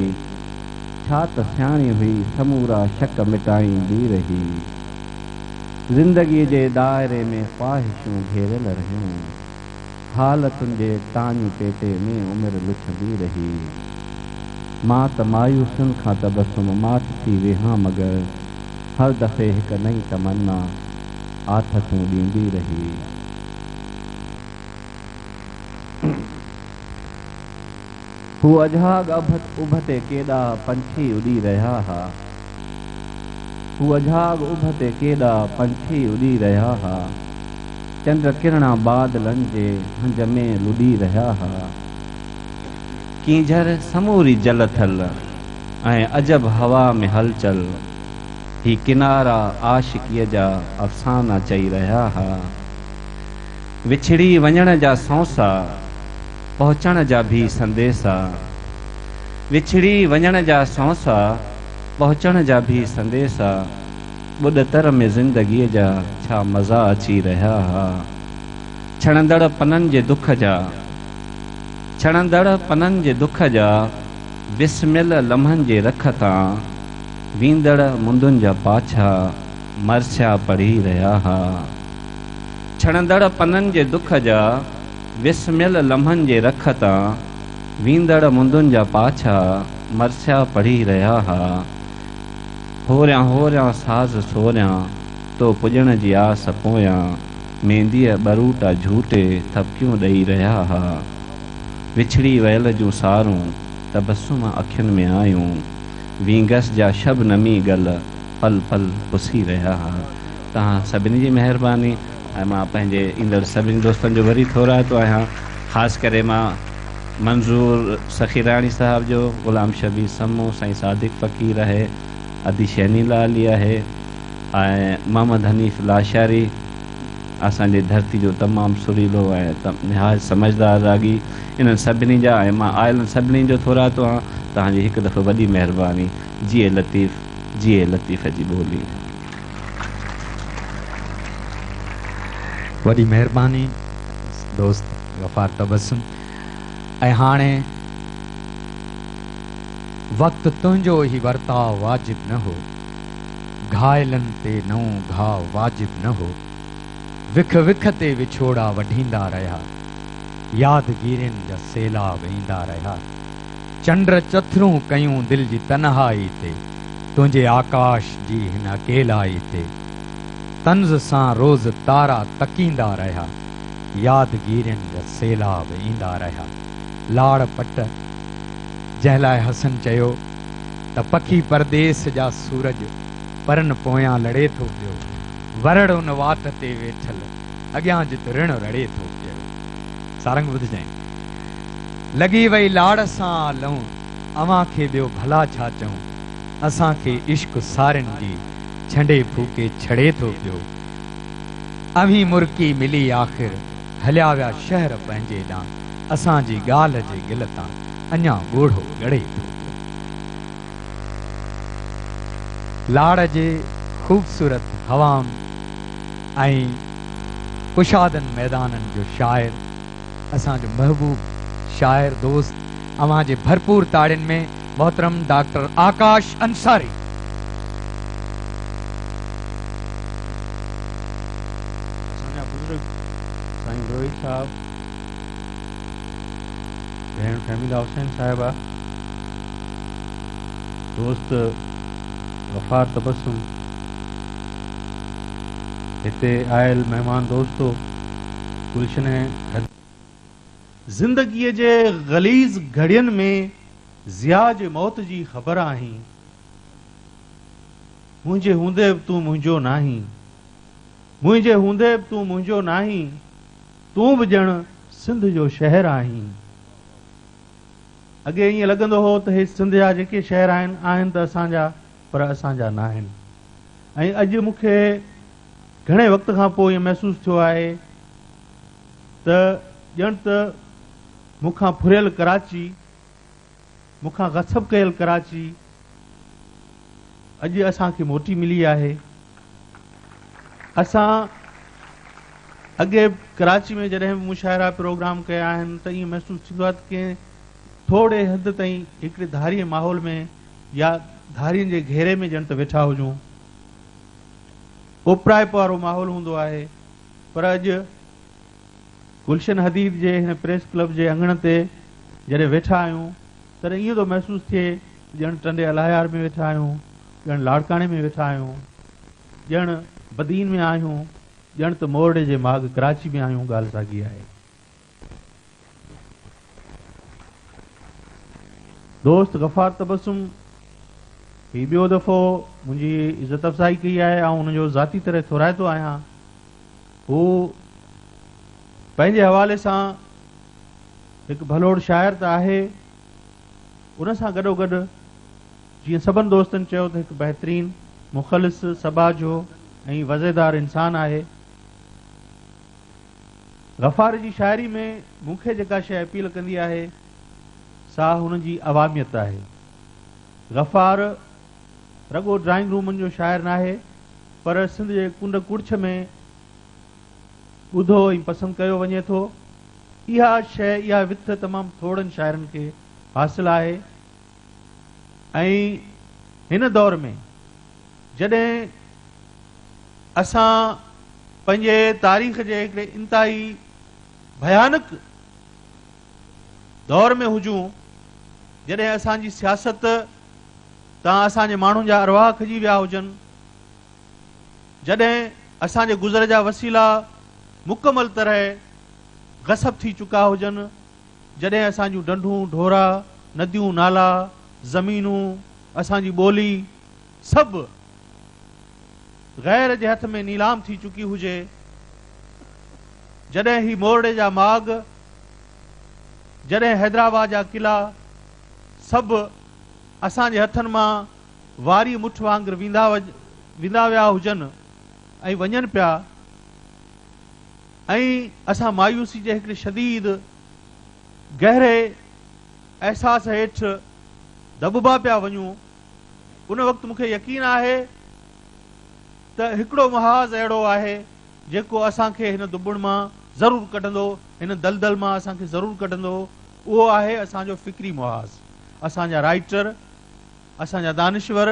ڇا ته سياڻي هئي سمورا شڪ مٽائيندي رهي. زندگيء جي دائري ۾ خواهشون گهيريل رهيون. حالتن جي تاڃي پيٽي ۾ عمر لڇندي رهي. مان ته مايوسين کان تبسم ماٺ ٿي ويهان مگر هر دفعي هڪ نئين تمنا آٿتون ڏيندي رهي. هو اجهاڳ اڀ تي ڪيڏا پنڇي اڏي رهيا ها. هو اجهاڳ اڀ تي ڪيڏا پنڇي اڏي رهيا ها. چنڊ ڪرڻا بادلن جي هنج ۾ لڏي رهيا ها. ڪينجهر سموري جل ٿل ۽ عجب هوا ۾ هلچل. هي ڪنارا عاشقيء جا افسانا چئي رهيا ها. وڇڙي وڃڻ جا سونسا، پهچڻ جا ڀي سنديسا. وڇڙي وڃڻ جا سونسا، پهچڻ جا ڀي سنديسا. ٻڏتر ۾ زندگيء جا ڇا مزا اچي رهيا ها. ڇڻندڙ پنن جي دک جا، ڇڻندڙ پنن جي دک جا، وسميل لمحن جي رک تان، ويندڙ مندن جا پاڇا، مرثيا پڙهي رهيا ها. ڇڻندڙ پنن جي دک جا، وسميل لمحن جي رک تان، ويندڙ مندن جا پاڇا، مرثيا پڙهي رهيا ها. هوريان هوريان ساز سوريان، تو پڄڻ جي آس پويان، مينديء ٻروٽا جهوٽي ٿپڪيون ڏئي رهيا ها. وڇڙي ويل جون سارون، تبسم اکين ۾ آيون، وينگس جا شبنمي گل، پل پل پسي رهيا ها. توهان سڀني جي مهرباني ۽ مان پنهنجي ايندڙ سڀني دوستن جو وري ٿورائتو آهيان خاص ڪري مان منظور سخيراڻي صاحب جو، غلام شبير سمون، سائين صادق فقير آهي، ادي شهنيلا علي آهي ۽ محمد حنيف لاشاري اسان جي ڌرتي جو تمام سريلو ۽ نهايت سمجهدار راڳي انهن سڀني جا ۽ مان آيلن سڀني جو ٿورائتو آهيان توهان جي هڪ دفعو وڏي مهرباني جيئي لطيف جيئي لطيف جي ٻولي. وڏي مهرباني دوست غفار تبسم ۽ هاڻي وقت تنهنجو هي ورتاء واجب نه هو گهائلن تي نئون گهاء واجب نه هو وک وک تي وڇوڙا وڍيندا رهيا يادگيرين جا سيلاب ايندا رهيا. چنڊ چٿرون ڪيون دل جي تنهائي تي، تنهنجي آڪاش جي هن اڪيلائي تي. طنز سان روز تارا تڪيندا رهيا، يادگيرين جا سيلاب ايندا رهيا. لاڙ پٽ، جنهن لاء حسن چيو ته پکي پرديس جا سورج پرن پويان لڙي ٿو پيو، ورڙ ان واٽ تي ويٺل اڳيان جت رڻ رڙي ٿو پيو. سارنگ ٻڌجانء. لڳي وئي لاڙ سان آ لئون، اوهان کي ٻيو ڀلا ڇا چئون، اسان کي عشق سارين جي ڇنڊي ڦوڪي ڇڙي ٿو پيو. اوهين مرڪي ملي آخر هليا ويا شهر پنهنجي ڏانهن، اسان جي ڳالهه جي ڳل تان اڃا ڳوڙهو ڳڙي ٿو پيو. لاڙ جي خوبصورت هوائن ۽ ڪشادن ميدانن جو شاعر، اسان جو محبوب شاعر دوست اوهان جي ڀرپور تاڙين ۾ محترم ڊاڪٽر آڪاش انصاري. اسان جا بزرگ سائين بروهي صاحب، ڀيڻ فهميده حسين صاحبه، دوست غفار تبسم، هتي آيل مهمان دوستو، گلشن حديد. زندگيء جي غليظ گهڙين ۾ ضياء جي موت جي خبر آهين. منهنجي هوندي به تون منهنجو ناهين. منهنجي هوندي به تون منهنجو ناهين. تون به ڄڻ سنڌ جو شهر آهين. اڳي ائين لڳندو هو ته هي سنڌ جا جيڪي شهر آهن، آهن ته اسان جا پر اسان جا ناهن. ۽ اڄ مون کي گهڻي وقت کان پوء ائين محسوس ٿيو آهي ته ڄڻ ته مون کان ڦريل ڪراچي، مون کان غصب ڪيل ڪراچي اڄ اسان کي موٽي ملي آهي. اسان اڳي ڪراچي ۾ جڏهن به مشاعرا پروگرام ڪيا آهن ته ائين محسوس ٿيندو آهي ته ڪنهن ٿوري حد تائين هڪڙي ڌارئين ماحول ۾ يا ڌارين جي گهيري ۾ ڄڻ ته ويٺا هجون. اوپرائپ وارو ماحول هوندو آهي پر اڄ گلشن حديد جي هن پريس ڪلب جي اڱڻ تي جڏهن ويٺا آهيون. تڏهن ائين ٿو محسوس ٿئي ته ڄڻ ٽنڊي الهيار ۾ ويٺا آهيون، ڄڻ لاڙڪاڻي ۾ ويٺا آهيون، ڄڻ بدين ۾ آهيون، ڄڻ ته مورڙي جي ماڳ ڪراچي ۾ آهيون، ڳالهه ساڳي آهي. دوست غفار تبسم هي ٻيو دفعو منهنجي عزت افزائي ڪئي آهي، آئون ان جو ذاتي طرح ٿورائتو آهيان. هو پنهنجي حوالي سان هڪ ڀلوڙ شاعر ته آهي، ان سان گڏوگڏ جيئن سڀن دوستن چيو ته هڪ بهترين، مخلص، سٻاجهو ۽ وضعدار انسان آهي. غفار جي شاعري ۾ مون کي جيڪا شيء اپيل ڪندي آهي، سا هن جي عواميت آهي. غفار رڳو ڊرائنگ رومن جو شاعر ناهي، پر سنڌ جي ڪنڊ ڪڙڇ ۾ ٻڌو ۽ پسند ڪيو وڃي ٿو. اها شيء، اها وٿ تمام ٿورڙن شاعرن کي حاصل آهي ۽ هن دور ۾ جڏهن اسان پنهنجي تاريخ جي هڪڙي انتهائي ڀيانڪ دور ۾ هجون، جڏهن اسان جي سياست تان اسان جي ماڻهن جا ارواح کڄي ويا هجن، جڏهن اسان جي گذر جا وسيلا مڪمل طرح غصب ٿي چڪا هجن، جڏهن اسان جون ڍنڍون، ڍورا، نديون، نالا، زمينون، اسان جي ٻولي سڀ غير جي هٿ ۾ نيلام ٿي چڪي هجي، جڏهن هي مورڙي جا ماڳ، جڏهن حيدرآباد جا قلعا سڀ اسان جي هٿن مان واريء مٺ وانگر ويندا ويندا ويا هجن ۽ وڃن پيا ۽ اسان مايوسي جي هڪڙي شديد گهري احساس هيٺ دٻبا پيا وڃون، ان وقت مون کي يقين آهي ته هڪڙو محاذ اهڙو آهي جيڪو اسان کي هن ڌٻڻ مان ضرور ڪڍندو، هن دلدل مان اسان کي ضرور ڪڍندو، اهو آهي اسان جو فڪري محاذ، اسان جا رائيٽر، اسان جا دانشور،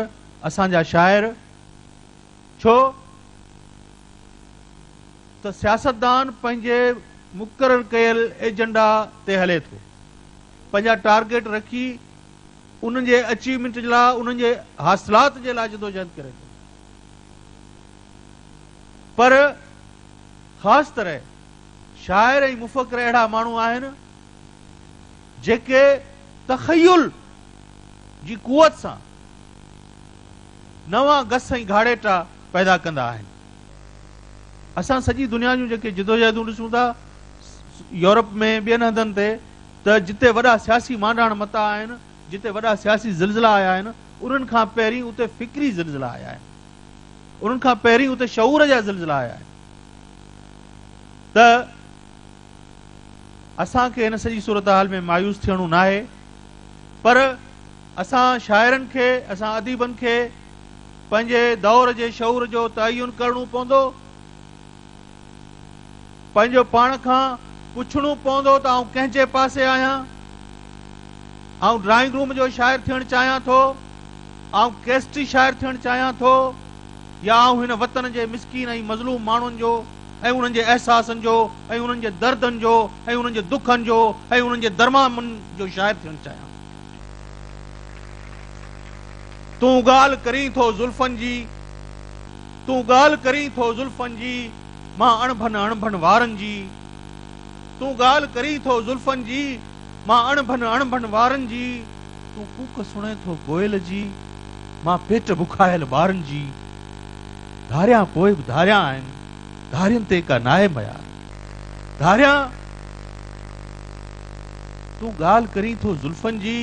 اسان جا شاعر، ڇو ته سياستدان پنهنجي مقرر ڪيل ايجنڊا تي هلي ٿو، پنهنجا ٽارگيٽ رکي انهن جي اچيومينٽ جي لاء، انهن جي حاصلات جي لاء جدوجهد ڪري ٿو. پر خاص طرح شاعر ۽ مفڪر اهڙا ماڻهو آهن جيڪي تخيل جي قوت سان نوان گس ۽ گهاڙيٽا پيدا ڪندا آهن. اسان سڄي دنيا جون جيڪي جدوجهدون ڏسون ٿا يورپ ۾ ٻين هنڌن تي ته جتي وڏا سياسي مانڊاڻ متا آهن، جتي وڏا سياسي زلزلا آيا آهن، انهن کان پهرين اتي فڪري زلزلا آيا آهن. انهن کان پهرين اتي شعور جا زلزلا آيا آهن ته اسان کي هن سڄي صورتحال ۾ مايوس ٿيڻو ناهي پر اسان شاعرن کي، اسان اديبن کي پنهنجي دور جي شعور جو تعين ڪرڻو پوندو، پنهنجو پاڻ کان پڇڻو پوندو ته آئون ڪنهن جي پاسي آهيان؟ آئون ڊرائنگ روم جو شاعر ٿيڻ چاهيان ٿو؟ آئون ڪيسٽي شاعر ٿيڻ چاهيان ٿو؟ يا آئون هن وطن جي مسڪين ۽ مظلوم ماڻهن جو ۽ انهن جي احساسن جو ۽ انهن جي دردن جو ۽ انهن جي دکن جو ۽ انهن جي درمامن جو شاعر ٿيڻ چاهيان ٿو؟ تون ڳالهه ڪرين ٿو زلفن جي، تون ڳالهه ڪرين ٿو زلفن جي، مان اڻڀن اڻڀن وارن جي. تون ڳالهه ڪرين ٿو زلفن جي، مان اڻڀن اڻڀن وارن جي. تون ڪوڪ سڻين ٿو ڪوئل جي، مان پيٽ بکايل ٻارن جي. ڌاريان پوء به ڌاريان آهن، ڌارين تي ڪا ناهي ميار. ڌاريان تون ڳالهه ڪرين ٿو زلفن جي،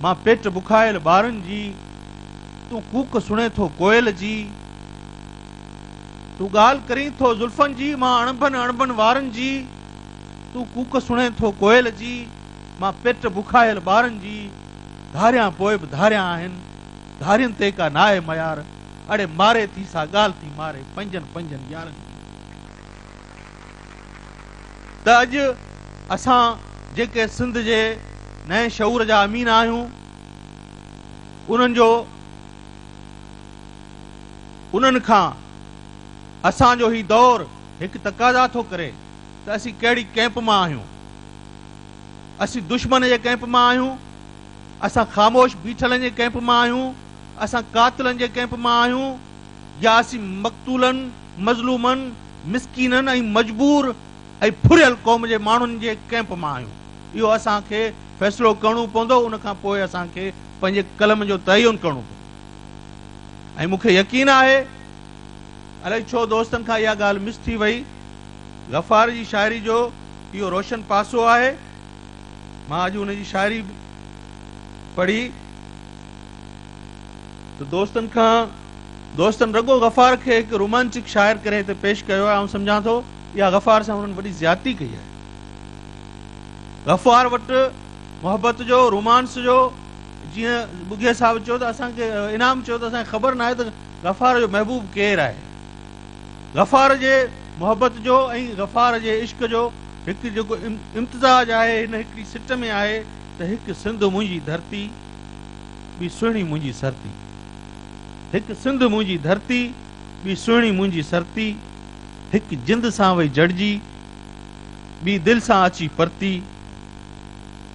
مان پيٽ بکايل ٻارن جي. تون ڪوڪ سڻين ٿو ڪوئل جي. تون ڳالهه ڪرين ٿو زلفن جي، مان اڻڀن اڻڀن وارن جي. تون ڪوڪ سڻين ٿو ڪوئل جي، مان پيٽ بکايل ٻارن جي. ڌاريان پوء به ڌاريان آهن، ڌارين تي ڪا ناهي ميار. اڙي ماري ٿي سا ڳالهه ٿي ماري پنهنجن پنهنجن يارن جي. ته اڄ اسان جيڪي سنڌ جي نئين شعور جا امين آهيون، انهن جو انهن کان اسان جو هي دور هڪ تقاضا ٿو ڪري ته اسين ڪهڙي ڪئمپ مان آهيون؟ اسين دشمن جي ڪئمپ مان آهيون؟ اسان خاموش بيٺلن جي ڪئمپ مان آهيون، اسان قاتلن جي ڪئمپ مان آهيون يا اسين مقتولن، مظلومن، مسڪينن ۽ مجبور ۽ ڦريل قوم جي ماڻهن جي ڪئمپ مان آهيون. اهو اسان کي فيصلو ڪرڻو پوندو، ان کان پوء اسان کي پنهنجي قلم جو تعين ڪرڻو پوندو ۽ مون کي يقين آهي، الائي ڇو دوستن کان اها ڳالهه مس ٿي وئي، غفار جي شاعري جو اهو روشن پاسو آهي. مان اڄ ان جي شاعري پڙهي ته دوستن کان دوستن رڳو غفار کي هڪ رومانٽڪ شاعر ڪري هتي پيش ڪيو آهي. آئون سمجهان ٿو اها غفار سان انهن وڏي زيادتي ڪئي آهي. غفار وٽ محبت جو، رومانس جو، جيئن ٻگهيي صاحب چيو ته اسان کي انعام چيو ته اسان کي خبر ناهي ته غفار جو محبوب ڪير آهي. غفار جي محبت جو ۽ غفار جي عشق جو هڪ جيڪو امتزاج آهي هن هڪڙي سٽ ۾ آهي ته هڪ سنڌ منهنجي ڌرتي ٻي سهڻي منهنجي سرتي هڪ سنڌ منهنجي ڌرتي ٻي سهڻي منهنجي سرتي هڪ جند سان وئي جڙجي ٻي دل سان اچي پرتي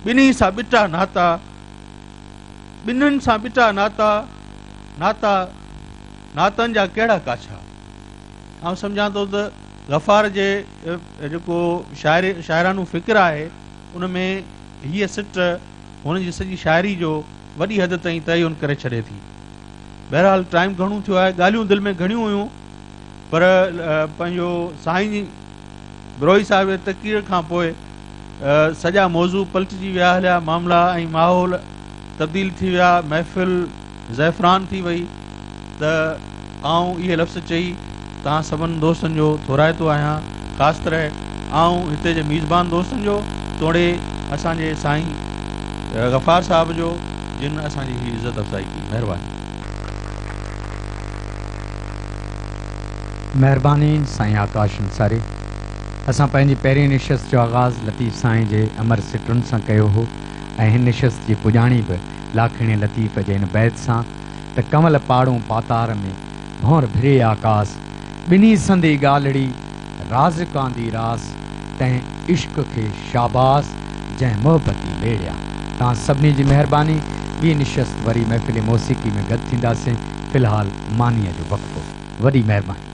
ٻنهي سان ٻٽا ناتا ٻنهن سان ٻٽا ناتا ناتا ناتن جا ڪهڙا ڪاڇا؟ آئون سمجهان ٿو ته غفار جي جيڪو شاعري شاعرانو فڪر آهي ان ۾ هيء سٽ هن جي سڄي شاعري جو وڏي حد تائين تعين ڪري ڇڏي ٿي. بهرحال ٽائيم گهڻو ٿيو آهي ڳالهيون دل ۾ گهڻيون هيون پر پنهنجو سائين بروهي صاحب جي تقرير کان پوء سڄا موضوع پلٽجي ويا هليا معاملا ۽ ماحول تبديل ٿي ويا محفل زعفران ٿي وئي ته آئون اهي لفظ چئي توهان سڀن دوستن جو ٿورائتو آهيان خاص طرح آئون هتي جي ميزبان دوستن جو توڙي اسان جي سائين غفار صاحب جو جن اسان جي هي عزت افزائي ڪئي مهرباني. مهرباني سائين آڪاش انصاري. اسان پنهنجي پهرين نشست جو آغاز لطيف سائين جي امر سٽن سان ڪيو هو ۽ هن نشست جي پڄاڻي به لاکيڻي لطيف جي هن بيت سان ته ڪنول پاڙون پاتار ۾، ڀونر ڀري آڪاس، ٻنهي سندي ڳالهڙي، رازق آندي راس، تنهن عشق کي شاباس، جنهن محبتي ميڙيا. توهان سڀني جي مهرباني، ٻي نشست وري محفل موسيقي ۾ گڏ ٿينداسين، في الحال مانيء جو وقفو. وڏي مهرباني.